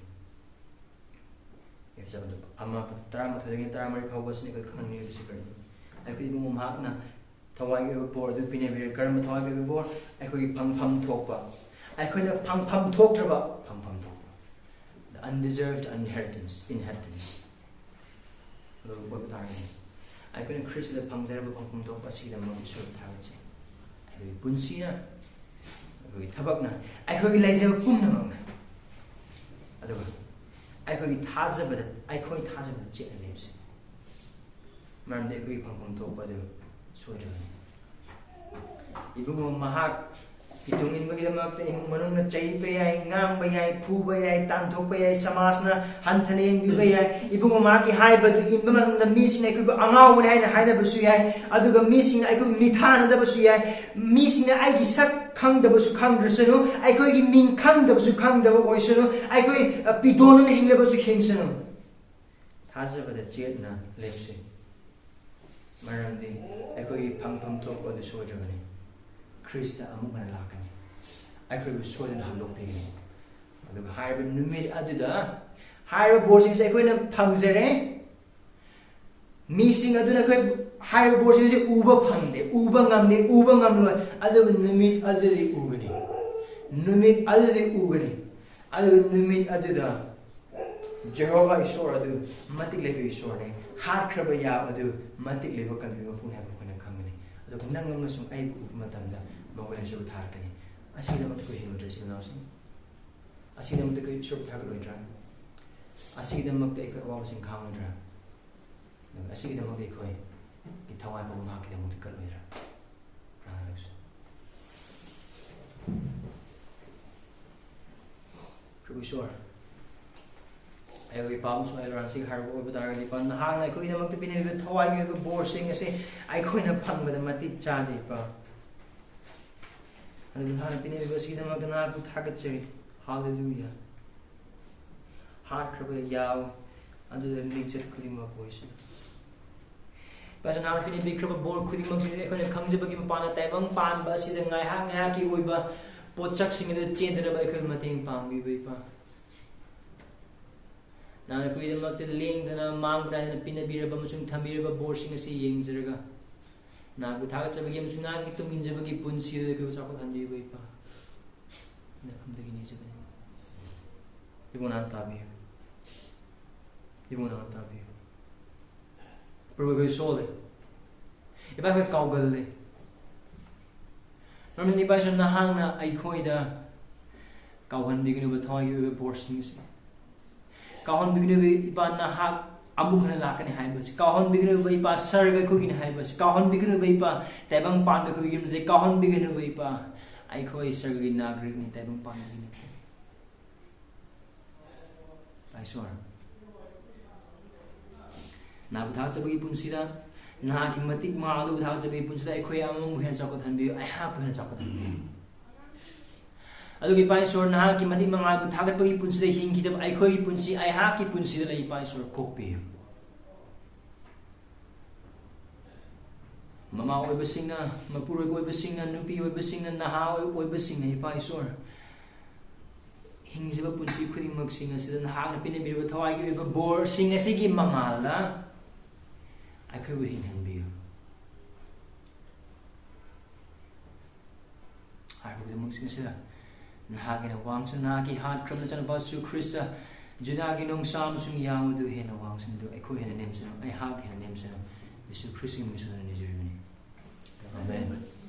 ꯑꯦꯐꯦꯁꯣꯗ ꯑꯃ, ꯇꯔꯥꯃꯥꯊꯣꯏꯗꯒꯤ ꯇꯔꯥꯃꯔꯤ ꯐꯥꯎꯕꯁꯤꯅ ꯑꯩꯈꯣꯏ ꯈꯪꯅꯤꯡꯉꯤꯕꯁꯤ ꯀꯔꯤꯅꯣ? ꯑꯩꯈꯣꯏ ꯏꯕꯨꯡꯉꯣ ꯃꯍꯥꯛꯅ ꯊꯋꯥꯏꯒꯤ ꯑꯣꯏꯕ ꯕꯣꯔ ꯑꯗꯨ ꯄꯤꯅꯕꯤꯔꯦ꯫ ꯀꯔꯝꯕ ꯊꯋꯥꯏꯒꯤ ꯑꯣꯏꯕ ꯕꯣꯔ? ꯑꯩꯈꯣꯏꯒꯤ ꯐꯪꯐꯝ ꯊꯣꯛꯄ, ꯑꯩꯈꯣꯏꯅ ꯐꯪꯐꯝ ꯊꯣꯛꯇ꯭ꯔꯕ ꯐꯪꯐꯝ ꯊꯣꯛꯄ, the undeserved inheritance, inheritance꯫ ꯑꯗꯨ ꯑꯣꯏꯕ ꯇꯥꯔꯒꯗꯤ, ꯑꯩꯈꯣꯏꯅ ꯈ꯭ꯔꯤꯁꯇꯗ ꯐꯪꯖꯔꯕ ꯐꯪꯐꯝ ꯊꯣꯛꯄ ꯑꯁꯤꯒꯤꯗꯃꯛ ꯏꯁꯣꯔꯕꯨ ꯊꯥꯒꯠꯆꯩ꯫ ꯑꯩꯈꯣꯏꯒꯤ ꯄꯨꯟꯁꯤꯅ, ꯑꯩꯈꯣꯏꯒꯤ ꯊꯕꯛꯅ, ꯑꯩꯈꯣꯏꯒꯤ ꯂꯩꯖꯕ ꯄꯨꯝꯅꯃꯛꯅ, ꯑꯗꯨꯒ ꯑꯩꯈꯣꯏꯒꯤ ꯊꯥꯖꯕꯗ, ꯑꯩꯈꯣꯏ ꯊꯥꯖꯕꯗ ꯆꯦꯠꯅ ꯂꯩꯕꯁꯦ꯫ ꯃꯔꯝꯗꯤ ꯑꯩꯈꯣꯏꯒꯤ ꯐꯪꯐꯝ ꯊꯣꯛꯄ ꯑꯗꯨ ꯁꯣꯏꯗ꯭ꯔꯕꯅꯤ꯫ ꯏꯕꯨꯡꯉꯣ ꯃꯍꯥꯛ ꯏꯇꯨꯡ ꯏꯟꯕꯒꯤꯗꯃꯛꯇ ꯏꯃꯨꯡ ꯃꯅꯨꯡꯅ ꯆꯩꯕ ꯌꯥꯏ, ꯉꯥꯡꯕ ꯌꯥꯏ, ꯐꯨꯕ ꯌꯥꯏ, ꯇꯥꯟꯊꯣꯛꯄ ꯌꯥꯏ, ꯁꯃꯥꯖꯅ ꯍꯟꯊꯅ ꯌꯦꯡꯕꯤꯕ ꯌꯥꯏ꯫ ꯏꯕꯨꯡꯉꯣ ꯃꯍꯥꯛꯀꯤ ꯍꯥꯏꯕꯗꯨ ꯏꯟꯕ ꯃꯇꯝꯗ ꯃꯤꯁꯤꯡꯅ ꯑꯩꯈꯣꯏꯕꯨ ꯑꯉꯥꯎꯕꯅꯤ ꯍꯥꯏꯅ ꯍꯥꯏꯅꯕꯁꯨ ꯌꯥꯏ, ꯑꯗꯨꯒ ꯃꯤꯁꯤꯡꯅ ꯑꯩꯈꯣꯏꯕꯨ ꯃꯤꯊꯥꯅꯗꯕꯁꯨ ꯌꯥꯏ, ꯃꯤꯁꯤꯡꯅ ꯑꯩꯒꯤ ꯁꯛ ꯈꯪꯗꯕꯁꯨ ꯈꯪꯗ꯭ꯔꯁꯅꯨ, ꯑꯩꯈꯣꯏꯒꯤ ꯃꯤꯡ ꯈꯪꯗꯕꯁꯨ ꯈꯪꯗꯕ ꯑꯣꯏꯁꯅꯨ, ꯑꯩꯈꯣꯏ, ꯑ, ꯄꯤꯗꯣꯟꯅ ꯍꯤꯡꯂꯕꯁꯨ ꯍꯤꯡꯁꯅꯨ꯫ ꯊꯥꯖꯕꯗ ꯆꯦꯠꯅ ꯂꯦꯞꯁꯤ꯫ ꯃꯔꯝꯗꯤ ꯑꯩꯈꯣꯏꯒꯤ ꯐꯪꯐꯝ ꯊꯣꯛꯄ ꯑꯗꯨ ꯁꯣꯏꯗ꯭ꯔꯕꯅꯤ꯫ ꯈ꯭ꯔꯤꯁꯇ ꯑꯃꯨꯛ ꯍꯟꯅ ꯂꯥꯛꯀꯅꯤ꯫ ꯑꯩꯈꯣꯏꯕꯨ ꯁꯣꯏꯗꯅ ꯍꯟꯗꯣꯛꯄꯤꯒꯅꯤ꯫ ꯑꯗꯨꯒ ꯍꯥꯏꯔꯤꯕ ꯅꯨꯃꯤꯠ ꯑꯗꯨꯗ ꯍꯥꯏꯔꯤꯕ ꯕꯣꯔꯁꯤꯡꯁꯦ ꯑꯩꯈꯣꯏꯅ ꯐꯪꯖꯔꯦ꯫ ꯃꯤꯁꯤꯡ ꯑꯗꯨꯅ ꯑꯩꯈꯣꯏ ꯍꯥꯏꯔꯤꯕ ꯕꯣꯔꯁꯤꯡꯁꯦ ꯎꯕ ꯐꯪꯗꯦ, ꯎꯕ ꯉꯝꯗꯦ, ꯎꯕ ꯉꯝꯂꯣꯏ꯫ ꯑꯗꯨꯕꯨ ꯅꯨꯃꯤꯠ ꯑꯗꯨꯗꯤ ꯎꯒꯅꯤ꯫ ꯅꯨꯃꯤꯠ ꯑꯗꯨꯗꯤ ꯎꯒꯅꯤ꯫ ꯑꯗꯨꯒ ꯅꯨꯃꯤꯠ ꯑꯗꯨꯗ ꯖꯦꯍꯣꯚꯥ ꯏꯁꯣꯔ ꯑꯗꯨ ꯃꯇꯤꯛ ꯂꯩꯕ ꯏꯁꯣꯔꯅꯤ꯫ ꯍꯥꯠꯈ꯭ꯔꯕ ꯌꯥꯕ ꯑꯗꯨ ꯃꯇꯤꯛ ꯂꯩꯕ ꯀꯟꯕꯤꯕ ꯃꯄꯨꯅꯤ ꯍꯥꯏꯕ ꯑꯩꯈꯣꯏꯅ ꯈꯪꯒꯅꯤ꯫ ꯑꯗꯨꯒ ꯅꯪ ꯑꯃꯁꯨꯡ ꯑꯩꯕꯨ ꯎꯕ ꯃꯇꯝꯗ ꯃꯈꯣꯏꯅ ꯏꯁꯣꯔꯕꯨ ꯊꯥꯔꯛꯀꯅꯤ꯫ ꯑꯁꯤꯒꯤꯗꯃꯛꯇ ꯑꯩꯈꯣꯏ ꯍꯤꯡꯉꯨꯗ꯭ꯔꯥ, ꯏꯆꯤꯜ ꯏꯅꯥꯎꯁꯤꯡ? ꯑꯁꯤꯒꯤꯗꯃꯛꯇ ꯑꯩꯈꯣꯏ ꯏꯁꯣꯔꯕꯨ ꯊꯥꯒꯠꯂꯣꯏꯗ꯭ꯔꯥ? ꯑꯁꯤꯒꯤꯗꯃꯛꯇ ꯑꯩꯈꯣꯏ ꯑꯋꯥꯕꯁꯤꯡ ꯈꯥꯡꯉꯣꯏꯗ꯭ꯔꯥ? ꯑꯗꯨꯒ ꯑꯁꯤꯒꯤꯗꯃꯛꯇ ꯑꯩꯈꯣꯏꯒꯤ ꯊꯋꯥꯏ ꯐꯥꯎꯕ ꯃꯍꯥꯛꯀꯤꯗꯃꯛꯇ ꯀꯠꯂꯣꯏꯗ꯭ꯔꯥ? ꯄ꯭ꯔꯥꯔꯊꯅꯥ ꯇꯧꯁꯤ꯫ ꯄ꯭ꯔꯚꯨ ꯏꯁꯣꯔ, ꯑꯩꯈꯣꯏꯒꯤ ꯄꯥꯎ ꯁꯣꯏ ꯂꯣꯏꯔ ꯑꯁꯤꯒꯤ ꯍꯥꯏꯔꯕ ꯑꯣꯏꯕ ꯇꯥꯔꯒꯗꯤ, ꯏꯄꯥ, ꯅꯍꯥꯛꯅ ꯑꯩꯈꯣꯏꯒꯤꯗꯃꯛꯇ ꯄꯤꯅꯔꯤꯕ ꯊꯋꯥꯏꯒꯤ ꯑꯣꯏꯕ ꯕꯣꯔꯁꯤꯡ ꯑꯁꯤ ꯑꯩꯈꯣꯏꯅ ꯐꯪꯕꯗ ꯃꯇꯤꯛ ꯆꯥꯗꯦ, ꯏꯄꯥ꯫ ꯑꯗꯨꯕꯨ ꯅꯍꯥꯛꯅ ꯄꯤꯅꯔꯤꯕ ꯑꯁꯤꯒꯤꯗꯃꯛꯇ ꯅꯍꯥꯛꯄꯨ ꯊꯥꯒꯠꯆꯔꯤ꯫ ꯍꯥꯂꯦꯂꯨꯌꯥ꯫ ꯍꯥꯠꯈ꯭ꯔꯕ ꯌꯥꯎ ꯑꯗꯨꯗ ꯃꯤꯡꯆꯠ ꯈꯨꯗꯤꯡꯃꯛ ꯑꯣꯏꯁꯅꯨ꯫ ꯏꯄꯥꯁꯨ ꯅꯍꯥꯛꯅ ꯄꯤꯅꯕꯤꯈ꯭ꯔꯕ ꯕꯣꯔ ꯈꯨꯗꯤꯡꯃꯛꯁꯤꯡ ꯑꯩꯈꯣꯏꯅ ꯈꯪꯖꯕꯒꯤ ꯃꯄꯥꯟꯗ ꯇꯥꯏꯕꯪ ꯄꯥꯟꯕ ꯑꯁꯤꯗ ꯉꯥꯏꯍꯥꯛ ꯉꯥꯏꯍꯥꯛꯀꯤ ꯑꯣꯏꯕ ꯄꯣꯠꯁꯛꯁꯤꯡ ꯑꯗꯨ ꯆꯦꯟꯗꯅꯕ ꯑꯩꯈꯣꯏꯕꯨ ꯃꯇꯦꯡ ꯄꯥꯡꯕꯤꯕ ꯏꯄꯥ꯫ ꯅꯍꯥꯛꯅ ꯑꯩꯈꯣꯏꯒꯤꯗꯃꯛꯇ ꯂꯦꯡꯗꯅ ꯃꯥꯡꯕ ꯅꯥꯏꯗꯅ ꯄꯤꯅꯕꯤꯔꯕ ꯑꯃꯁꯨꯡ ꯊꯝꯕꯤꯔꯕ ꯕꯣꯔꯁꯤꯡ ꯑꯁꯤ ꯌꯦꯡꯖꯔꯒ ꯅꯍꯥꯛꯄꯨ ꯊꯥꯒꯠꯆꯕꯒꯤ ꯑꯃꯁꯨꯡ ꯅꯍꯥꯛꯀꯤ ꯇꯨꯡ ꯏꯟꯖꯕꯒꯤ ꯄꯨꯟꯁꯤ ꯑꯗꯨ ꯑꯩꯈꯣꯏꯕꯨ ꯆꯥꯎꯈꯠꯍꯟꯕꯤꯕ ꯏꯄꯥ꯫ ꯅꯐꯝꯗꯒꯤ ꯅꯤꯖꯕꯅꯤ꯫ ꯏꯕꯨꯡ ꯅꯍꯥꯛ ꯇꯥꯕꯤꯌꯨ꯫ ꯏꯕꯨꯡ ꯅꯍꯥꯛ ꯇꯥꯕꯤꯌꯨ꯫ ꯄ꯭ꯔꯚꯨ, ꯑꯩꯈꯣꯏ ꯁꯣꯜꯂꯦ꯫ ꯏꯄꯥ, ꯑꯩꯈꯣꯏ ꯀꯥꯎꯒꯜꯂꯦ꯫ ꯃꯔꯝ ꯑꯁꯤꯅ ꯏꯄꯥ ꯏꯁꯣꯔ ꯅꯍꯥꯛꯅ ꯑꯩꯈꯣꯏꯗ ꯀꯥꯎꯍꯟꯕꯤꯒꯅꯨꯕ ꯊꯋꯥꯏꯒꯤ ꯑꯣꯏꯕ ꯕꯣꯔꯁꯤꯡꯁꯦ꯫ ꯀꯥꯎꯍꯟꯕꯤꯒꯅꯨꯕ ꯏꯄꯥ ꯅꯍꯥꯛ ꯑꯃꯨꯛ ꯍꯟꯅ ꯂꯥꯛꯀꯅꯤ ꯍꯥꯏꯕꯁꯤ꯫ ꯀꯥꯎꯍꯟꯕꯤꯒꯅꯨꯕ ꯏꯄꯥ ꯁꯔꯒ ꯑꯩꯈꯣꯏꯒꯤꯅꯤ ꯍꯥꯏꯕꯁꯤ꯫ ꯀꯥꯎꯍꯟꯕꯤꯒꯅꯨꯕ ꯏꯄꯥ ꯇꯥꯏꯕꯪ ꯄꯥꯟꯕ ꯑꯩꯈꯣꯏꯒꯤ ꯌꯨꯝꯗꯗꯤ꯫ ꯀꯥꯎꯍꯟꯕꯤꯒꯅꯨꯕ ꯏꯄꯥ ꯑꯩꯈꯣꯏ ꯁꯔꯒꯤ ꯅꯥꯒꯔꯤꯛꯅꯤ, ꯇꯥꯏꯕꯪ ꯄꯥꯟꯕꯒꯤ ꯅꯠꯇꯦ꯫ ꯏꯄꯥ ꯏꯁꯣꯔ, ꯅꯍꯥꯛꯄꯨ ꯊꯥꯒꯠꯆꯕꯒꯤ ꯄꯨꯟꯁꯤꯗ, ꯅꯍꯥꯛꯀꯤ ꯃꯇꯤꯛ ꯃꯉꯥꯜ ꯑꯗꯨꯕꯨ ꯊꯥꯒꯠꯆꯕꯒꯤ ꯄꯨꯟꯁꯤꯗ ꯑꯩꯈꯣꯏ ꯑꯃꯃꯝꯕꯨ ꯍꯦꯟꯅ ꯆꯥꯎꯈꯠꯍꯟꯕꯤꯌꯨ, ꯑꯩꯍꯥꯛꯄꯨ ꯍꯦꯟꯅ ꯆꯥꯎꯈꯠꯍꯟꯕꯤꯌꯨ꯫ ꯑꯗꯨꯒ ꯏꯄꯥ ꯏꯁꯣꯔ, ꯅꯍꯥꯛꯀꯤ ꯃꯇꯤꯛ ꯃꯉꯥꯜꯕꯨ ꯊꯥꯒꯠꯄꯒꯤ ꯄꯨꯟꯁꯤꯗ ꯍꯤꯡꯈꯤꯗꯕ ꯑꯩꯈꯣꯏꯒꯤ ꯄꯨꯟꯁꯤ, ꯑꯩꯍꯥꯛꯀꯤ ꯄꯨꯟꯁꯤꯗ ꯂꯩ ꯏꯄꯥ ꯏꯁꯣꯔ ꯀꯣꯛꯄꯤꯌꯨ꯫ ꯃꯃꯥ ꯑꯣꯏꯕꯁꯤꯡꯅ, ꯃꯄꯨꯔꯣꯏꯕ ꯑꯣꯏꯕꯁꯤꯡꯅ, ꯅꯨꯄꯤ ꯑꯣꯏꯕꯁꯤꯡꯅ, ꯅꯍꯥ ꯑꯣꯏ-, ꯑꯣꯏꯕꯁꯤꯡꯅ ꯏꯄꯥ ꯏꯁꯣꯔ, ꯍꯤꯡꯖꯕ ꯄꯨꯟꯁꯤ ꯈꯨꯗꯤꯡꯃꯛꯁꯤꯡ ꯑꯁꯤꯗ ꯅꯍꯥꯛꯅ ꯄꯤꯅꯕꯤꯔꯕ ꯊꯋꯥꯏꯒꯤ ꯑꯣꯏꯕ ꯕꯣꯔꯁꯤꯡ ꯑꯁꯤꯒꯤ ꯃꯉꯥꯜꯗ ꯑꯩꯈꯣꯏꯕꯨ ꯍꯤꯡꯍꯟꯕꯤꯌꯨ꯫ ꯍꯥꯏꯔꯤꯕ ꯈꯨꯗꯤꯡꯃꯛꯁꯤꯡ ꯑꯁꯤꯗ ꯅꯍꯥꯛꯀꯤ ꯍꯦꯟꯅ ꯋꯥꯡꯁꯨ, ꯅꯍꯥꯛꯀꯤ ꯍꯥꯠꯈ꯭ꯔꯕ ꯅꯆꯥꯅꯨꯄꯥ ꯖꯤꯁꯨ ꯈ꯭ꯔꯤꯁꯇ ꯖꯨꯗꯥꯒꯤ ꯅꯣꯡꯁꯥ ꯑꯃꯁꯨꯡ ꯌꯥꯝ ꯑꯗꯨ ꯍꯦꯟꯅ ꯋꯥꯡꯁꯅꯨ, ꯑꯗꯨ ꯑꯩꯈꯣꯏ ꯍꯦꯟꯅ ꯅꯦꯝꯁꯅꯨ, ꯑꯩꯍꯥꯛ ꯍꯦꯟꯅ ꯅꯦꯝꯁꯅꯨ, ꯖꯤꯁꯨ ꯈ꯭ꯔꯤꯁꯇꯒꯤ ꯃꯤꯡ ꯁꯣꯟꯗꯨꯅ ꯅꯤꯖꯔꯤꯕꯅꯤ꯫ ꯑꯥꯃꯦꯟ꯫